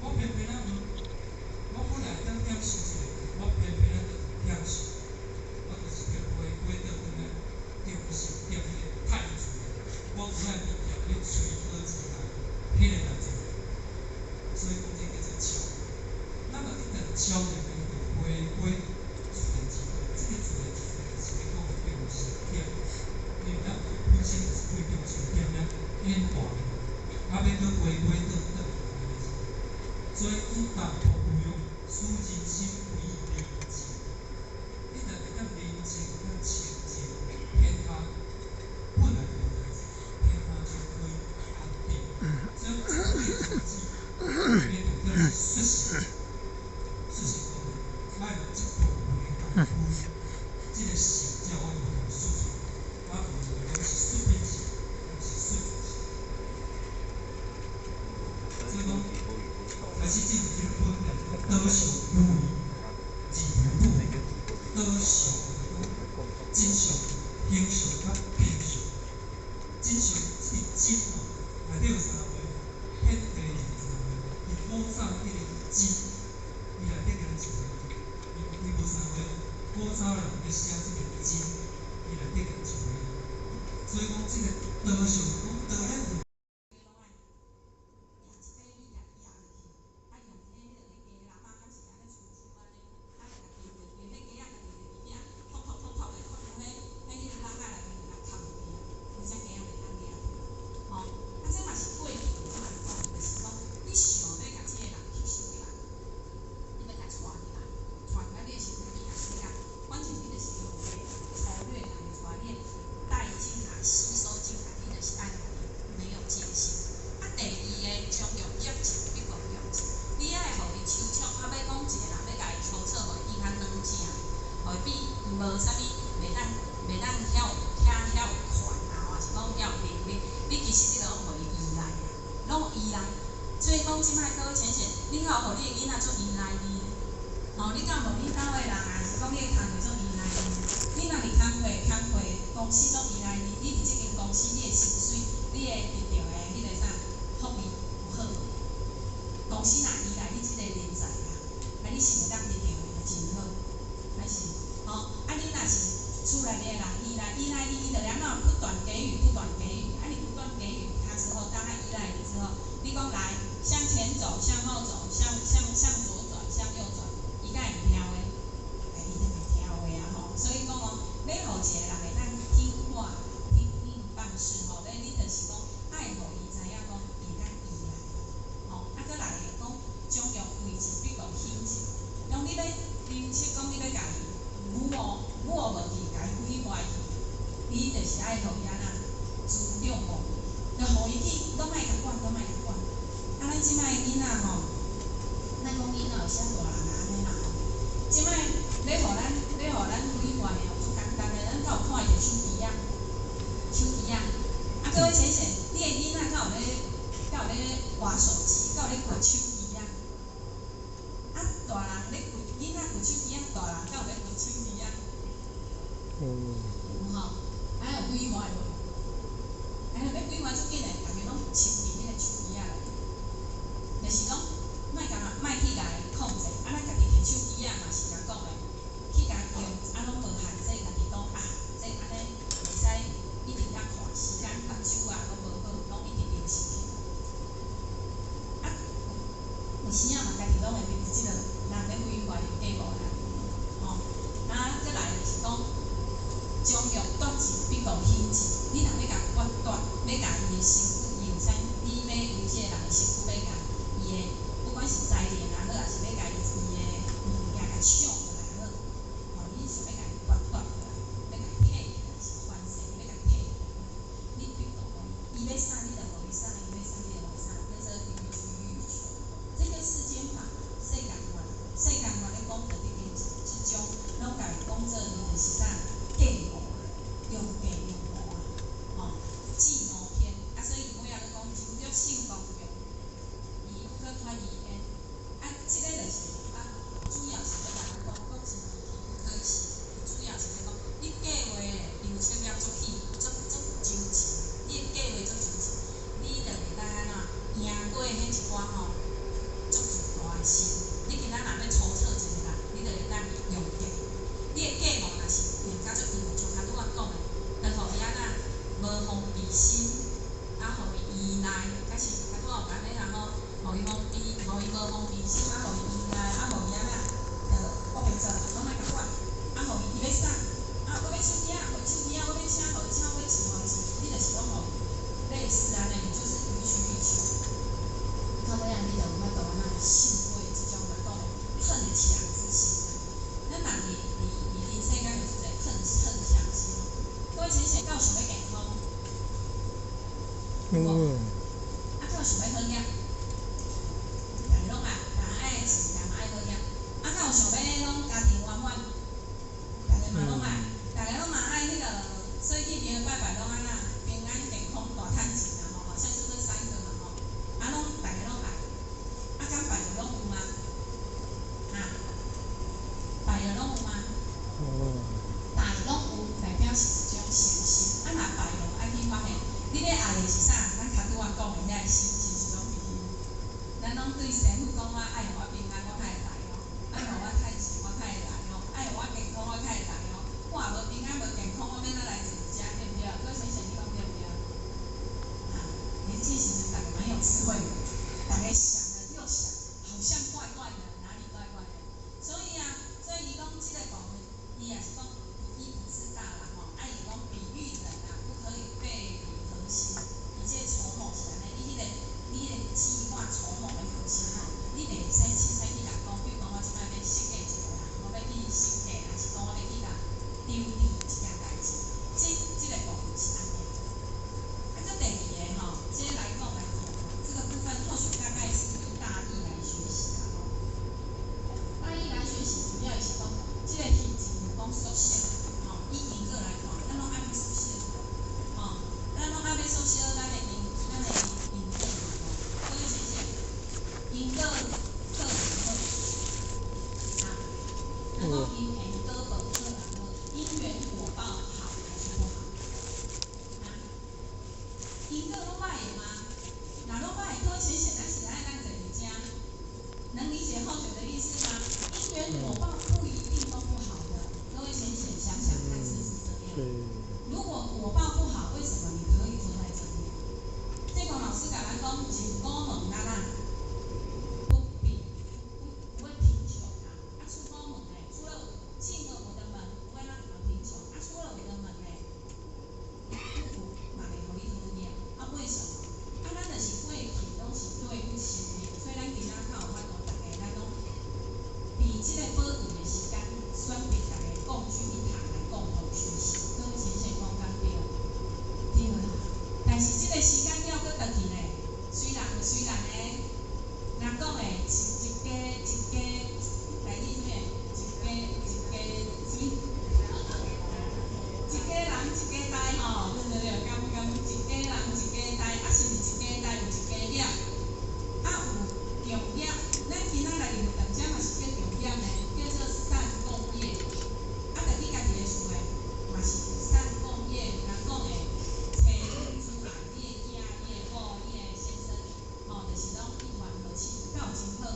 我偏偏仔毋，我本來當享受一个，我偏偏仔就毋享受，我就是叫回歸倒轉來中心點彼个太自然，我有愛物件咧隨和自來，彼个代志，所以講這叫做超越。咱若一旦超越的就回歸自然之道，這个自然之道就是咧講的中心點，因為咱本身就是對中心點遐演化的，啊，欲閣回歸倒轉來。所以以淡薄有用，使人心歸寧靜。你若會當寧靜、當清靜，天下本來就無代誌，天下就可以安定。所以這個主旨，伊重點是說實，說實講，莫用這部分的功夫，這个性才有法度說出來。啊，有的攏是說品性，毋是說事。所以講，開始進入這个本來，導向有為，而無不為。導向就是講真相、形象佮品相。真相這个真吼，內底有三個，天地人三個。伊古早彼个真，伊內底就一個，伊無三個。古早人咧寫這个真，伊內底就一個。所以講，這个導向講導咧有。將欲斷盡，必共興盡。你若欲共決斷，欲共伊的心。按呢啦吼，予伊方便，予伊無方便心，啊，予伊依賴，啊，予伊按怎，就我袂做，攏莫共管，啊，予伊伊欲啥，啊，我欲手機仔，予伊手機仔，我欲車，予伊車，我欲錢，予伊錢，你就是攏予伊，類似按呢，你就是予取予求。到尾仔你就有法度按怎受過這種人講的恨牆之心。咱人佇人世間就是一個恨牆心。各位淺顯，敢有想欲健康？有無？啊，敢有想欲好額？逐家攏愛，逐家愛錢，逐家嘛愛好額。啊，敢有想欲攏家庭圓滿？逐家嘛攏愛，逐家攏嘛愛彼個，所以去廟拜拜攏按怎平安健康大趁錢啊吼，好像就這三個嘛吼。啊，攏逐家攏愛。啊，敢拜著攏有嗎？哈？拜著攏有嗎？拜攏有，代表是一種誠心。啊，若拜了，愛去發現，你咧愛的是啥？咱較拄仔講的遐個心，是毋是攏佇彼？咱攏對師父講，我愛予我平安，我較會來哦；愛予我趁錢，我較會來哦；愛予我健康，我較會來哦。我若無平安、無健康，我欲按怎來坐佇遮？對毋對？各位先生，你講對毋對？啊，年輕時陣，逐家蠻有智慧的，逐家想了又想，好像怪怪的，哪裡怪怪的？所以啊，所以伊講這個部分，伊也是講不義不自大啦吼。啊，伊講比喻人啊，不可以背離核心，一切籌謀是按呢，你彼個計劃籌謀的核心吼，你袂使凊彩去共講，比如講我這擺欲設計一個人，我欲去設計，還是講我欲去共處理一件代誌，這個部分是按呢。啊，閣第二个吼，這個來講來看，這個部分或許大概是以大意來學習啦吼。大意來學習，主要是講這個戲是講屬性，吼，以因果來看，咱攏愛欲縮小，吼，咱攏愛欲縮小咱的因果嘛吼。各位先生，因果好毋好？啊，咱講因緣果報好毋好？因緣果報好還是不好？啊？因果攏歹的嗎？若攏歹的，各位淺顯，咱是愛咱坐佇遮，能理解後學的意思嗎？因緣果報不一定都不好的，各位淺顯想想看，是不是這樣？如果果報不好，為什麼你可以坐在這邊？這個老師共咱講，進古門咱啊，不比不會貧窮啊。啊，出古門咧，出了進了我的門，不會讓你們貧窮。啊，出了我的門咧，不嘛袂予你好額。啊，為什麼？啊，咱就是過去攏是對不起的，所以咱今仔較有法度，逐家咱攏佇這個寶貴的時間，選擇逐家共聚一堂來共同學習。各位淺顯講敢對？對啦。但是這個時間了，閣轉去咧，隨人有隨人的。人講的，一家一家，來你啥物？一家一家啥物？一家人一家代吼，對對對，敢敢一家人一家代，啊是毋是一家代有一家業？啊有共業，咱今仔來入堂遮嘛是叫共業呢，叫做善共業。啊，轉去家己的厝的，嘛是善共業。人講的，妻女諸愛，你的囝、你的某、你的先生，吼，就是攏一團和氣，敢有真好？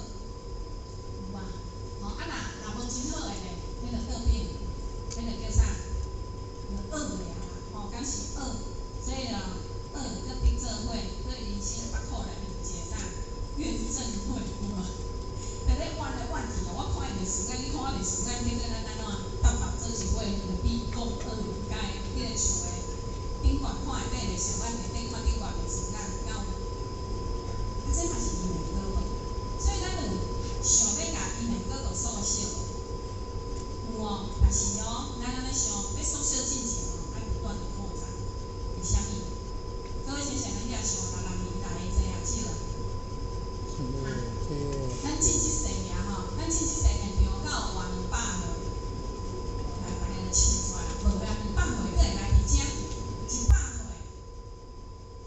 有啊，吼啊若若無真好的咧，彼就倒變，彼就叫啥？惡的啊啦，吼，敢是惡，所以啊，惡閣逼做伙，閣人生縛苦內面有一個啥怨憎會，有無？佇咧怨來怨去哦，我看伊袂順眼，你看我袂順眼，結果咱按怎搭搭做一伙，就比講惡共彼個厝的頂懸看下底袂順眼，下底看頂懸袂順眼，敢有？啊，這嘛是因緣果報，所以咱就想欲共因緣果報縮小，有哦，但是哦，咱按呢想，欲縮小進前哦，愛不斷的擴展。為啥物？各位先生，咱遐想60年代的濟抑少啊？咱進這世爾吼，咱進這世現場到活200歲，來逐家就笑出來，無啊，200歲閣會來佇遮，100歲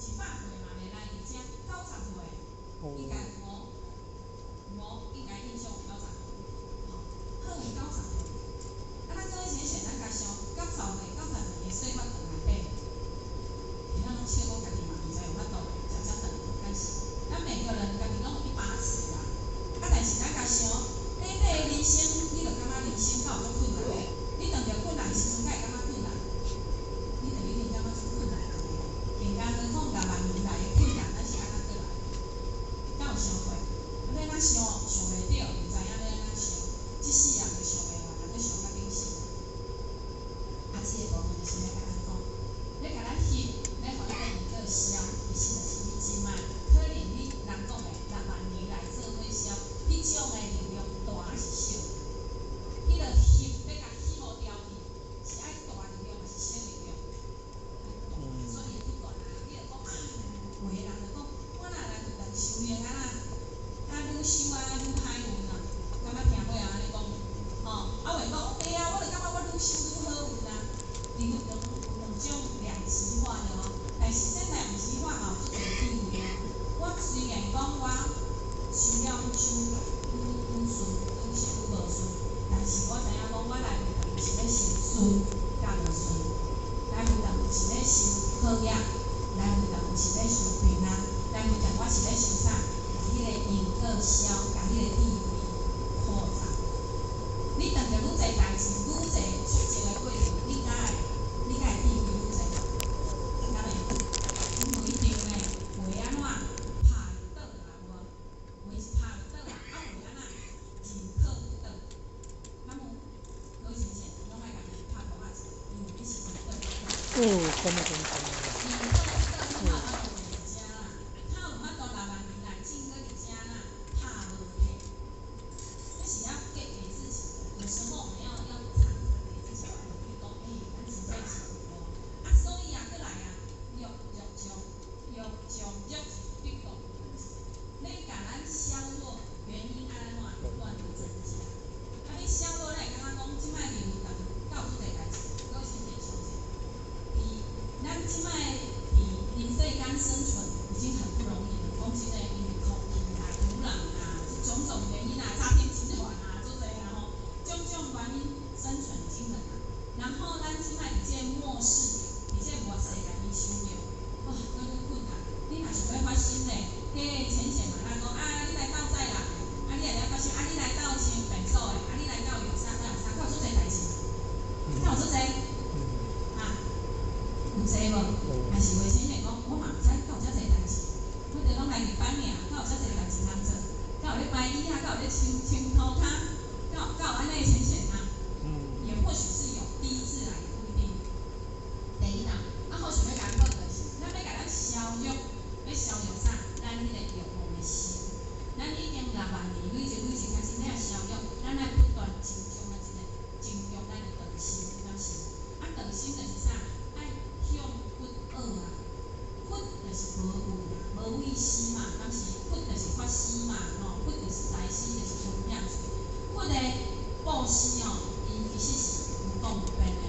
，100歲嘛會來佇遮，90歲應該有無？有無？應該印象有90歲，吼，好有90歲。啊，咱各位先生，順佮無順，來回當是咧修好業，來回當是咧修平安，來回當我是咧修啥？共彼个因果消，共彼个地位擴展。你當著愈濟代誌，愈濟出情的過程，你敢會地位愈濟？敢會？無一定呢，會按怎拍就倒啦，有無？話是拍就倒啦，啊有按怎認可倒？敢有？好親像攏愛共伊拍鼓仔，因為你是倒。哦，咁啊咁咁。認可倒，較有法度佇遮啦，較有法度6萬年來進閣佇遮啦，拍無退。這是要給自己的，有時候我們要常常給自己鼓勵，講，欸，咱真正是有啊，所以啊，閣來啊，欲欲將欲將欲必過，你共咱削弱原因按怎不斷的增加。啊，你削弱，你會感覺講，這擺流動到足濟代誌，閣先前想者，佇咱這擺佇人世間生存已經很不容易了，講真的，因為空氣啊、土壤啊，這種種原因啊，詐騙集團啊，足濟啊吼，種種原因生存已經很難。然後咱這擺佇這個末世，佇這個末世內面修煉，哇，閣愈困難。你若想欲發心咧，假淺顯嘛，咱講啊，你來鬥載人的，啊，你若了發心，啊，你來鬥清便所的，啊，你來鬥用啥啥啥，敢有足濟代誌？敢有足濟？啊，有濟無？還是話淺顯講，我嘛毋知敢有遮濟代誌，我著攏來日本爾，敢有遮濟代誌通做？敢有咧排椅啊？敢有咧清清塗跤？敢有按呢淺顯啊？也或許是有，第一次來也不一定。第一啦，啊，好想欲共講就是，咱欲共咱消弱，欲消弱啥？咱彼个欲望的心，咱已經6萬年累積累積開始，咱欲消弱，咱愛不斷增長咱這個增強咱的道心，敢是？啊，道心就是啥？愛向佛學啊，佛就是無畏啊，無畏施嘛，敢是？佛就是法師嘛，吼，佛就是財師，就是分享。佛的布施哦，伊其實是有講有變的。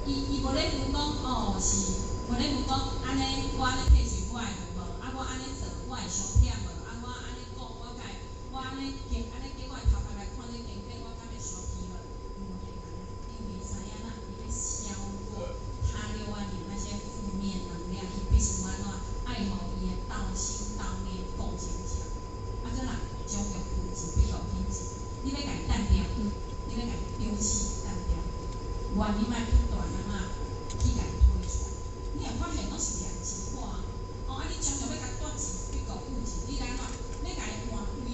伊無咧分講哦，是無咧分講按呢，我按呢退稅我會無？啊，我按呢做我會傷忝無？啊，我按呢講我敢會？我按呢激按呢激我的頭殼來看這經典，我敢會生氣無？毋會按呢，因為知影啦，伊欲消過他6萬年那些負面能量，伊必須按怎愛予伊的道心道念夠堅強。啊，閣來將欲物質比較品質，你欲共伊淡掉，你欲共伊丟棄淡掉，原因愛不斷按怎去共伊推出來，你會發現攏是兩極化。哦，啊，你將欲欲共斷除比較物質，你來按怎？欲共伊換位，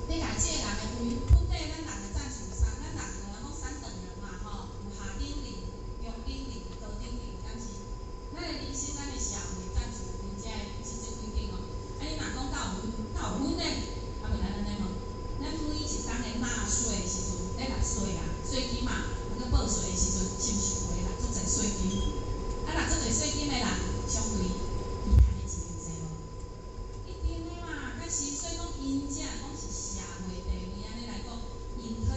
欲共這個人的位，本底咱人的戰術三，咱人有人講三等人嘛，吼，有下等人、中等人、高等人，敢是？咱的人生，咱的社會戰術分這這幾等哦。啊，你若講敢有分呢？啊，袂咱按呢無？咱每一工的納稅的時陣，咧納稅啊，稅金嘛，啊，閣報稅的時陣，是毋是會納足濟稅金？啊，納足濟稅金的人，相對伊趁的錢有濟無？一定的嘛，敢是所以講，𪜶遮講是社會地位按呢來講，𪜶可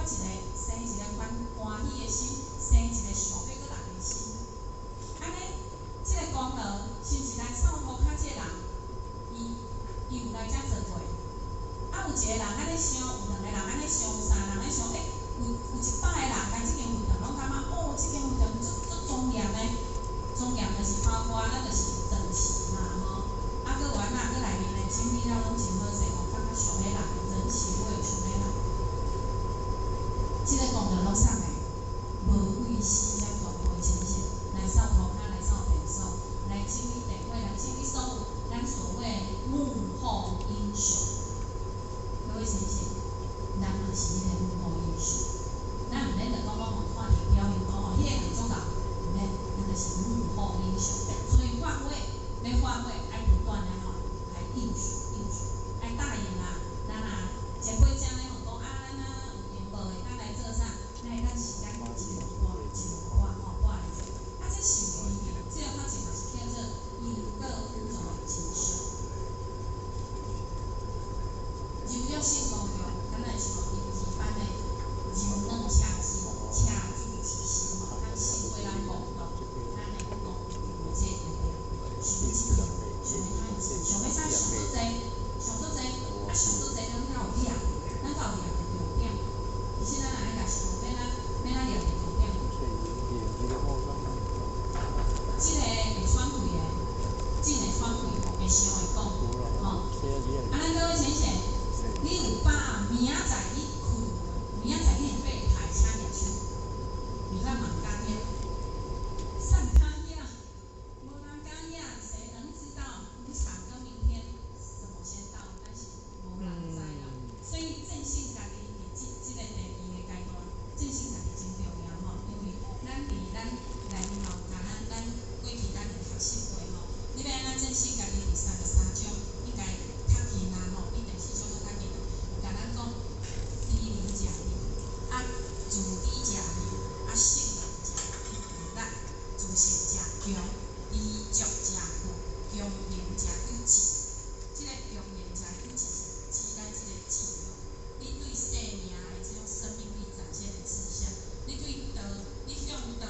發一个生一个歡歡喜的心，生一個想欲閣來的心。按呢，這个功勞是毋是來掃塗跤這个人？伊伊有來遮做過。啊，有一個人按呢想，有兩個人按呢想，有三個人按呢想，欸，有有100個人來這間佛堂，攏感覺哦，這間佛堂足足莊嚴的，莊嚴就是包括咱就是整齊嘛吼。啊，閣有按怎，閣內面的整理了攏真好勢，吼，感覺想欲來，人情味想欲來。這個功勞攏啥來？無畏施遮大批淺顯來掃塗跤，來掃便所，來整理地會，來整理所有咱所謂幕後英雄。各位淺顯，咱嘛是彼個幕後英雄。咱毋免就講攏予看佇表面講哦，彼個人足𠢕，毋免，咱就是幕後英雄。所以換位，欲換位，愛不斷按怎來應許應許，愛答應啊。咱若前輩遮咧吼講啊，咱啊有閒無會當來做啥？咱會當時間一兩半一兩半吼半來做。啊，這是有意義，這個法則嘛是叫做因果宇宙的真相。柔弱性剛強，咱來像嬰兒般的柔軟赤子，赤子之心吼，咱勝過咱懵懂，咱會講有這個力量，想欲這個，想欲趁錢，想欲啥？想足濟，想足濟，啊想足濟，咱才有掠，咱才有掠著重點。其實咱若愛共想，欲咱欲咱掠著重點。這個會喘氣的，進會喘氣，會想會講，吼。啊，咱各位淺顯，你有把握明仔載你睏，明仔載你會爬台，請舉手。你看嘛，敢遐，啥人敢遐，無人敢遐，誰能知道無常跟明天什麼先到？但是無人知啦。所以正信家己佇這這個第二個階段，正信家己真重要吼，因為咱佇咱內面吼，共咱咱過去咱有學習過吼。你欲按怎正信家己佇33章，應該較近啊吼，比第四章閣較近。有共咱講，知人誠力，啊，自知誠力，啊，勝人誠力，自信誠強，知足誠富，強能誠有志。這個強能誠有志是指咱這個志吼，你對生命的這種生命力展現的志向，你對道，你向道，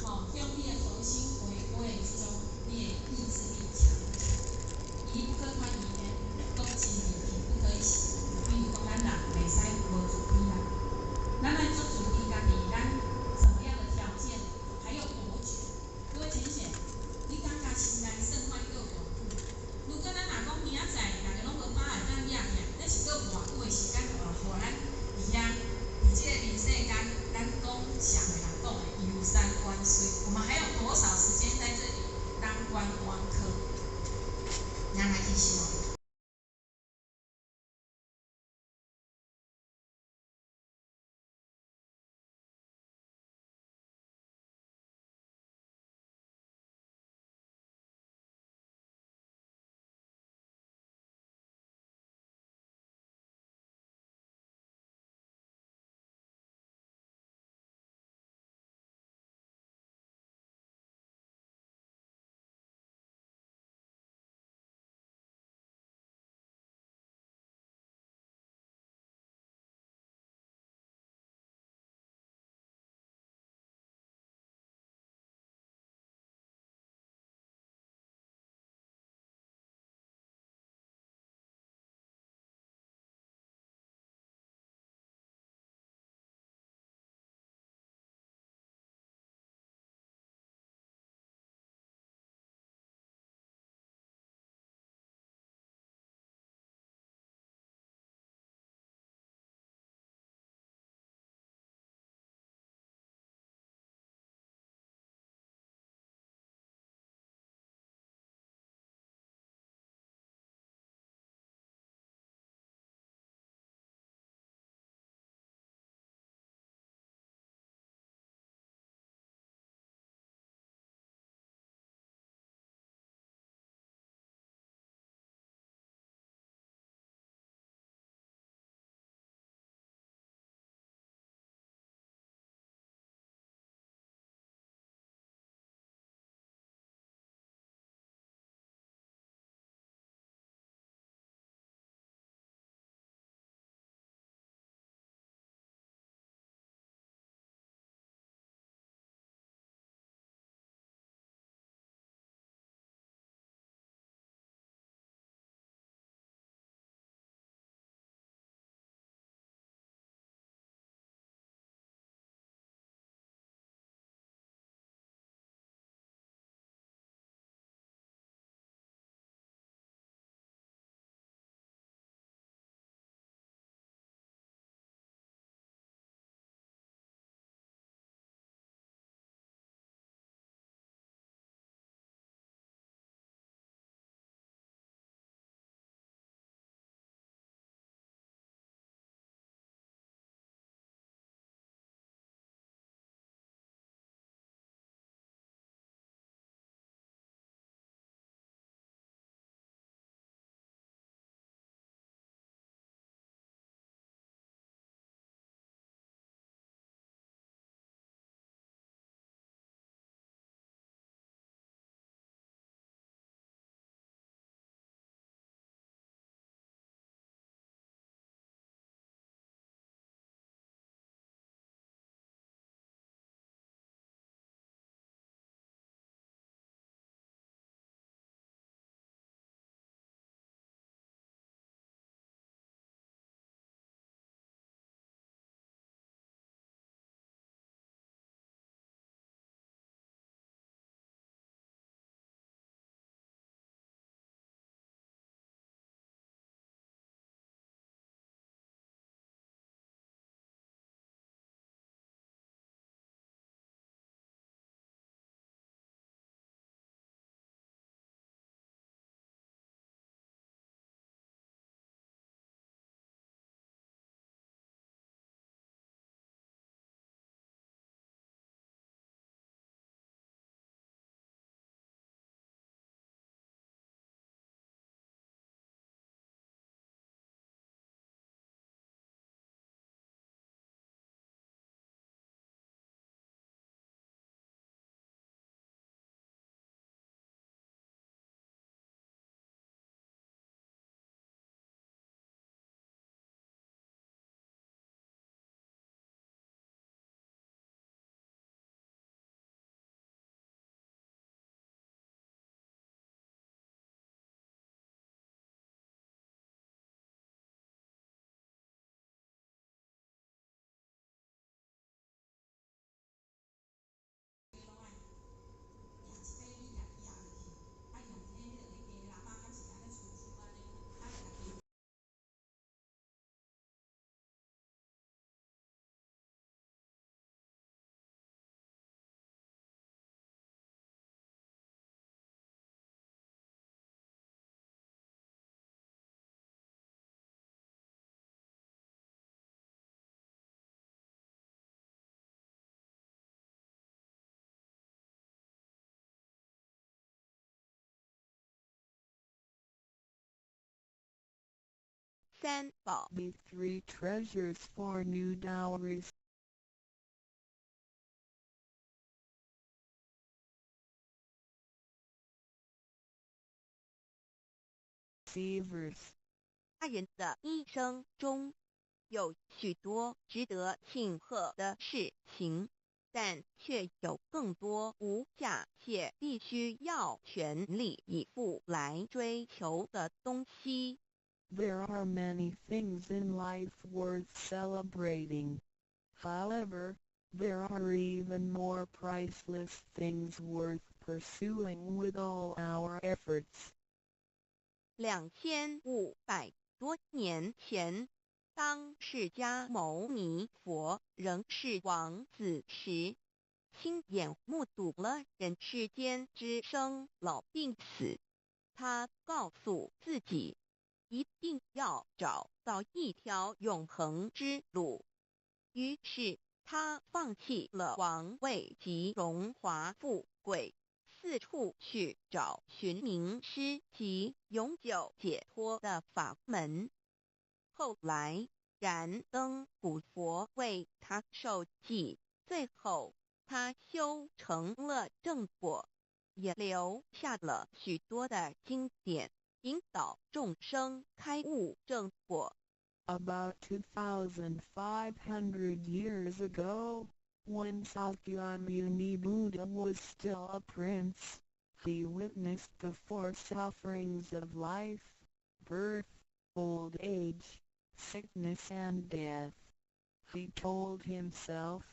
吼，向你的核心回歸的這種你的意志力強不強？伊不可寬疑呢，講真理不可以死。比如講，咱人袂使無自卑啦，咱愛做自己家己，咱什麼樣的條件，還有多久？各位淺顯，你感覺時間算看你閣有偌久？如果咱若講明仔載逐家攏無把握當掠起來，咱是閣有偌久的時間，予咱佇遐，佇這個人世間，咱講社會人講的遊山玩水，我們還有多少時間在這裡當觀光客？咱來去想。三寶。 The three treasures for new Tao receivers. 大人的一生中，有许多值得庆贺的事情，但却有更多无价且必须要全力以赴来追求的东西。 There are many things in life worth celebrating. However, there are even more priceless things worth pursuing with all our efforts. 2500多年前，当释迦牟尼佛仍是王子时，亲眼目睹了人世间之生老病死。他告诉自己，一定要找到一条永恒之路。于是，他放弃了王位及荣华富贵，四处去找寻明师及永久解脱的法门。后来，燃灯古佛为他授记，最后他修成了正果，也留下了许多的经典，引导众生开悟正果。 About 2,500 years ago, when Sakyamuni Buddha was still a prince, he witnessed the four sufferings of life: birth, old age, sickness and death. He told himself,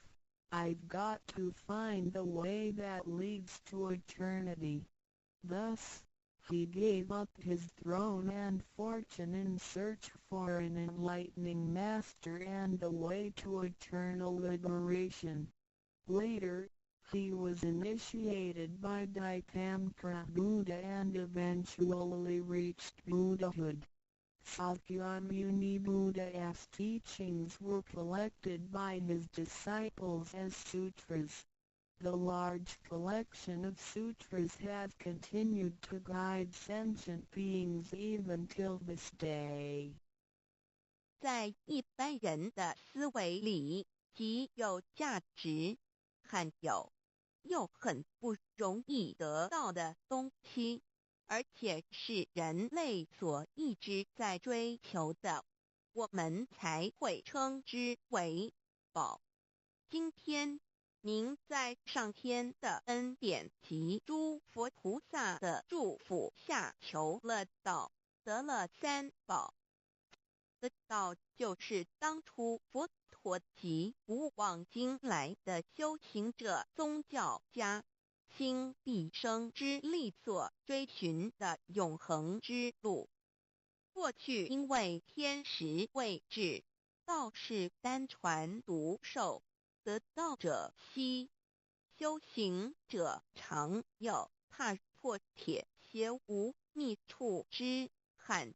"I've got to find the way that leads to eternity." Thus, he gave up his throne and fortune in search for an enlightening master and the way to eternal liberation. Later, he was initiated by Dipamkara Buddha and eventually reached Buddhahood. Sakyamuni Buddha's teachings were collected by his disciples as sutras. The large collection of sutras have continued to guide sentient beings even till this day. 在一般人的思维里，极有价值、罕有又很不容易得到的东西，而且是人类所一直在追求的，我们才会称之为宝。今天，您在上天的恩典及诸佛菩萨的祝福下求了道，得了三宝。得道就是当初佛陀及古往今来的修行者、宗教家，倾毕生之力所追寻的永恒之路。过去因为天时未至，道是单传独授，得道者稀，修行者常有踏破铁鞋无觅处之憾。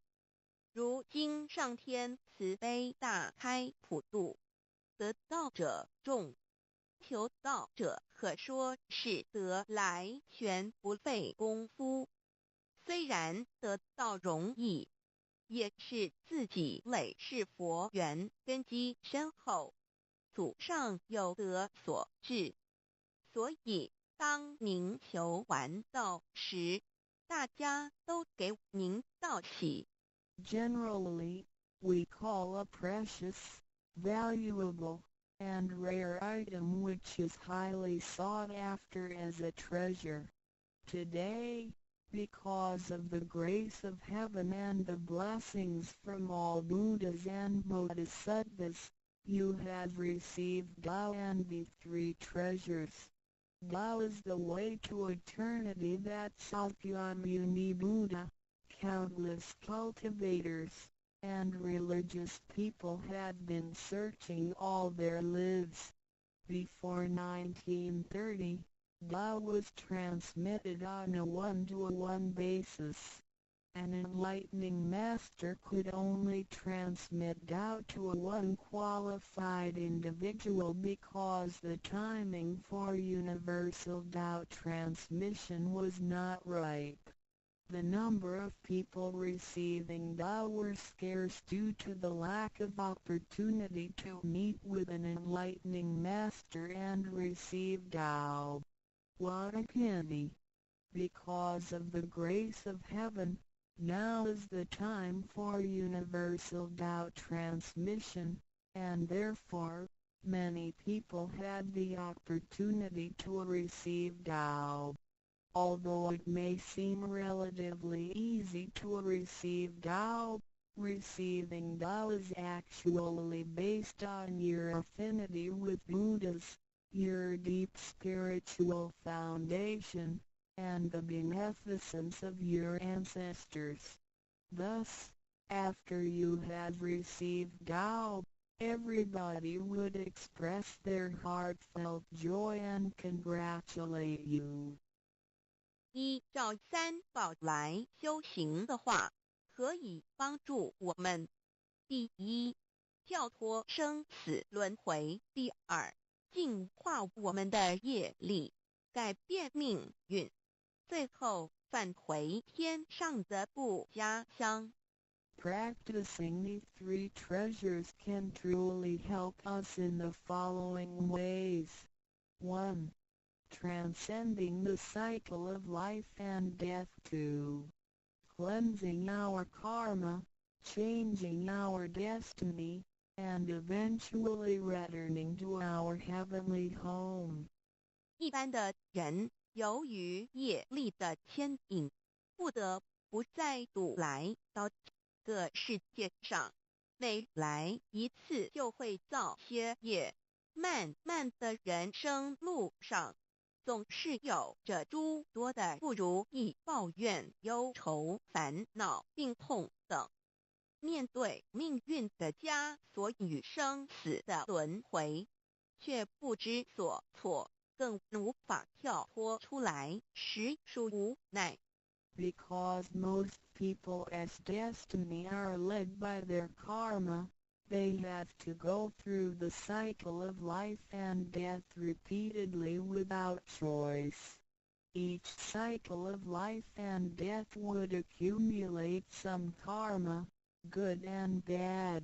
如今上天慈悲大开普度，得道者众，求道者可说是得来全不费功夫。虽然得道容易，也是自己累世佛缘根基深厚，祖上有德所致。所以，当您求完道时，大家都给您道喜。 Generally, we call a precious, valuable, and rare item which is highly sought after as a treasure. Today, because of the grace of heaven and the blessings from all Buddhas and Bodhisattvas, you have received Tao and the three treasures. Tao is the way to eternity that Sakyamuni Buddha, countless cultivators, and religious people have been searching all their lives. Before 1930, Tao was transmitted on a one-to-one basis. An enlightening master could only transmit Tao to a one qualified individual because the timing for universal Tao transmission was not ripe. The number of people receiving Tao were scarce due to the lack of opportunity to meet with an enlightening master and receive Tao. What a pity! Because of the grace of heaven, now is the time for universal Tao transmission, and therefore, many people had the opportunity to receive Tao. Although it may seem relatively easy to receive Tao, receiving Tao is actually based on your affinity with Buddhas, your deep spiritual foundation, and the beneficence of your ancestors. Thus, after you have received Tao, everybody would express their heartfelt joy and congratulate you. 依照三宝来修行的话，可以帮助我们：第一，跳脱生死轮回；第二，净化我们的业力，改变命运；最后返回天上的故家乡。 Practicing the three treasures can truly help us in the following ways. 1. Transcending the cycle of life and death. 2. Cleansing our karma, changing our destiny, and eventually returning to our heavenly home. 一般的人由于业力的牵引，不得不再度来到这个世界上。每来一次就会造些业，漫漫的人生路上，总是有着诸多的不如意、抱怨、忧愁、烦恼、病痛等。面对命运的枷锁与生死的轮回，却不知所措，更无法跳脱出来，实属无奈。 Because most people's destiny are led by their karma, they have to go through the cycle of life and death repeatedly without choice. Each cycle of life and death would accumulate some karma, good and bad.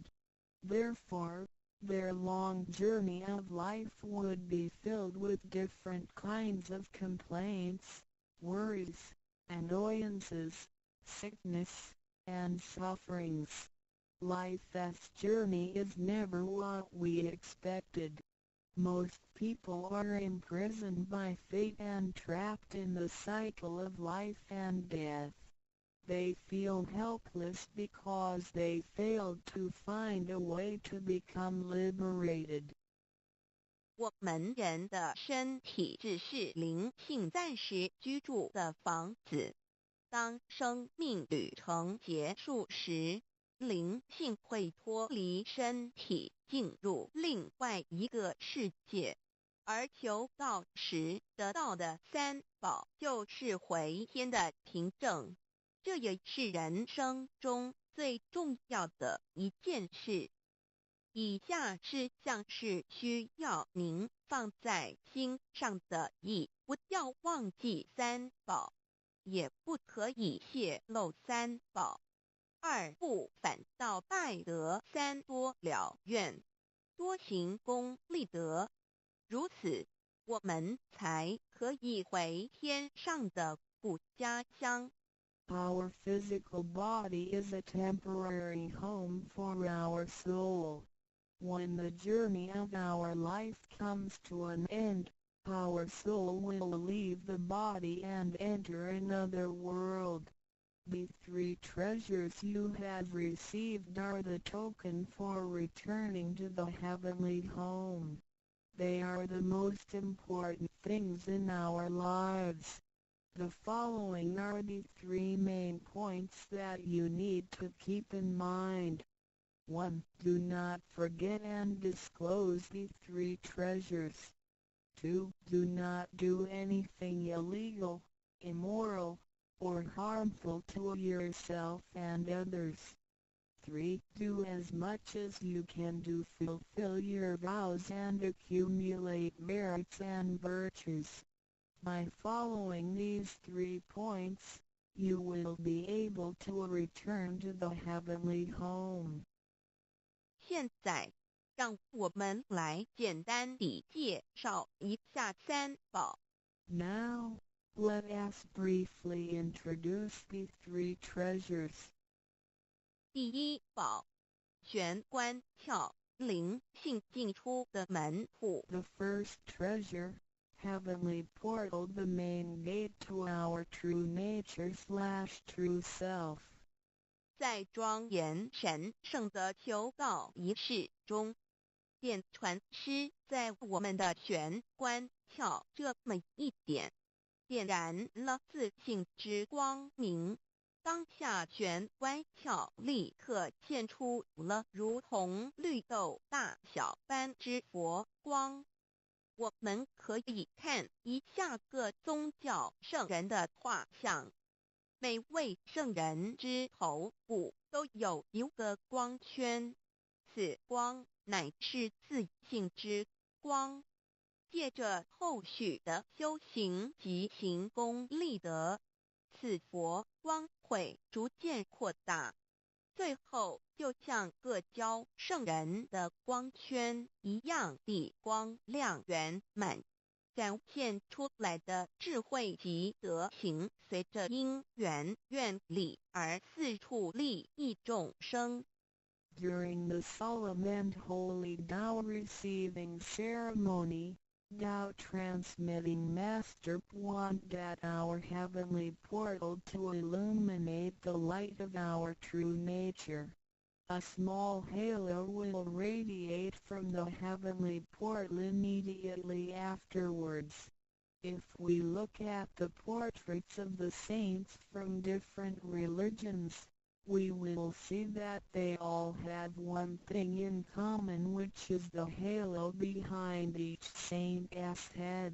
Therefore, their long journey of life would be filled with different kinds of complaints, worries, annoyances, sickness, and sufferings. Life's journey is never what we expected. Most people are imprisoned by fate and trapped in the cycle of life and death. They feel helpless because they failed to find a way to become liberated. 我们人的身体只是灵性暂时居住的房子。当生命旅程结束时，灵性会脱离身体，进入另外一个世界。而求道时得到的三宝，就是回天的凭证。这也是人生中最重要的一件事。以下事项是需要您放在心上的：一，不要忘记三宝，也不可以泄露三宝；二，不反倒拜得三多了愿，多行功立德，如此，我们才可以回天上的故家乡。 Our physical body is a temporary home for our soul. When the journey of our life comes to an end, our soul will leave the body and enter another world. The three treasures you have received are the token for returning to the heavenly home. They are the most important things in our lives. The following are the three main points that you need to keep in mind. 1. Do not forget and disclose the three treasures. 2. Do not do anything illegal, immoral, or harmful to yourself and others. 3. Do as much as you can to fulfill your vows and accumulate merits and virtues. By following these three points, You will be able to return to the heavenly home. 现在，让我们来简单地介绍一下三宝。 Now, let us briefly introduce the three treasures. 第一宝，玄关窍，灵性进出的门户。 The first treasure, heavenly portal, the main gate to our true nature/true self. 在庄严神圣的求道仪式中，点传师在我们的玄关窍这么一点，点燃了自性之光明。当下玄关窍立刻现出了如同绿豆大小般之佛光。我们可以看一下各宗教圣人的画像，每位圣人之头部都有一个光圈，此光乃是自性之光。借着后续的修行及行功立德，此佛光会逐渐扩大，最后就像各教圣人的光圈一样地光亮圆满，展现出来的智慧及德行，随着因缘愿力而四处利益众生。 During the solemn and holy Tao receiving ceremony, Tao transmitting Master point at our heavenly portal to illuminate the light of our true nature. A small halo will radiate from the heavenly portal immediately afterwards. If we look at the portraits of the saints from different religions, we will see that they all have one thing in common, which is the halo behind each saint's head.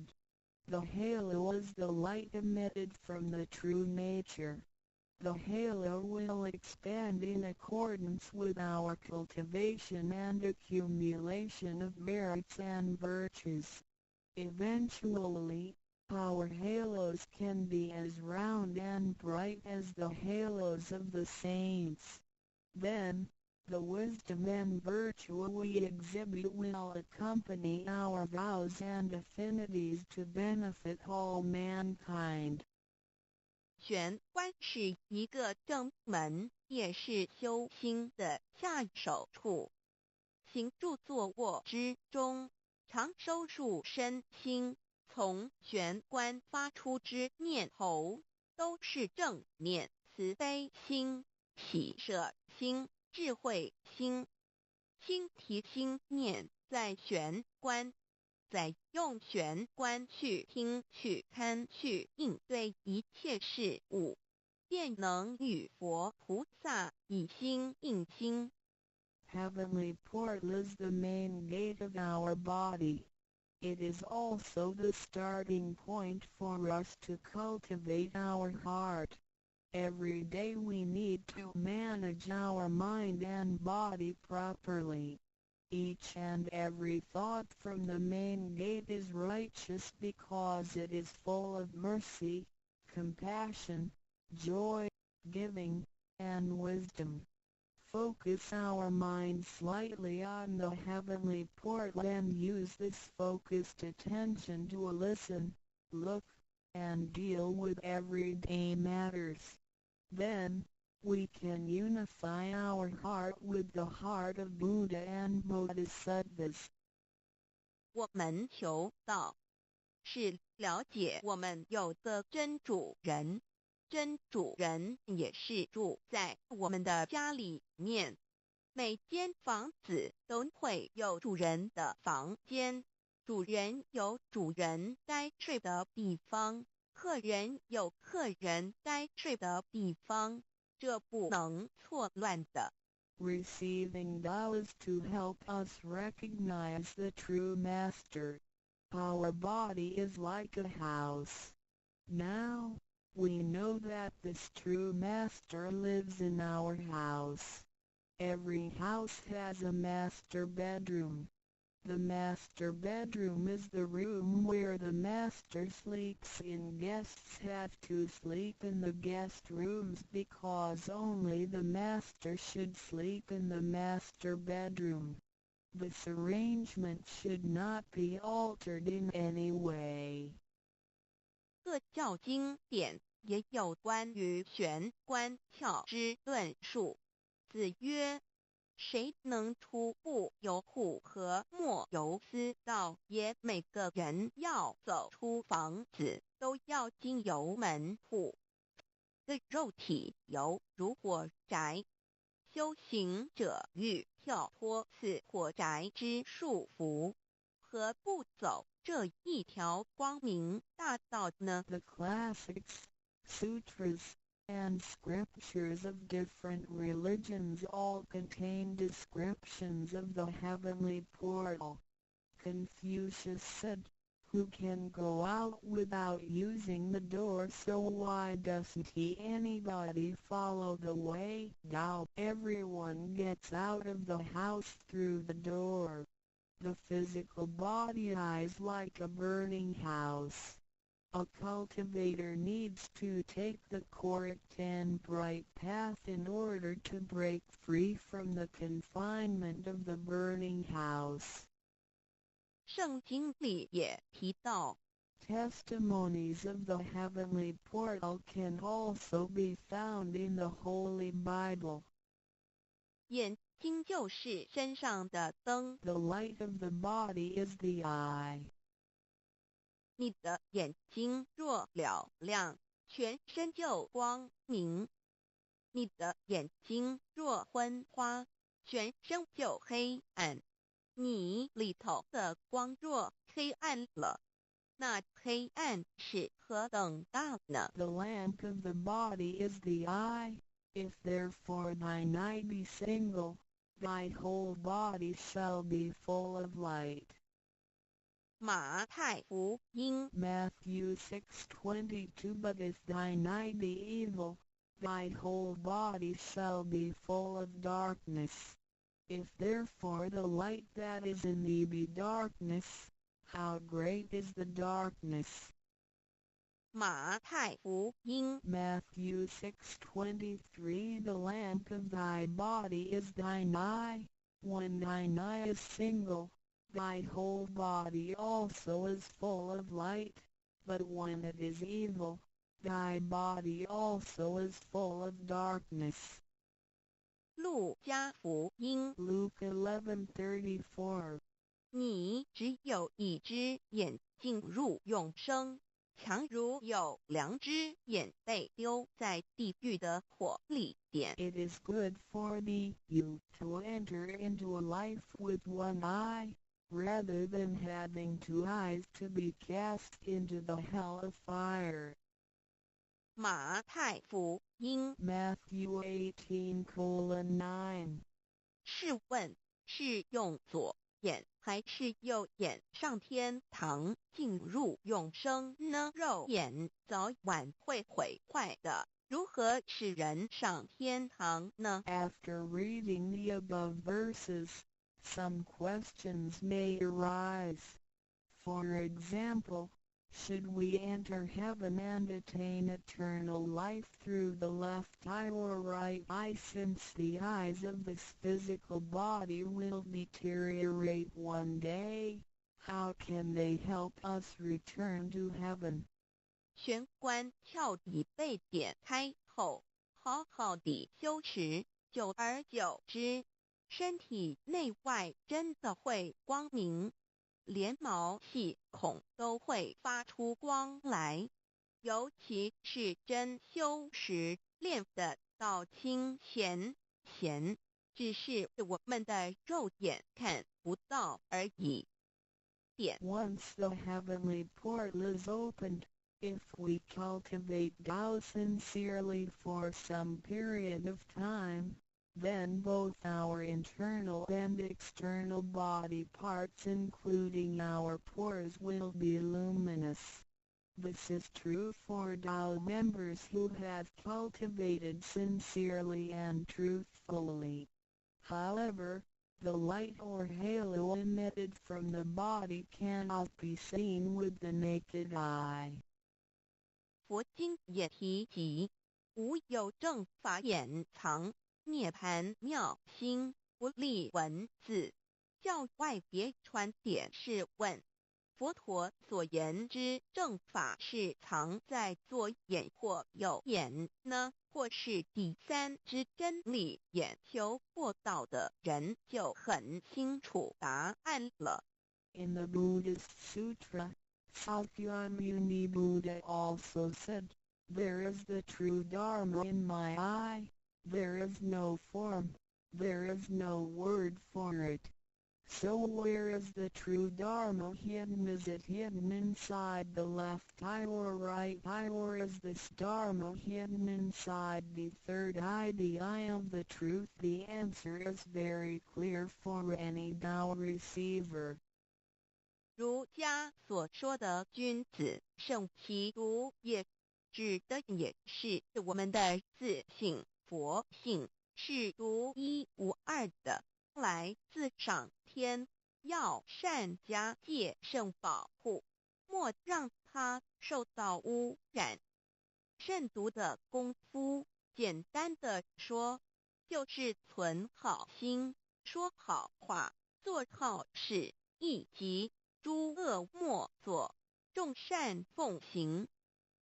The halo is the light emitted from the true nature. The halo will expand in accordance with our cultivation and accumulation of merits and virtues. Eventually, our halos can be as round and bright as the halos of the saints. Then, the wisdom and virtue we exhibit will accompany our vows and affinities to benefit all mankind. 玄关是一个正门，也是修心的下手处。行住坐卧之中，常收束身心，从玄关发出之念头，都是正念、慈悲心、喜舍心、智慧心。心提心念在玄关，再用玄关去听、去看、去应对一切事物，便能与佛菩萨以心印心。 Heavenly portal is the main gate of our body. It is also the starting point for us to cultivate our heart. Every day we need to manage our mind and body properly. Each and every thought from the main gate is righteous because it is full of mercy, compassion, joy, giving, and wisdom. Focus our mind slightly on the heavenly portal and use this focused attention to listen, look, and deal with everyday matters. Then, we can unify our heart with the heart of Buddha and Bodhisattvas. 我們求道，是了解我們有個真主人，真主人也是住在我們的家裡面。每間房子都會有主人的房間，主人有主人該睡的地方，客人有客人該睡的地方，這不能錯亂的。 Receiving Tao is to help us recognize the true master. Our body is like a house. Now, we know that this true master lives in our house. Every house has a master bedroom. The master bedroom is the room where the master sleeps in. Guests have to sleep in the guest rooms because only the master should sleep in the master bedroom. This arrangement should not be altered in any way. 各教经典也有关于玄关窍之论述。子曰：“谁能出不由户和莫由私道耶？每个人要走出房子，都要经由门户。的肉体犹如火宅，修行者欲跳脱此火宅之束缚，何不走这一条光明大道呢？ The classics, sutras, and scriptures of different religions all contain descriptions of the heavenly portal. Confucius said, "Who can go out without using the door, so why doesn't he anybody follow the way Tao? Everyone gets out of the house through the door. The physical body is like a burning house. A cultivator needs to take the correct and bright path in order to break free from the confinement of the burning house." 圣经里也提到， Testimonies of the heavenly portal can also be found in the Holy Bible. 眼睛就是身上的灯。 The light of the body is the eye. 你的眼睛若嘹亮，全身就光明；你的眼睛若昏花，全身就黑暗。你裡頭的光若黑暗了，那黑暗是何等大呢？ The lamp of the body is the eye. If therefore thine eye be single, thy whole body shall be full of light. 馬太福音 Matthew 6:22. But if thine eye be evil, thy whole body shall be full of darkness. If therefore the light that is in thee be darkness, how great is the darkness? 馬太福音 Matthew 6:23. The lamp of thy body is thine eye. When thine eye is single, thy whole body also is full of light, but when it is evil, thy body also is full of darkness. 路加福音 Luke 11:34. 你只有一隻眼進入永生，強如有兩隻眼被丟在地獄的火裡點。 It is good for thee you to enter into a life with one eye, rather than having two eyes to be cast into the hell of fire. 馬太福音 Matthew 18:9. 試問是用左眼還是右眼上天堂進入永生呢？肉眼早晚會毀壞的，如何使人上天堂呢？ After reading the above verses, some questions may arise. For example, should we enter heaven and attain eternal life through the left eye or right eye, since the eyes of this physical body will deteriorate one day? How can they help us return to heaven? 玄關竅已被點開後，好好地修持，久而久之，身體內外真的會光明，連毛細孔都會發出光來。尤其是真修實練的到清顯顯，只是我們的肉眼看不到而已。點 Once the heavenly portal is opened, if we cultivate Tao sincerely for some period of time, then both our internal and external body parts, including our pores, will be luminous. This is true for Tao members who have cultivated sincerely and truthfully. However, The light or halo emitted from the body cannot be seen with the naked eye. 佛經也提及，無有正法眼藏，涅槃妙心，不立文字。教外別傳點是問，佛陀所言之正法是藏在左眼或右眼呢，或是第三之真理眼？修過道的人就很清楚答案了。 In the Buddhist Sutra, Sakyamuni Buddha also said, "There is the true Dharma in my eye, there is no form, there is no word for it." So where is the true Dharma hidden? Is it hidden inside the left eye or right eye, or is this Dharma hidden inside the third eye, the eye of the truth? The answer is very clear for any Tao receiver. 儒家所說的君子慎其獨也，指的也是我們的自性佛性，是獨一無二的，來自上天，要善加戒慎保護，莫讓它受到污染。慎獨的功夫，簡單的說，就是存好心，說好話，做好事，以及諸惡莫作，眾善奉行，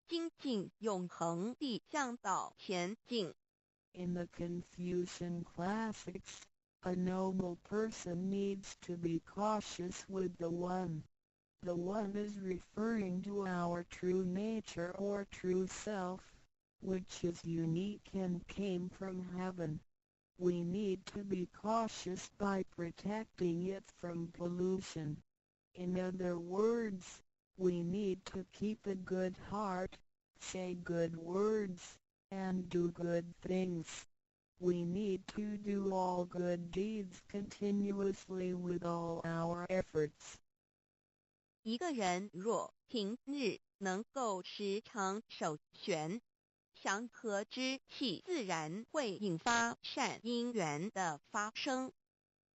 精進永恆地向道前進。 In the Confucian classics, a noble person needs to be cautious with the one. The one is referring to our true nature or true self, which is unique and came from heaven. We need to be cautious by protecting it from pollution. In other words, we need to keep a good heart, say good words, and do good things. We need to do all good deeds continuously with all our efforts. 一個人若平日能夠時常守玄，祥和之氣自然會引發善因緣的發生。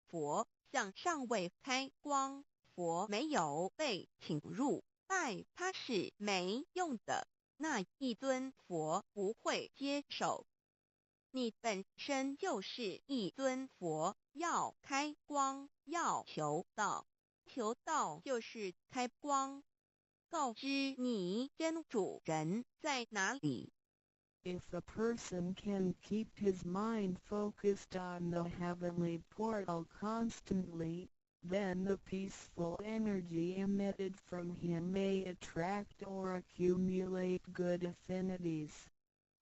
佛像尚未開光，佛沒有被請入，拜他是沒用的。那一尊佛不會接受。你本身就是一尊佛，要開光，要求道，求道就是開光，告知你真主人在哪裡。 If a person can keep his mind focused on the heavenly portal constantly, then the peaceful energy emitted from him may attract or accumulate good affinities.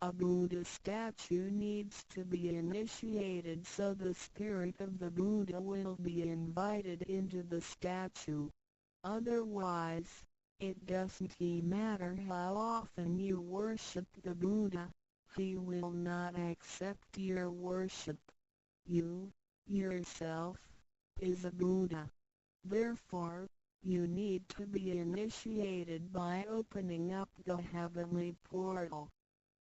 A Buddha statue needs to be initiated so the spirit of the Buddha will be invited into the statue. Otherwise, it doesn't matter how often you worship the Buddha, he will not accept your worship. You, yourself, is a Buddha. Therefore, you need to be initiated by opening up the heavenly portal.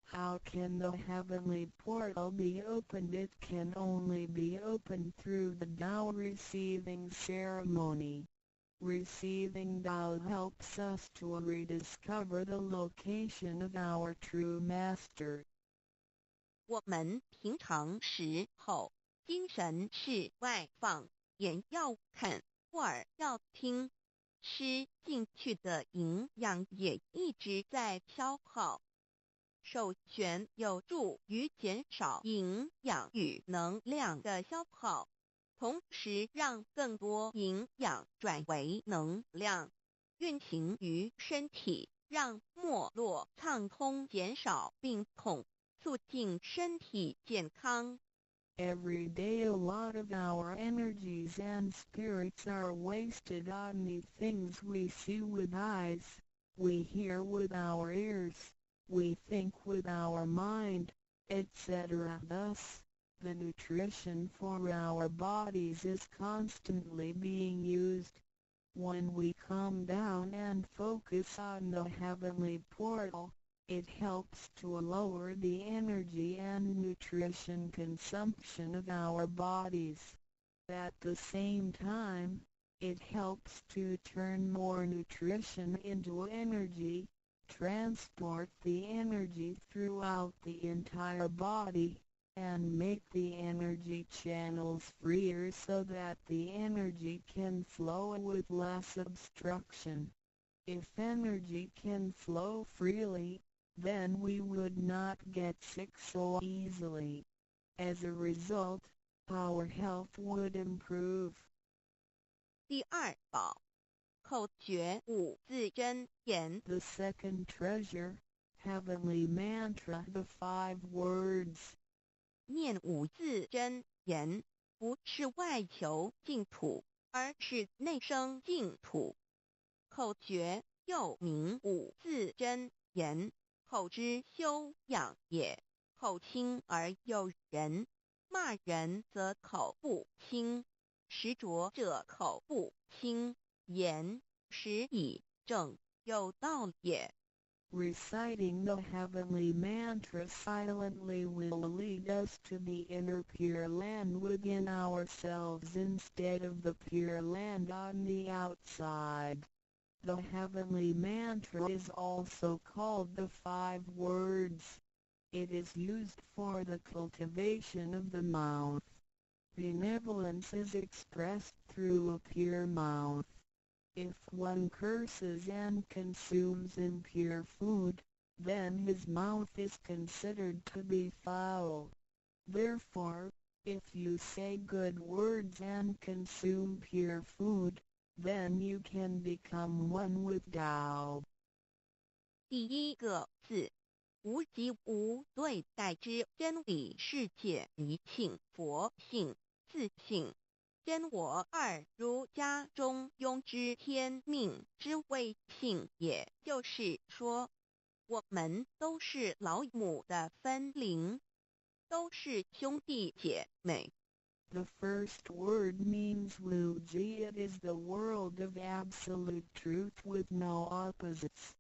How can the heavenly portal be opened? It can only be opened through the Tao receiving ceremony. Receiving Tao helps us to rediscover the location of our true master. 我們平常時候，精神是外放，眼要看，耳要聽，吃進去的營養也一直在消耗。守玄有助於減少營養與能量的消耗，同時讓更多營養轉為能量，運行於身體，讓脈絡暢通，減少病痛，促進身體健康。 Every day a lot of our energies and spirits are wasted on the things we see with eyes, we hear with our ears, we think with our mind, etc. Thus, the nutrition for our bodies is constantly being used. When we calm down and focus on the heavenly portal, it helps to lower the energy and nutrition consumption of our bodies. At the same time, it helps to turn more nutrition into energy, transport the energy throughout the entire body, and make the energy channels freer so that the energy can flow with less obstruction. If energy can flow freely, then we would not get sick so easily. As a result, our health would improve. 第二寶，口訣五字真言。 The second treasure, heavenly mantra, the five words. 念五字真言，不是外求淨土，而是內生淨土。口訣又名五字真言，口之修養也。口清而有仁，罵人則口不清，食濁者口不清，言食以正，有道也。 Reciting the heavenly mantra silently will lead us to the inner Pure Land within ourselves instead of the Pure Land on the outside. The heavenly mantra is also called the five words. It is used for the cultivation of the mouth. Benevolence is expressed through a pure mouth. If one curses and consumes impure food, then his mouth is considered to be foul. Therefore, if you say good words and consume pure food, then you can become one with Tao. 第一個字，無即無對待之真理世界一性佛性自性真我二儒家中庸之天命之謂性，也就是說，我們都是老母的分靈，都是兄弟姐妹。 The first word means Wuji. It is the world of absolute truth with no opposites.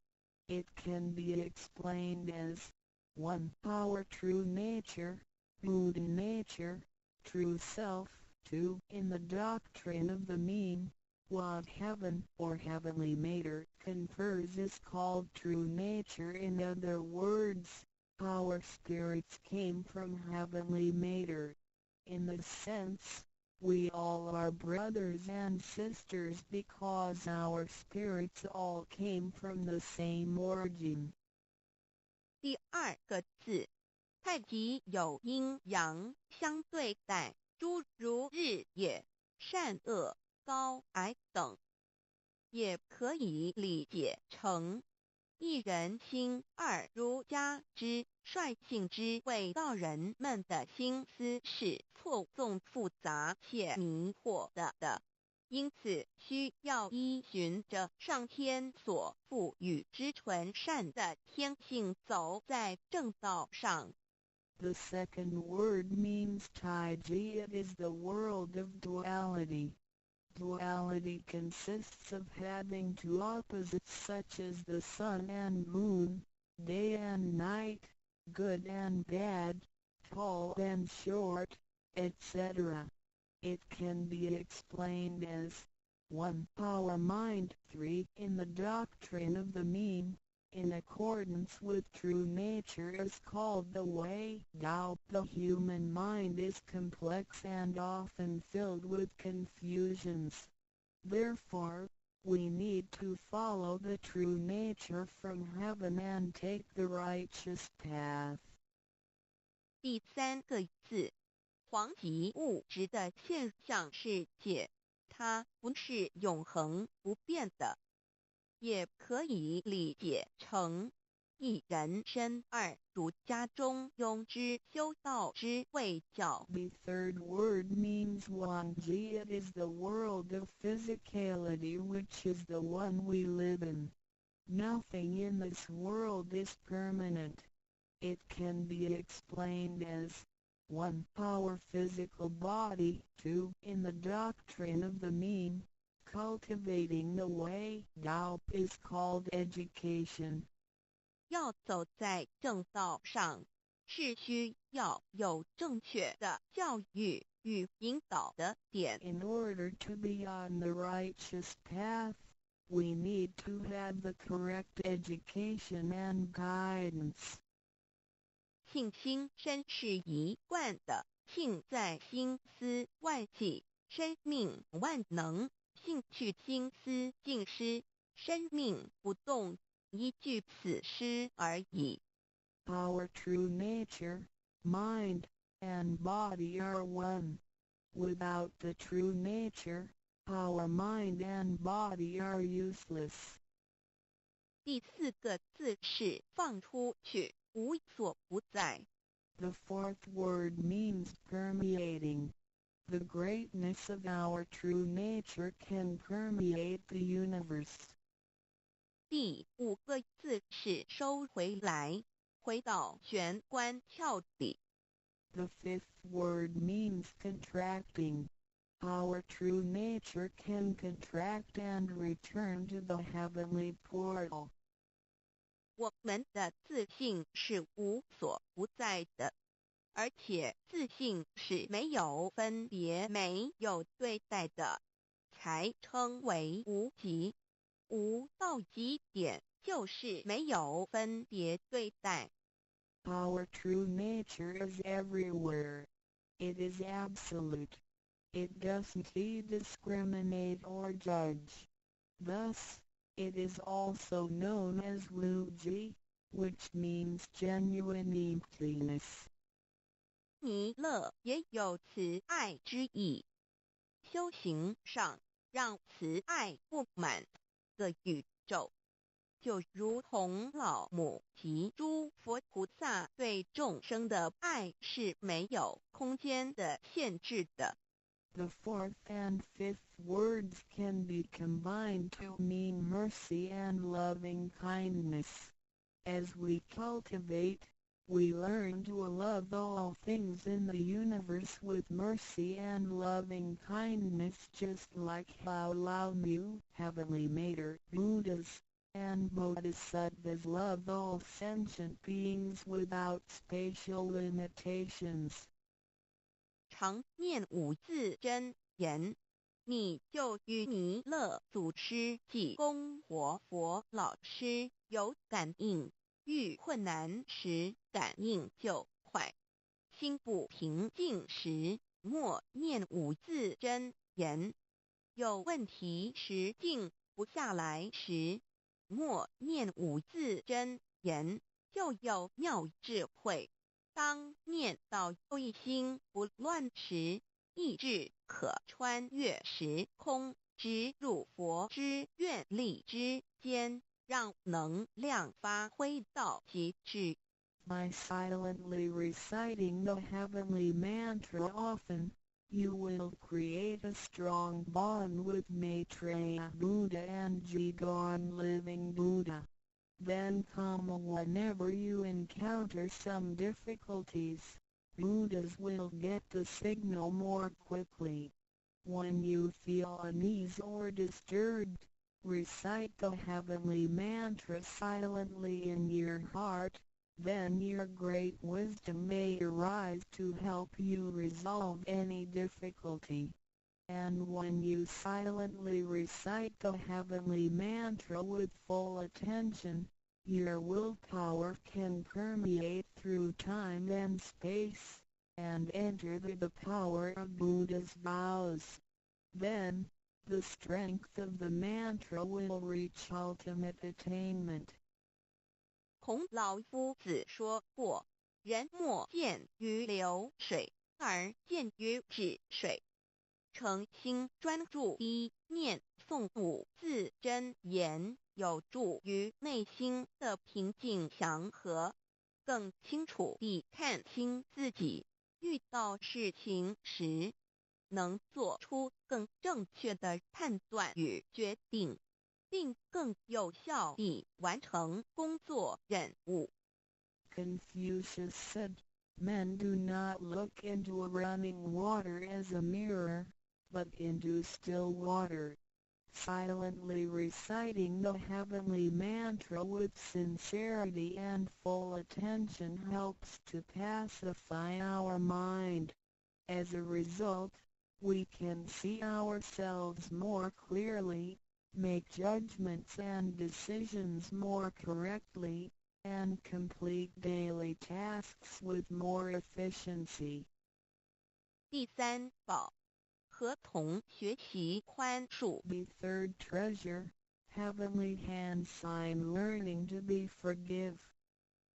It can be explained as 1. Our true nature, Buddha nature, true self. 2. In the doctrine of the mean, what heaven or heavenly matter confers is called true nature. In other words, our spirits came from heavenly matter. In this sense, we all are brothers and sisters because our spirits all came from the same origin. 第二個字，太極有陰陽相對待，諸如日夜、善惡、高矮等，也可以理解成一人心二儒家之率性之謂道人們的心思是錯綜複雜且迷惑的，因此需要依循著上天所賦予之純善的天性走在正道上。 The second word means Taiji. It is the world of duality. Duality consists of having two opposites such as the sun and moon, day and night, good and bad, tall and short, etc. It can be explained as 1. Our mind. 3. In the doctrine of the mean, in accordance with true nature is called the way. Tao. The human mind is complex and often filled with confusions. Therefore, we need to follow the true nature from heaven and take the righteous path. 第三個字，黃即物質的現象世界，它不是永恆不變的，也可以理解成一人身二儒家中庸之修道之謂教。 The third word means Wangji. It is the world of physicality, which is the one we live in. Nothing in this world is permanent. It can be explained as 1. Our physical body. 2. In the doctrine of the mean, cultivating the way Tao is called education. 要走在正道上，是需要有正確的教育。與引導的點。 In order to be on the righteous path, we need to have the correct education and guidance. 信心身是一貫的，信在心思萬計，生命萬能，信去心思盡失，生命不動，一句此詩而已。 Our true nature, mind, and body are one. Without the true nature, our mind and body are useless. 第四個字是放出去，無所不在。 The fourth word means permeating. The greatness of our true nature can permeate the universe. 第五個字是收回來，回到玄關竅裡。 The fifth word means contracting. Our true nature can contract and return to the heavenly portal. 我們的自性是無所不在的，而且自性是沒有分別、沒有對待的，才稱為無極。無到極點，就是沒有分別對待。 Our true nature is everywhere. It is absolute. It doesn't discriminate or judge. Thus, it is also known as Wuji, which means genuine emptiness. 彌勒也有慈愛之意。修行上，讓慈愛佈滿個宇宙，就如同老母及諸佛菩薩對眾生的愛是沒有空間的限制的。 The fourth and fifth words can be combined to mean mercy and loving kindness. As we cultivate, we learn to love all things in the universe with mercy and loving kindness, just like how 老母, Heavenly Mater, Buddhas, and Bodhisattvas love all sentient beings without spatial limitations. 常念五字真言，你就與彌勒祖師濟公活佛老師有感應。遇困難時，感應就快；心不平靜時，默念五字真言；有問題時靜不下來時，默念五字真言，就有妙智慧。當念到一心不亂時，意志可穿越時空，直入佛之願力之間，讓能量發揮到極致。 By silently reciting the heavenly mantra often, you will create a strong bond with Maitreya Buddha and Jigong Living Buddha. Then, whenever you encounter some difficulties, Buddhas will get the signal more quickly. When you feel unease or disturbed, recite the heavenly mantra silently in your heart. Then your great wisdom may arise to help you resolve any difficulty. And when you silently recite the heavenly mantra with full attention, your willpower can permeate through time and space, and enter the power of Buddha's vows. Then, the strength of the mantra will reach ultimate attainment. 孔老夫子說過：“人莫見於流水，而見於止水。”誠心專注地念誦五字真言，有助於內心的平靜祥和，更清楚地看清自己。遇到事情時，能做出更正確的判斷與決定，並更有效地完成工作任務。 Confucius said, "Men do not look into a running water as a mirror, but into still water." Silently reciting the heavenly mantra with sincerity and full attention helps to pacify our mind. As a result, we can see ourselves more clearly, make judgments and decisions more correctly, and complete daily tasks with more efficiency. 第三宝，合同学习宽恕。 The third treasure, Heavenly Hand Sign, learning to be forgive.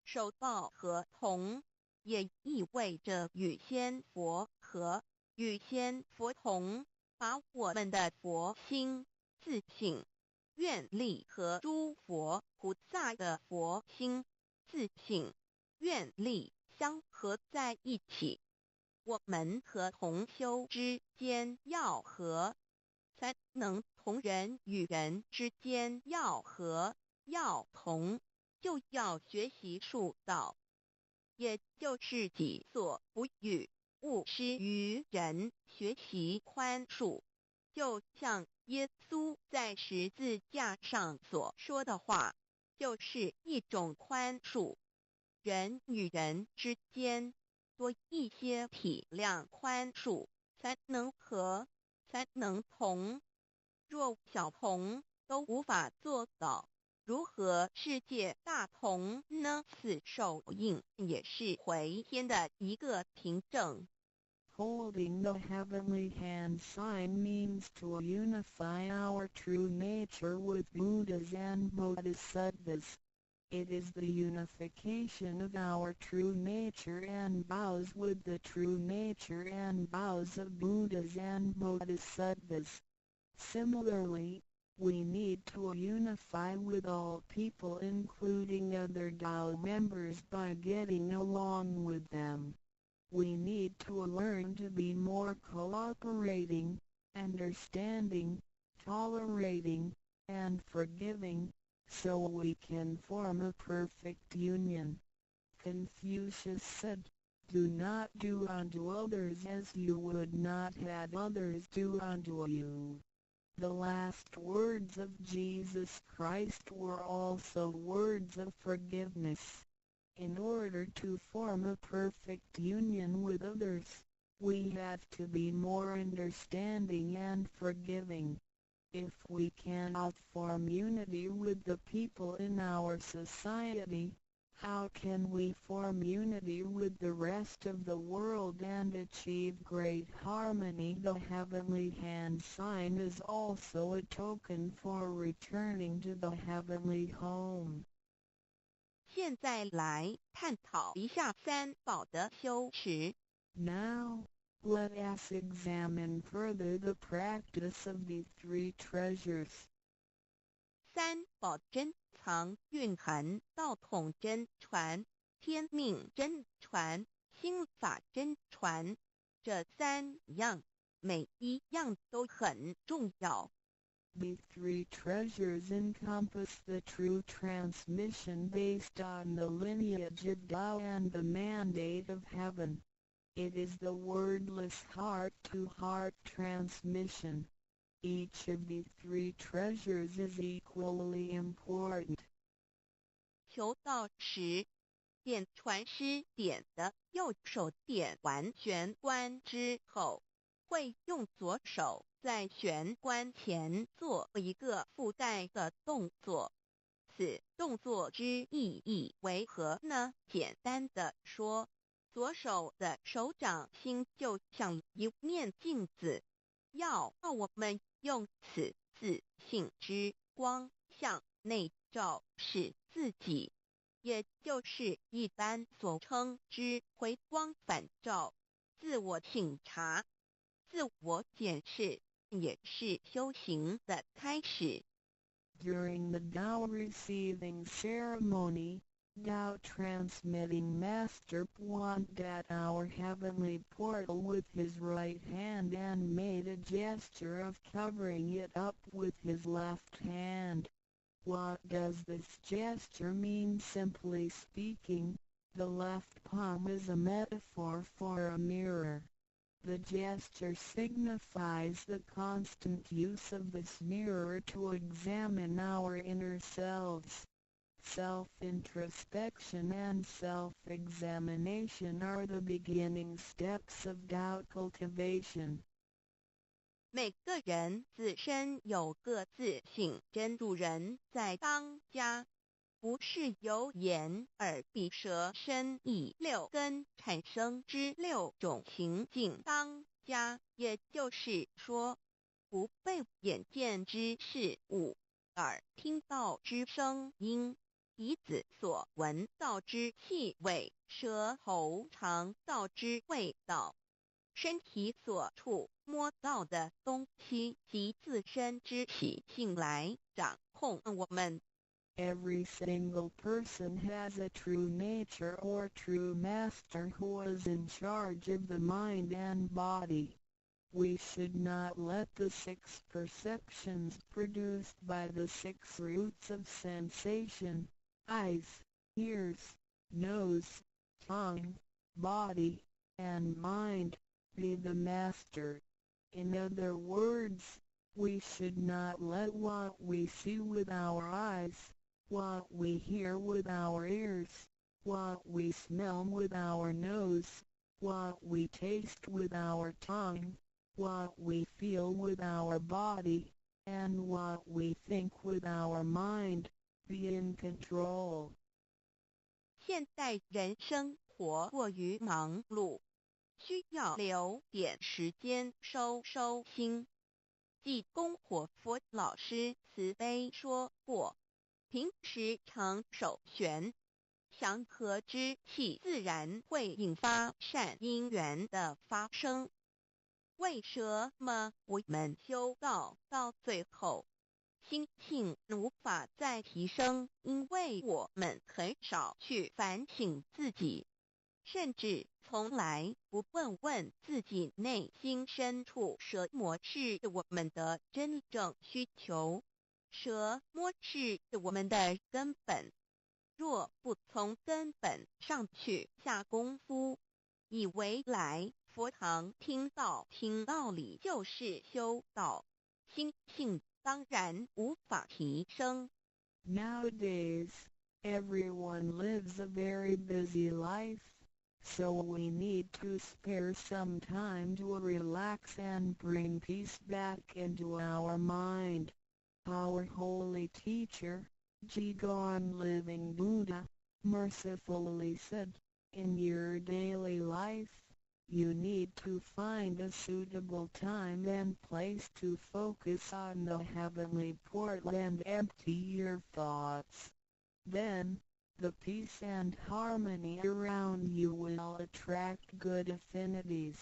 手抱合同，也意味着与仙佛合，与仙佛同，把我们的佛心、自性、愿力和诸佛菩萨的佛心、自性、愿力相合在一起。我們和同修之間要合，才能同人與人之間要合，要同，就要學習恕道，也就是己所不欲，勿施於人，學習寬恕。就像耶穌在十字架上所說的話，就是一種寬恕。人與人之間多一些體諒寬恕，才能合，才能同。若小同都無法做到，如何世界大同呢？此手印也是回天的一個憑證。 Holding the heavenly hand sign means to unify our true nature with Buddhas and Bodhisattvas. It is the unification of our true nature and vows with the true nature and vows of Buddhas and Bodhisattvas. Similarly, we need to unify with all people, including other Tao members, by getting along with them. We need to learn to be more cooperating, understanding, tolerating, and forgiving, so we can form a perfect union. Confucius said, "Do not do unto others as you would not have others do unto you." The last words of Jesus Christ were also words of forgiveness. In order to form a perfect union with others, we have to be more understanding and forgiving. If we cannot form unity with the people in our society, how can we form unity with the rest of the world and achieve great harmony? The heavenly hand sign is also a token for returning to the heavenly home. 現在來探討一下三寶的修持。 Now, let us examine further the practice of the three treasures. 三寶珍藏蘊含道統真傳、天命真傳、心法真傳這三樣，每一樣都很重要。 The three treasures encompass the true transmission based on the lineage of Tao and the mandate of heaven. It is the wordless heart-to-heart transmission. Each of the three treasures is equally important. 求道時，點傳師點的右手點完玄關之後，會用左手在玄關前做一個覆蓋的動作。此動作之意義為何呢？簡單的說，左手的手掌心就像一面鏡子，要我們用此自性之光向內照視自己，也就是一般所稱之回光返照、自我省察、自我檢視，也是修行的開始。 During the Tao receiving ceremony, Tao transmitting master pointed at our heavenly portal with his right hand and made a gesture of covering it up with his left hand. What does this gesture mean? Simply speaking, the left palm is a metaphor for a mirror. The gesture signifies the constant use of this mirror to examine our inner selves. Self-introspection and self-examination are the beginning steps of Tao cultivation. 每个人自身有个自性真主人在当家，不是由眼耳鼻舌身意六根产生之六种情境当家，也就是说，不被眼见之事物、耳听到之声音、鼻子所闻到之气味、舌头尝到之味道、身体所触摸到的东西及自身之习性来掌控我们。 Every single person has a true nature or true master who is in charge of the mind and body. We should not let the six perceptions produced by the six roots of sensation, eyes, ears, nose, tongue, body, and mind, be the master. In other words, we should not let what we see with our eyes, what we hear with our ears, what we smell with our nose, what we taste with our tongue, what we feel with our body, and what we think with our mind, be in control. 现代人生活过于忙碌，需要留点时间收收心。济公活佛老师慈悲说过，平时常守玄，祥和之气自然会引发善因缘的发生。为什么我们修道到最后，心性无法再提升？因为我们很少去反省自己，甚至从来不问问自己内心深处，什么是我们的真正需求，什么是我们的根本。若不从根本上去下功夫，以为来佛堂听道听道理就是修道，心性当然无法提升。 Nowadays, everyone lives a very busy life, so we need to spare some time to relax and bring peace back into our mind. Our holy teacher, Jigong Living Buddha, mercifully said, "In your daily life, you need to find a suitable time and place to focus on the heavenly portal and empty your thoughts. Then, the peace and harmony around you will attract good affinities."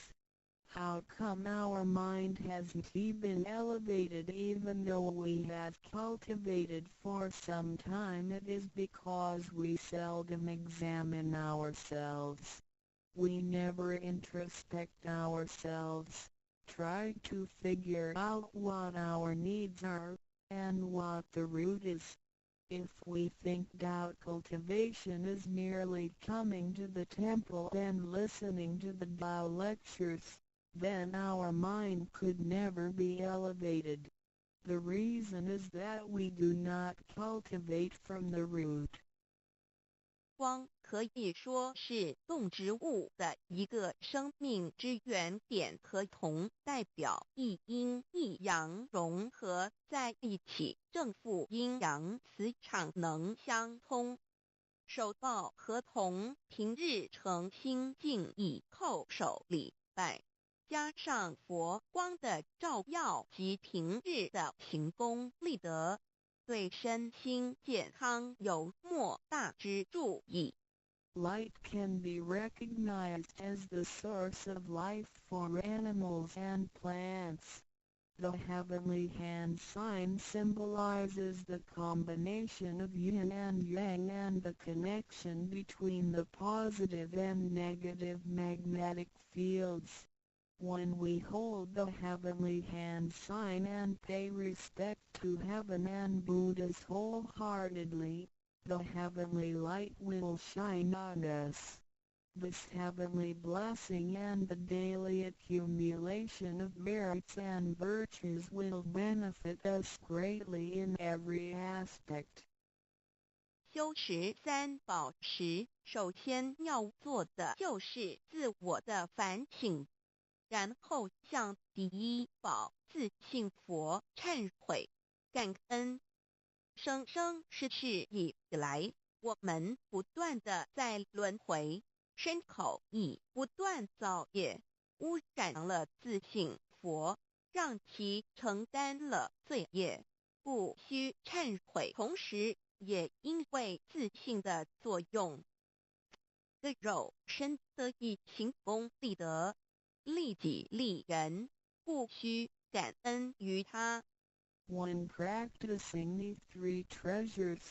How come our mind hasn't been elevated even though we have cultivated for some time? It is because we seldom examine ourselves. We never introspect ourselves, try to figure out what our needs are, and what the root is. If we think Tao cultivation is merely coming to the temple and listening to the Tao lectures, then our mind could never be elevated. The reason is that we do not cultivate from the root. 光可以说是动植物的一个生命之源点，和铜代表一阴一阳融合在一起，正负阴阳磁场能相通。手抱河童，平日诚心敬意叩首礼拜，加上佛光的照耀及平日的行功立德，对身心健康有莫大之助益。 Light can be recognized as the source of life for animals and plants. The heavenly hand sign symbolizes the combination of yin and yang and the connection between the positive and negative magnetic fields. When we hold the heavenly hand sign and pay respect to heaven and Buddhas wholeheartedly, the heavenly light will shine on us. This heavenly blessing and the daily accumulation of merits and virtues will benefit us greatly in every aspect. 修持三寶時，首先要做的就是自我的反省，然後向第一寶自性佛懺悔、感恩。生生世世以來，我們不斷的在輪迴，身口意不斷造業，污染了自性佛，讓其承擔了罪業，故須懺悔。同時，也因為自性的作用，的肉身得以行功立德，利己利人，故須感恩於他。 When practicing the three treasures,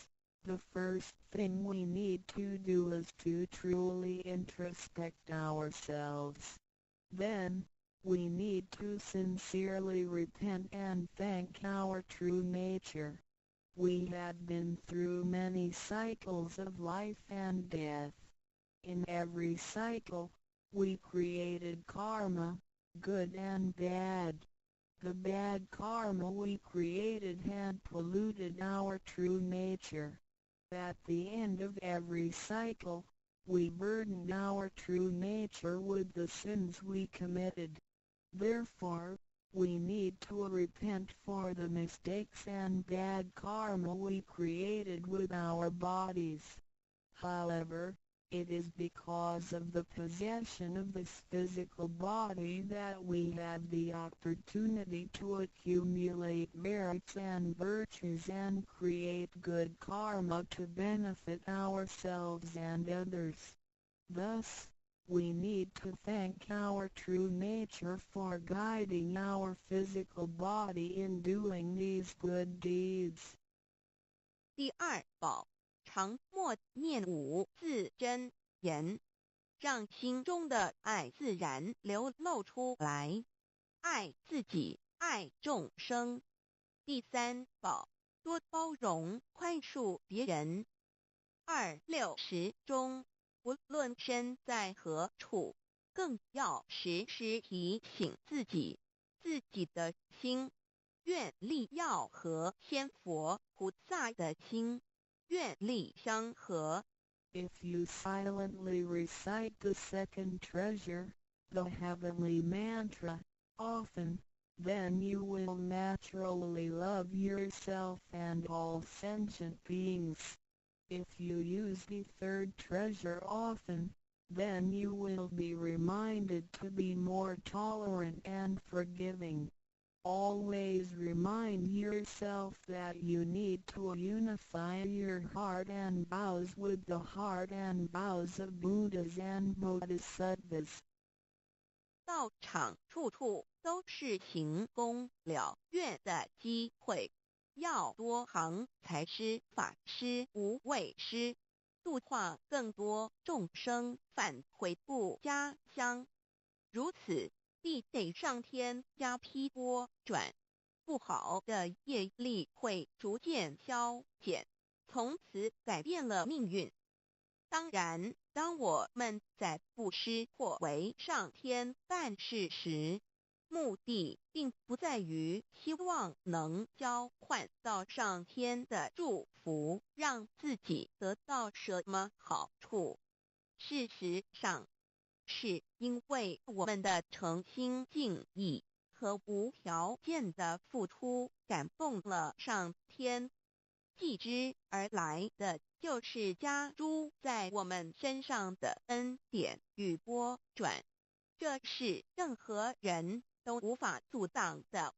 the first thing we need to do is to truly introspect ourselves. Then, we need to sincerely repent and thank our true nature. We have been through many cycles of life and death. In every cycle, we created karma, good and bad. The bad karma we created had polluted our true nature. At the end of every cycle, we burdened our true nature with the sins we committed. Therefore, we need to repent for the mistakes and bad karma we created with our bodies. However, it is because of the possession of this physical body that we have the opportunity to accumulate merits and virtues and create good karma to benefit ourselves and others. Thus, we need to thank our true nature for guiding our physical body in doing these good deeds. 第二寶，常默念五字真言，讓心中的愛自然流露出來，愛自己，愛眾生。第三寶，多包容寬恕別人。二六時中，不論身在何處，更要時時提醒自己，自己的心願力要和仙佛菩薩的心願力相合。 If you silently recite the second treasure, the heavenly mantra, often, then you will naturally love yourself and all sentient beings. If you use the third treasure often, then you will be reminded to be more tolerant and forgiving. Always remind yourself that you need to unify your heart and vows with the heart and vows of Buddhas and Bodhisattvas. 道場處處都是行功了願的機會，要多行財施、法施、無畏施，度化更多眾生返回故家鄉。如此，必得上天加被撥轉，不好的業力會逐漸消減，從此改變了命運。當然，當我們在布施或為上天辦事時，目的並不在於希望能交換到上天的祝福，讓自己得到什麼好處。事實上，是因為我們的誠心敬意和無條件的付出感動了上天，繼之而來的就是加諸在我們身上的恩典與撥轉，這是任何人都無法阻擋的。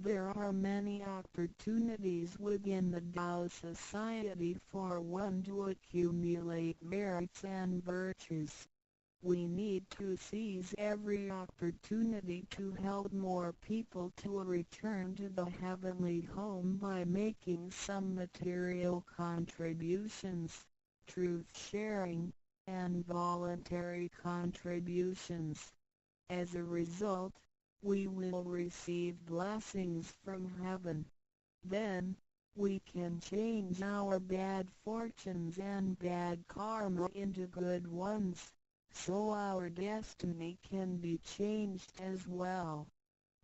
There are many opportunities within the Tao Society for one to accumulate merits and virtues. We need to seize every opportunity to help more people to return to the heavenly home by making some material contributions, truth sharing, and voluntary contributions. As a result, we will receive blessings from heaven. Then, we can change our bad fortunes and bad karma into good ones, so our destiny can be changed as well.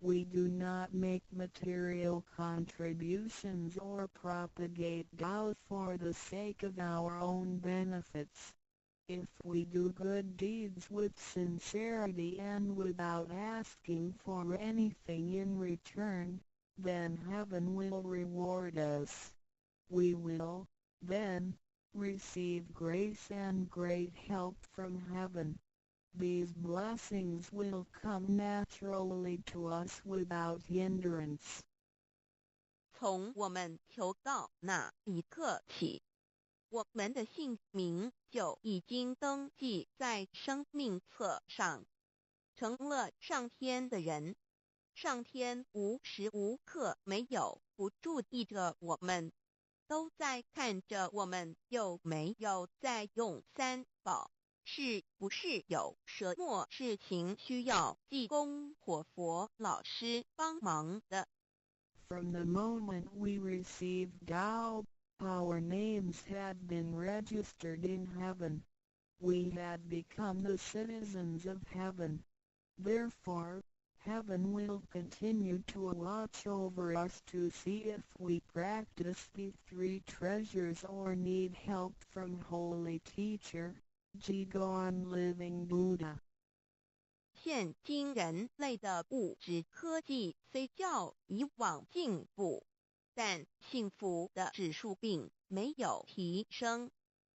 We do not make material contributions or propagate Tao for the sake of our own benefits. If we do good deeds with sincerity and without asking for anything in return, then heaven will reward us. We will, then, receive grace and great help from heaven. These blessings will come naturally to us without hindrance. 从我們求道那一刻起，我們的姓名就已經登記在生命冊上，成了上天的人。上天無時無刻沒有不注意着我們，都在看着我們有沒有在用三寶，是不是有什麼事情需要濟公活佛老師幫忙的。 From the moment we received Tao, our names had been registered in heaven. We had become the citizens of heaven. Therefore, heaven will continue to watch over us to see if we practice the three treasures or need help from Holy Teacher, Jigong Living Buddha. 現今人類的物質科技雖較以往進步，但幸福的指數並沒有提升，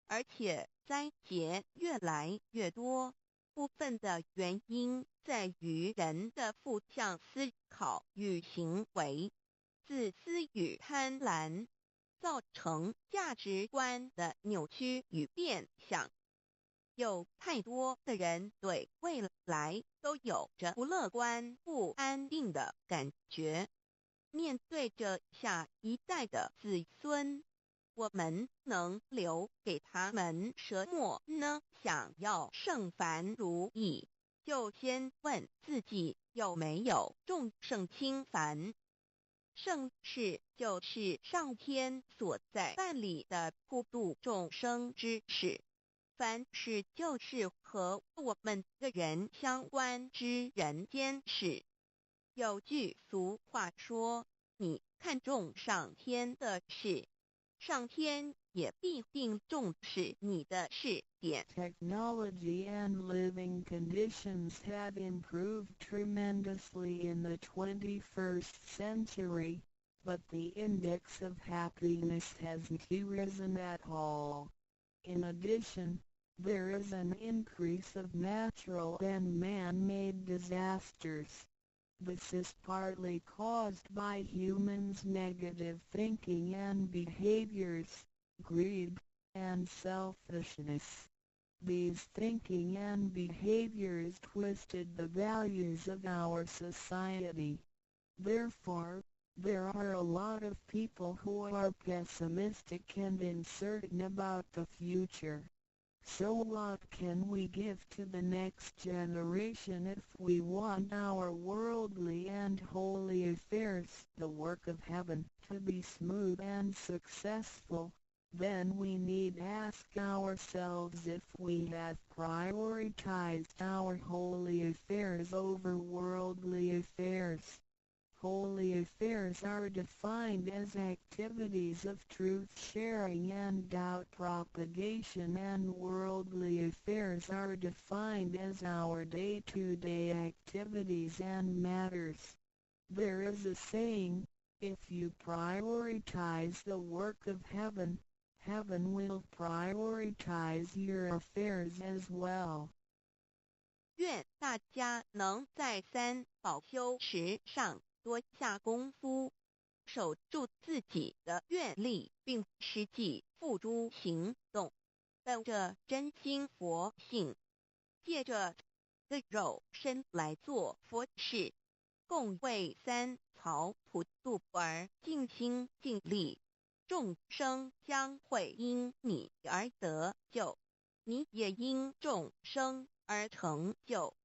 而且災劫越來越多。部分的原因在於人的負向思考與行為、自私與貪婪，造成價值觀的扭曲與變相。有太多的人對未來都有着不樂觀、不安定的感覺。面對着下一代的子孫，我們能留給他們什麼呢？想要聖凡如意，就先問自己有沒有重聖輕凡。聖事就是上天所在辦理的普度眾生之事。凡事就是和我們個人相關之人間事。有句俗話說：你看重上天的事，上天也必定重視你的事點。 Technology and living conditions have improved tremendously in the 21st century, but the index of happiness hasn't risen at all. In addition, there is an increase of natural and man-made disasters. This is partly caused by humans' negative thinking and behaviors, greed, and selfishness. These thinking and behaviors twisted the values of our society. Therefore, there are a lot of people who are pessimistic and uncertain about the future. So what can we give to the next generation if we want our worldly and holy affairs, the work of heaven, to be smooth and successful? Then we need ask ourselves if we have prioritized our holy affairs over worldly affairs. Holy affairs are defined as activities of truth sharing and Tao propagation, and worldly affairs are defined as our day-to-day activities and matters. There is a saying, "If you prioritize the work of heaven, heaven will prioritize your affairs as well." 願大家能在三寶修持上多下功夫，守住自己的願力，並實際付諸行動，本着真心佛性，借着個肉身來做佛事，共為三曹普度而盡心盡力，眾生將會因你而得救，你也因眾生而成就。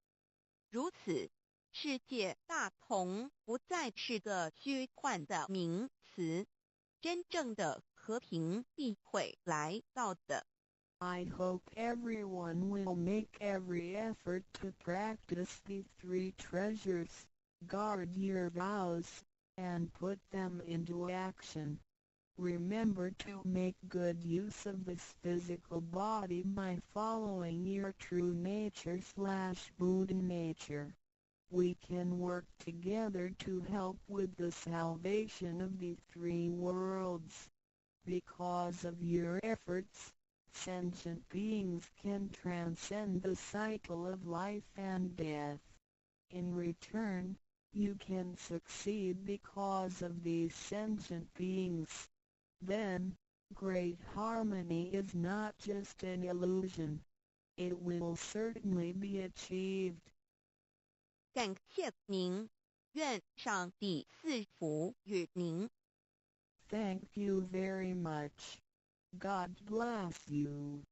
如此，世界大同不再是個虛幻的名詞，真正的和平必會來到的。 I hope everyone will make every effort to practice the three treasures. Guard your vows, and put them into action. Remember to make good use of this physical body by following your true nature/Buddha nature. We can work together to help with the salvation of the three worlds. Because of your efforts, sentient beings can transcend the cycle of life and death. In return, you can succeed because of these sentient beings. Then, great harmony is not just an illusion. It will certainly be achieved. 感謝您，願上帝賜福與您。 Thank you very much. God bless you.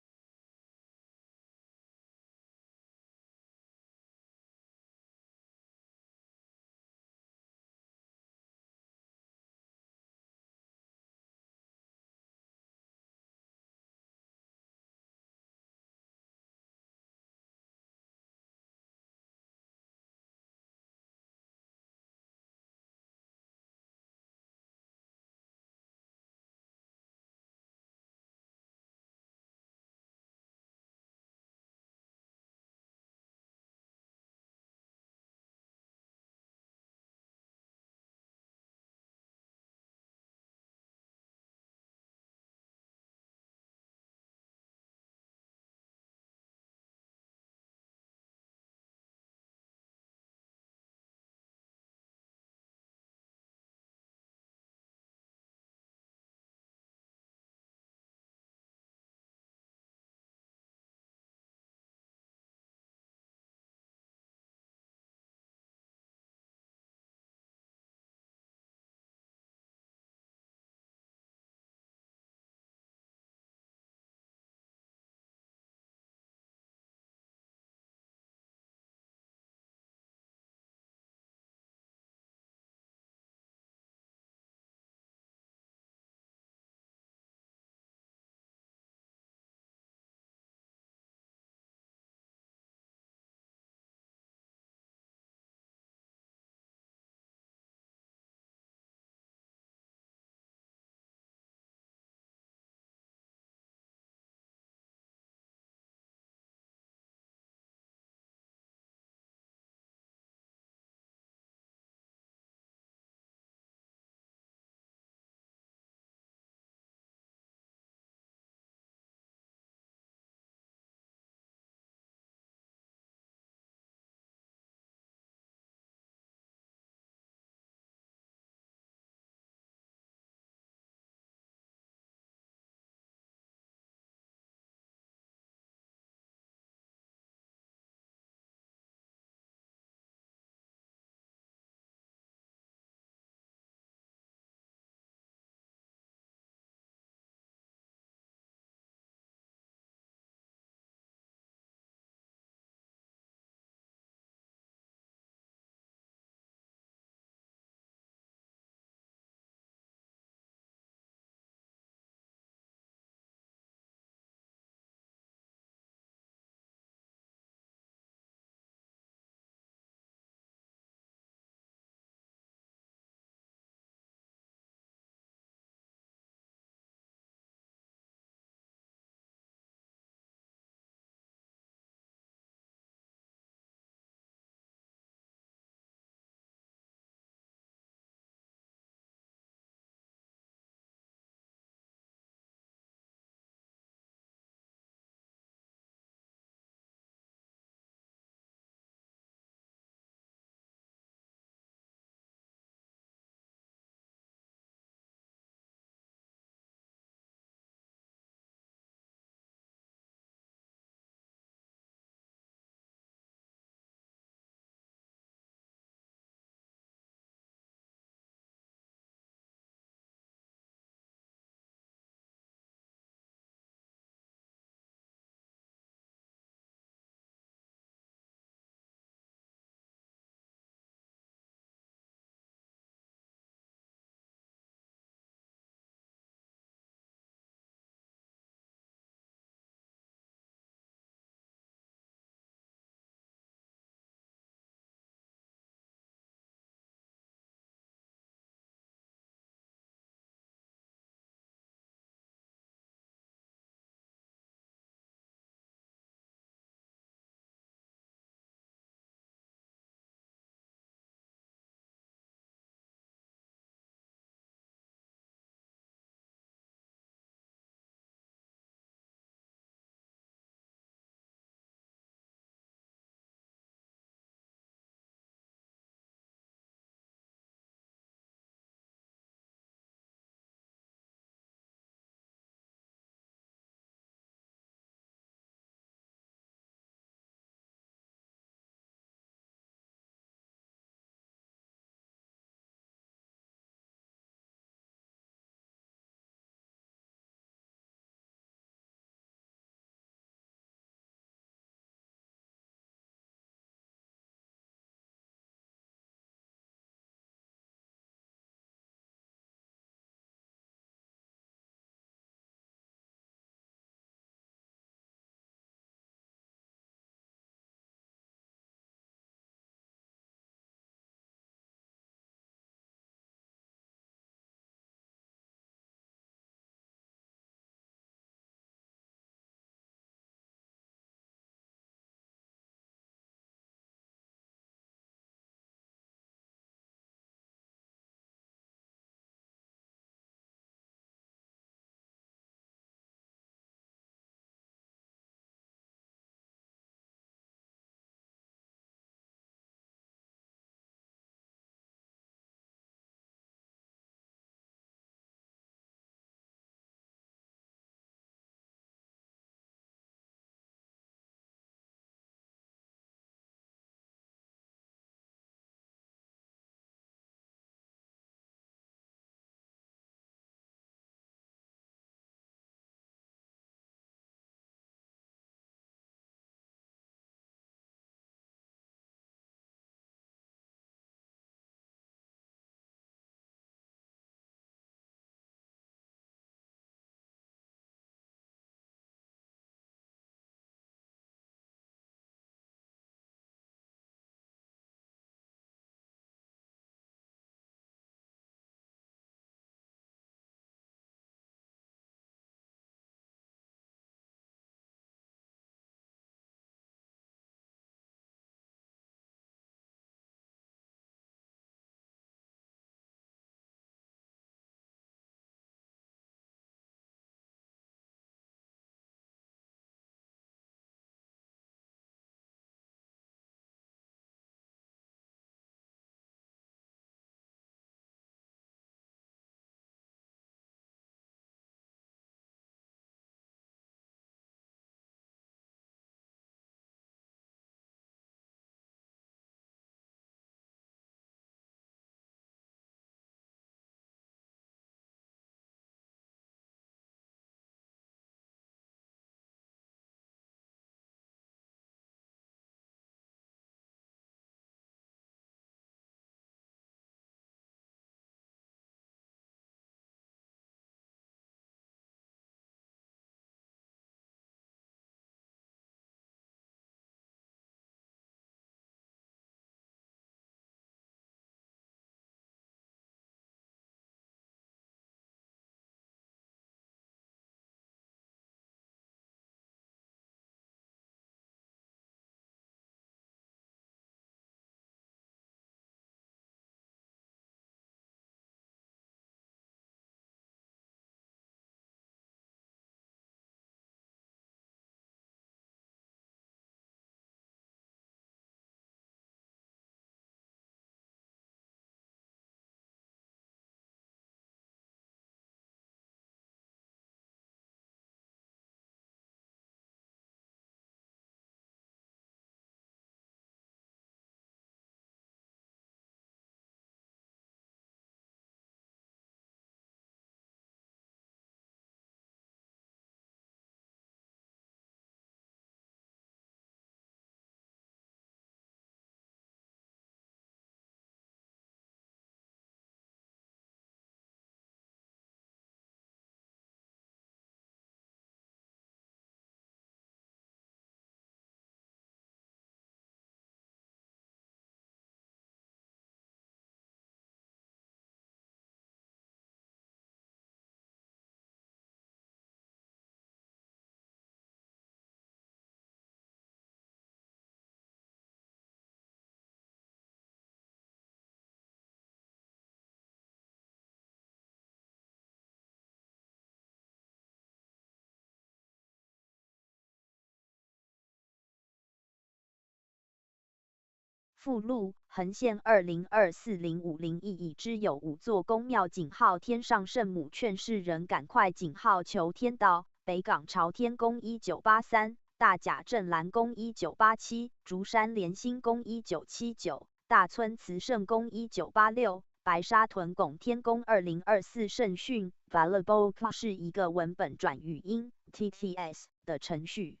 附录横线20240501已知有五座宫庙井号天上圣母劝世人赶快井号求天道北港朝天宫1983大甲镇澜宫1987竹山连兴宫1979大村慈圣宫1986白沙屯拱天宫2024圣训 Balabolka 是一个文本转语音 TTS 的程序。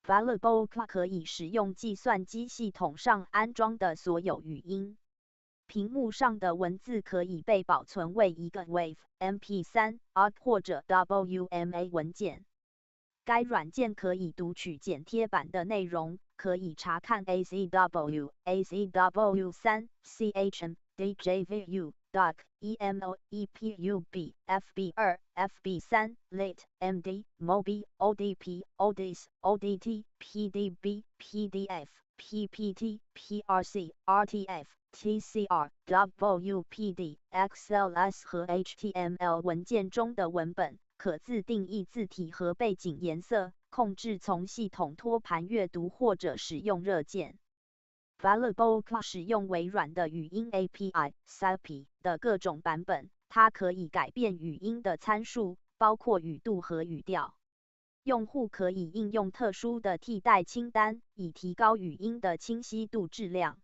Balabolka 可以使用计算机系统上安装的所有语音。屏幕上的文字可以被保存为一个 WAV、MP3、OGG 或者 WMA 文件。该软件可以读取剪贴板的内容，可以查看 AZW、AZW3、CHM、DJVU、DOC、EMO、EPUB、FB2、FB3、LIT、MD、MOBI、ODP、ODS、ODT、PDB、PDF、PPT、PRC、RTF、TCR、WPD、XLS 和 HTML 文件中的文本，可自定义字体和背景颜色，控制从系统托盘阅读或者使用热键。Balabolka 使用微软的语音 API SAPI 的各种版本，它可以改变语音的参数，包括语度和语调。用户可以应用特殊的替代清单，以提高语音的清晰度质量。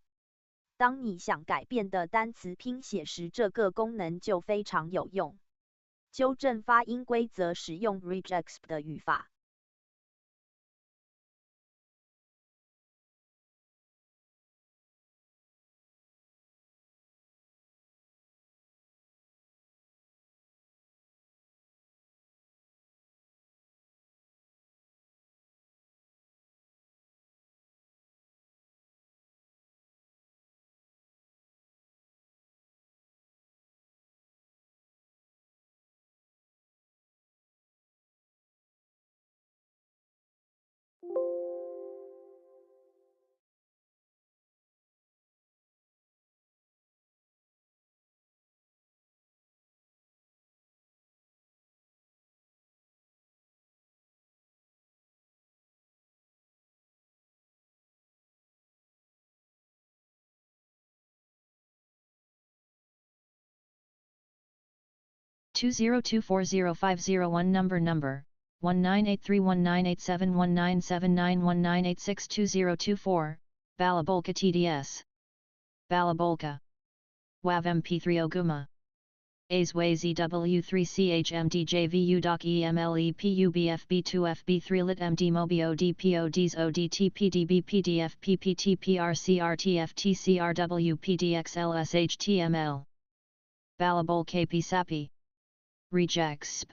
当你想改变的单词拼写时，这个功能就非常有用。纠正发音规则使用 regex 的语法。 20240501 number number 19831987197919862024 Balabolka TTS Balabolka WAV MP3 Oguma AZW ZW3CHMDJVU DOC EMLEPUBFB2 FB3 LIT MD MOBI ODP ODS ODT PDB PDF PPT PRC RTF TCRW PDXLS HTML Balabol KP SAPI Regexp.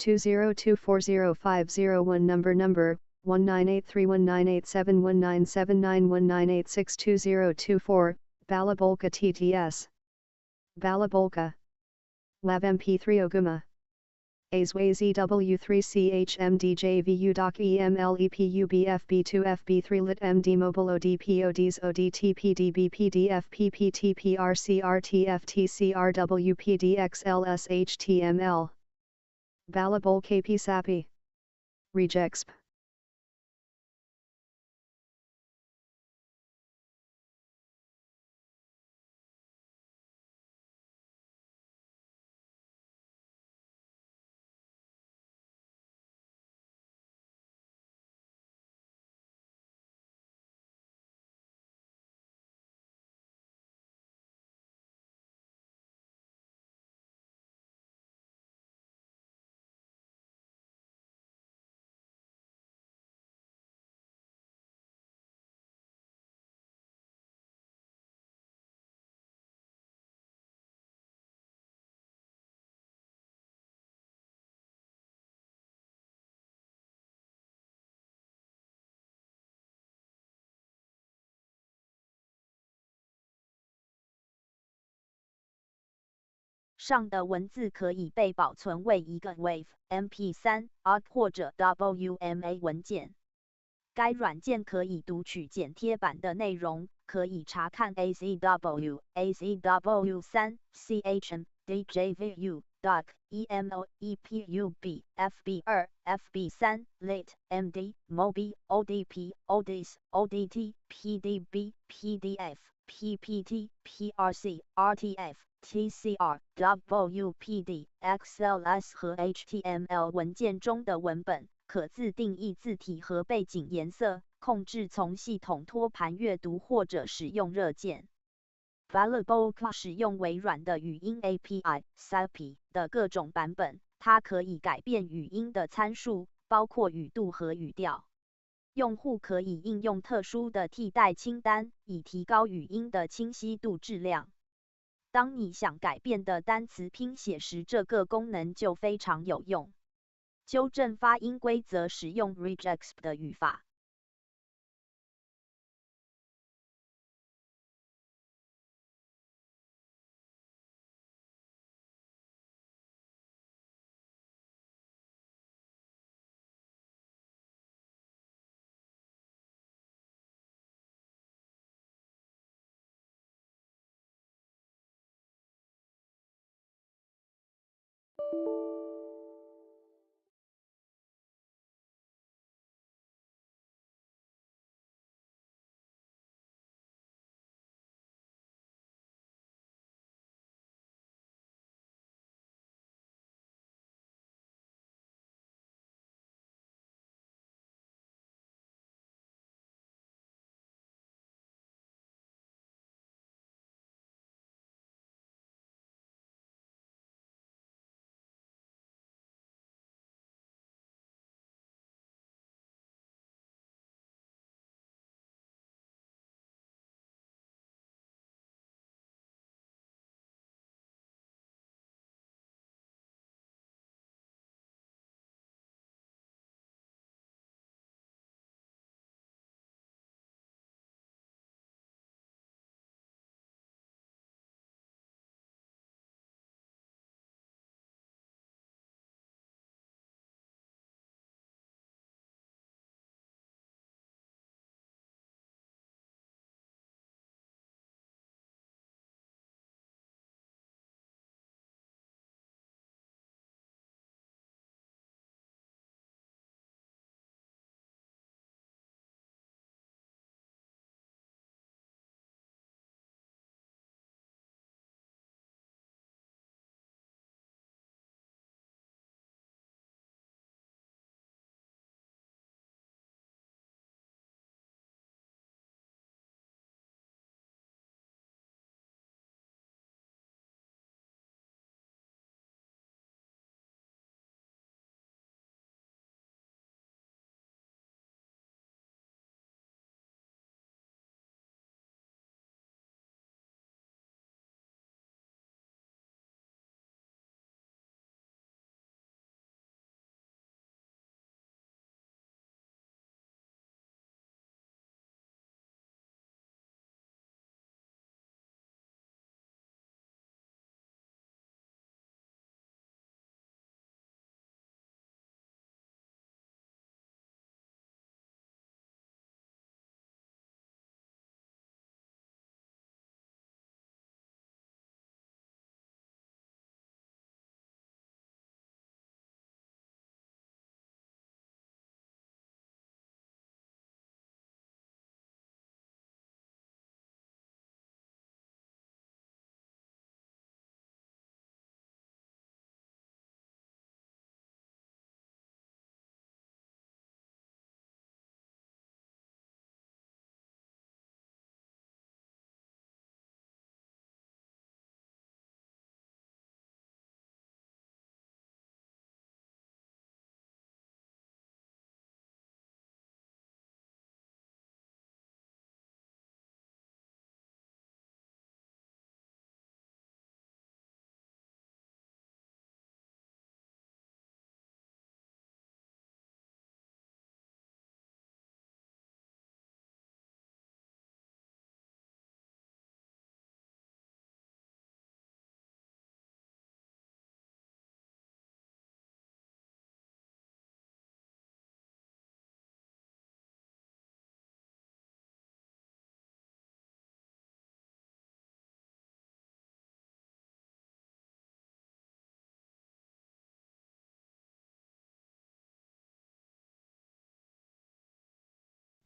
20240501 number number 1983198719719862024, Balabolka TTS. Balabolka. WAV MP3 Oguma. AZWZW3CHMDJVU Doc EMLEPUBFB2FB3 Lit MD Mobile ODPODs ODTPDB PDF PPTPRCRTFTCRWPDXLSHTML. Balabol KP Sappy. Regexp. 上的文字可以被保存为一个 WAV、MP3、OGG 或者 WMA 文件。该软件可以读取剪贴板的内容，可以查看 AZW、AZW3、CHM、DJVU、DOC、EML、EPUB、FB2、FB3、LIT、MD、MOBI、ODP、ODS、ODT、PDB、PDF、PPT、PRC、RTF、TCR、WPD、XLS 和 HTML 文件中的文本，可自定义字体和背景颜色，控制从系统托盘阅读或者使用热键。Balabolka 使用微软的语音 API SAPI 的各种版本，它可以改变语音的参数，包括语度和语调。用户可以应用特殊的替代清单，以提高语音的清晰度质量。当你想改变的单词拼写时，这个功能就非常有用。纠正发音规则使用 regexp 的语法。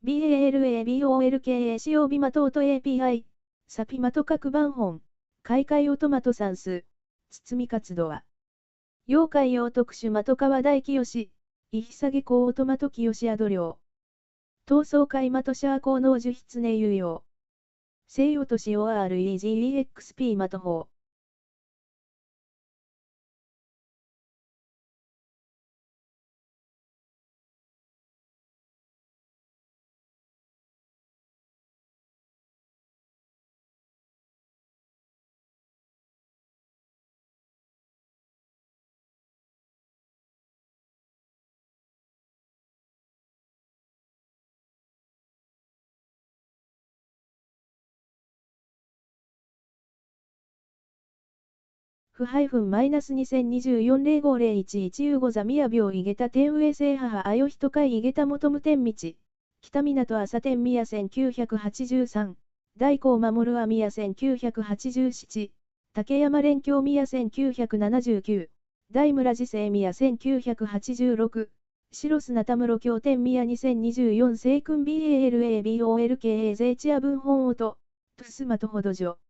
BALABOLKA 使用ビマトート API、サピマト各番本、開会オトマト算数、包み活動は。妖怪用特殊的川大清、イヒ下げ高オトマト清アド領。闘争会的シャー効能受筆ね有用。西洋都市 OREGEXP 的法。フ-2024-050115ザミヤ病井桁天上聖母あよひと会井桁求む天道。北港朝天宮1983、大光守阿宮1987、竹山連京宮1979、大村寺聖宮1986、白砂田室京天宮2024聖君 BALABOLKA 税チア文本音、トゥスマトほどじょ。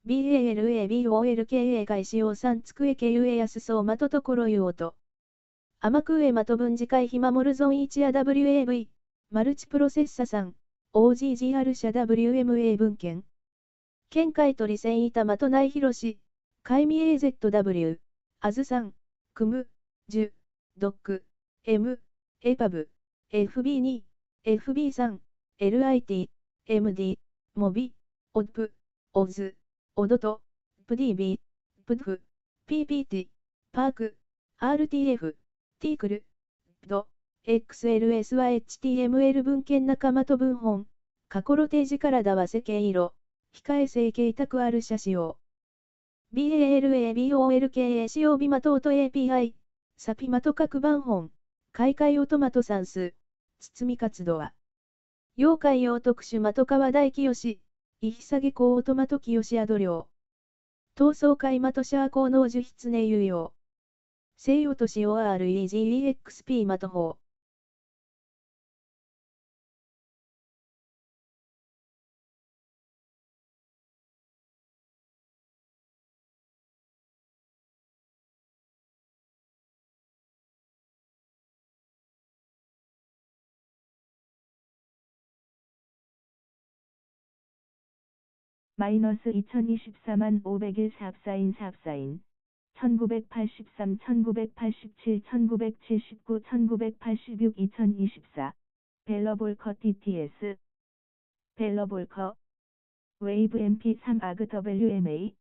BALABOLKA 開始用3机 KUA 安そう的ところゆおと。甘く上的分次回ひまモルゾン1や WAV、マルチプロセッサ3、OGGR 社 WMA 文献。見解取り線板的内広し、海味 AZW、あずさん、クム、ジュ、ドック、M、エパブ、FB2、FB3、LIT、MD、モビ、オップ、オズ、オドト、プ DB、プドフ、PPT、パーク、RTF、ティークル、ド、XLS は HTML 文献仲間と文本、過去ロテージからだわせ系色、控え性形託ある車使用。BALABOLKA 使用ビマトート API、サピマト各番本、開会オトマト算数、包み活動は。妖怪用特殊的川大清、イヒ下げ高オトマト清アド領。闘争会的シャー効能受筆ね有用。西洋都市 OREGEXP 的法。 마이너스 2024만 501 샵사인 샵사인 1983 1987 1979 1986 2024 벨러볼커 TTS 벨러볼커 웨이브 MP3 아그 WMA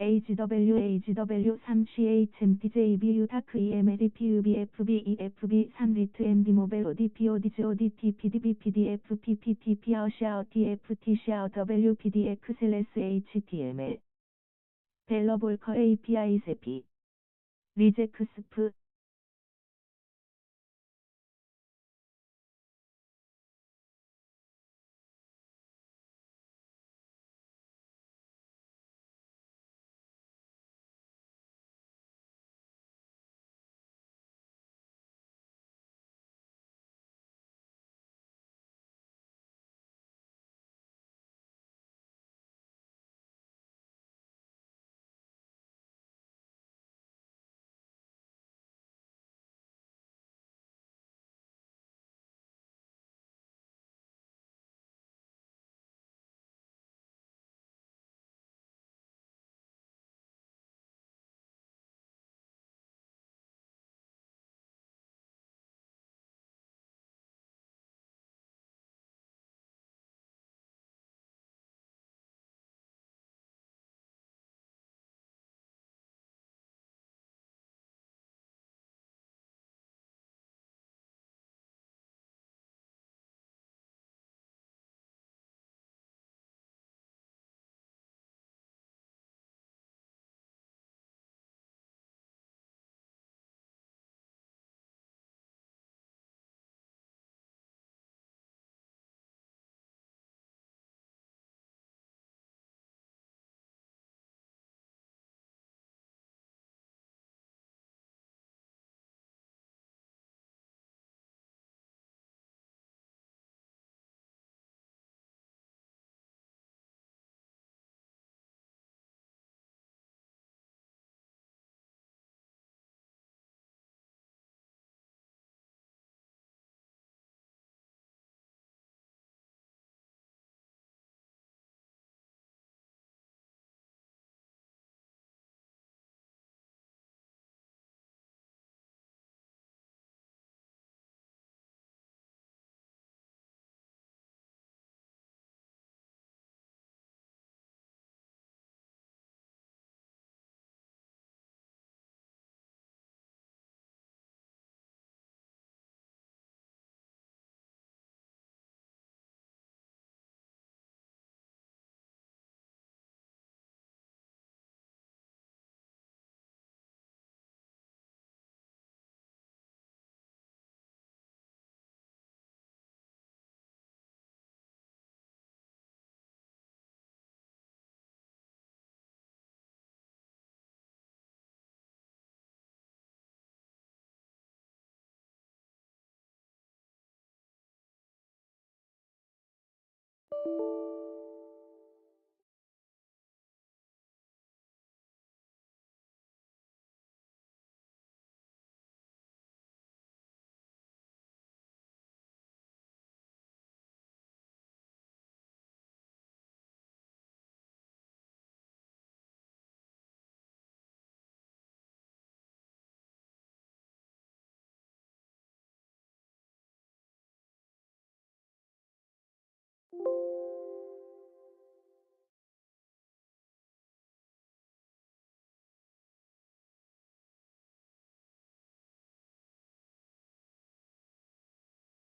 AGW AGW 3 CHMTJBU 다크 EMLEPUB FB EFB 3 리트 MD 모벨 ODP ODG ODT PDB PDF PPT PRCR TFT CR WPD XLS HTML 벨러볼커 API 세피 리제크스프.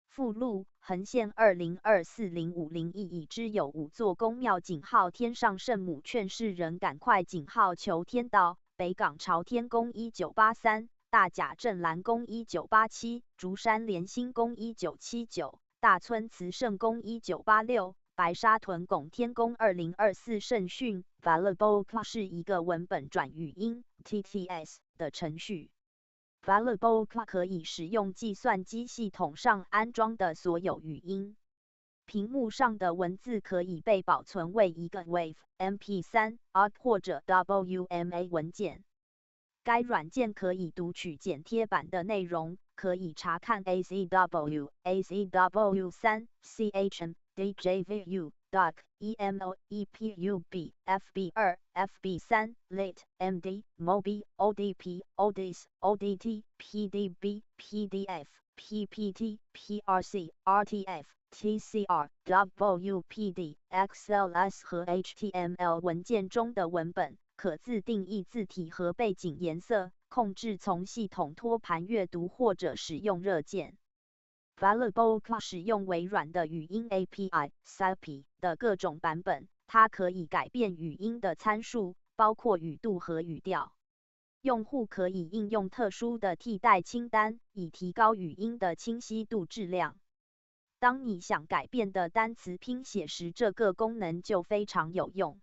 附录横线20240501已知有五座宫庙井号天上圣母劝世人赶快井号求天道北港朝天宫1983大甲镇澜宫1987竹山连兴宫1979大村慈圣宫1986白沙屯拱天宫2024圣训 Balabolka 是一个文本转语音 TTS 的程序。Balabolka 可以使用计算机系统上安装的所有语音。屏幕上的文字可以被保存为一个 WAV、MP3、OGG 或者 WMA 文件。该软件可以读取剪贴板的内容，可以查看 AZW、AZW3、CHM、DJVU、DOC、EMO、EPUB、FB2、FB3、LIT、MD、MOBI、ODP、ODS、ODT、PDB、PDF、PPT、PRC、RTF、TCR、WPD、XLS 和 HTML 文件中的文本，可自定义字体和背景颜色，控制从系统托盘阅读或者使用热键。Balabolka 使用微软的语音 API SAPI 的各种版本，它可以改变语音的参数，包括语度和语调。用户可以应用特殊的替代清单，以提高语音的清晰度质量。当你想改变的单词拼写时，这个功能就非常有用。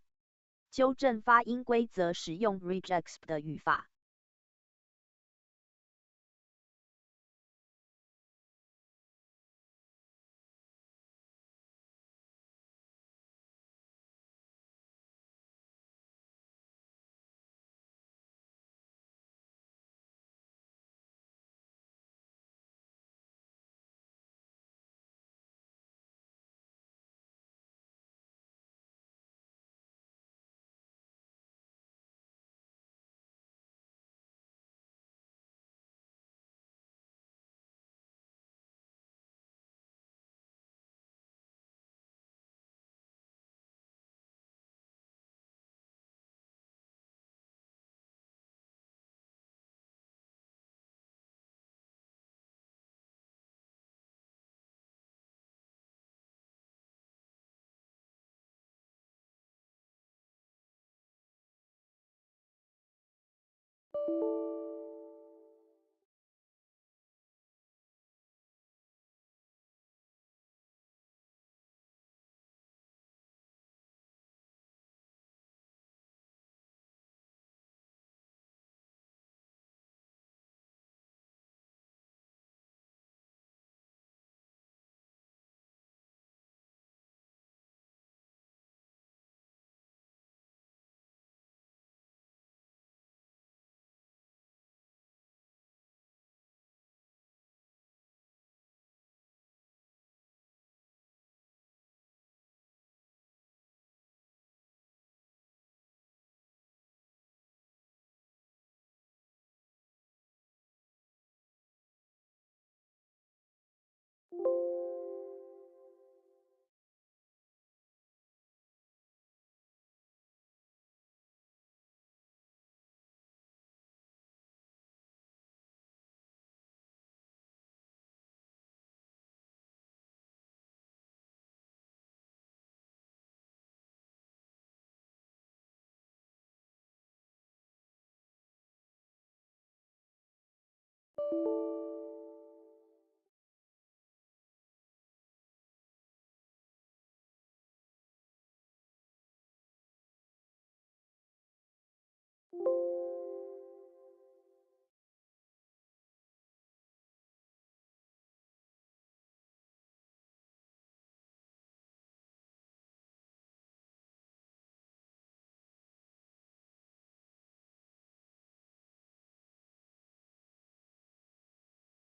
纠正发音规则使用 regex 的语法。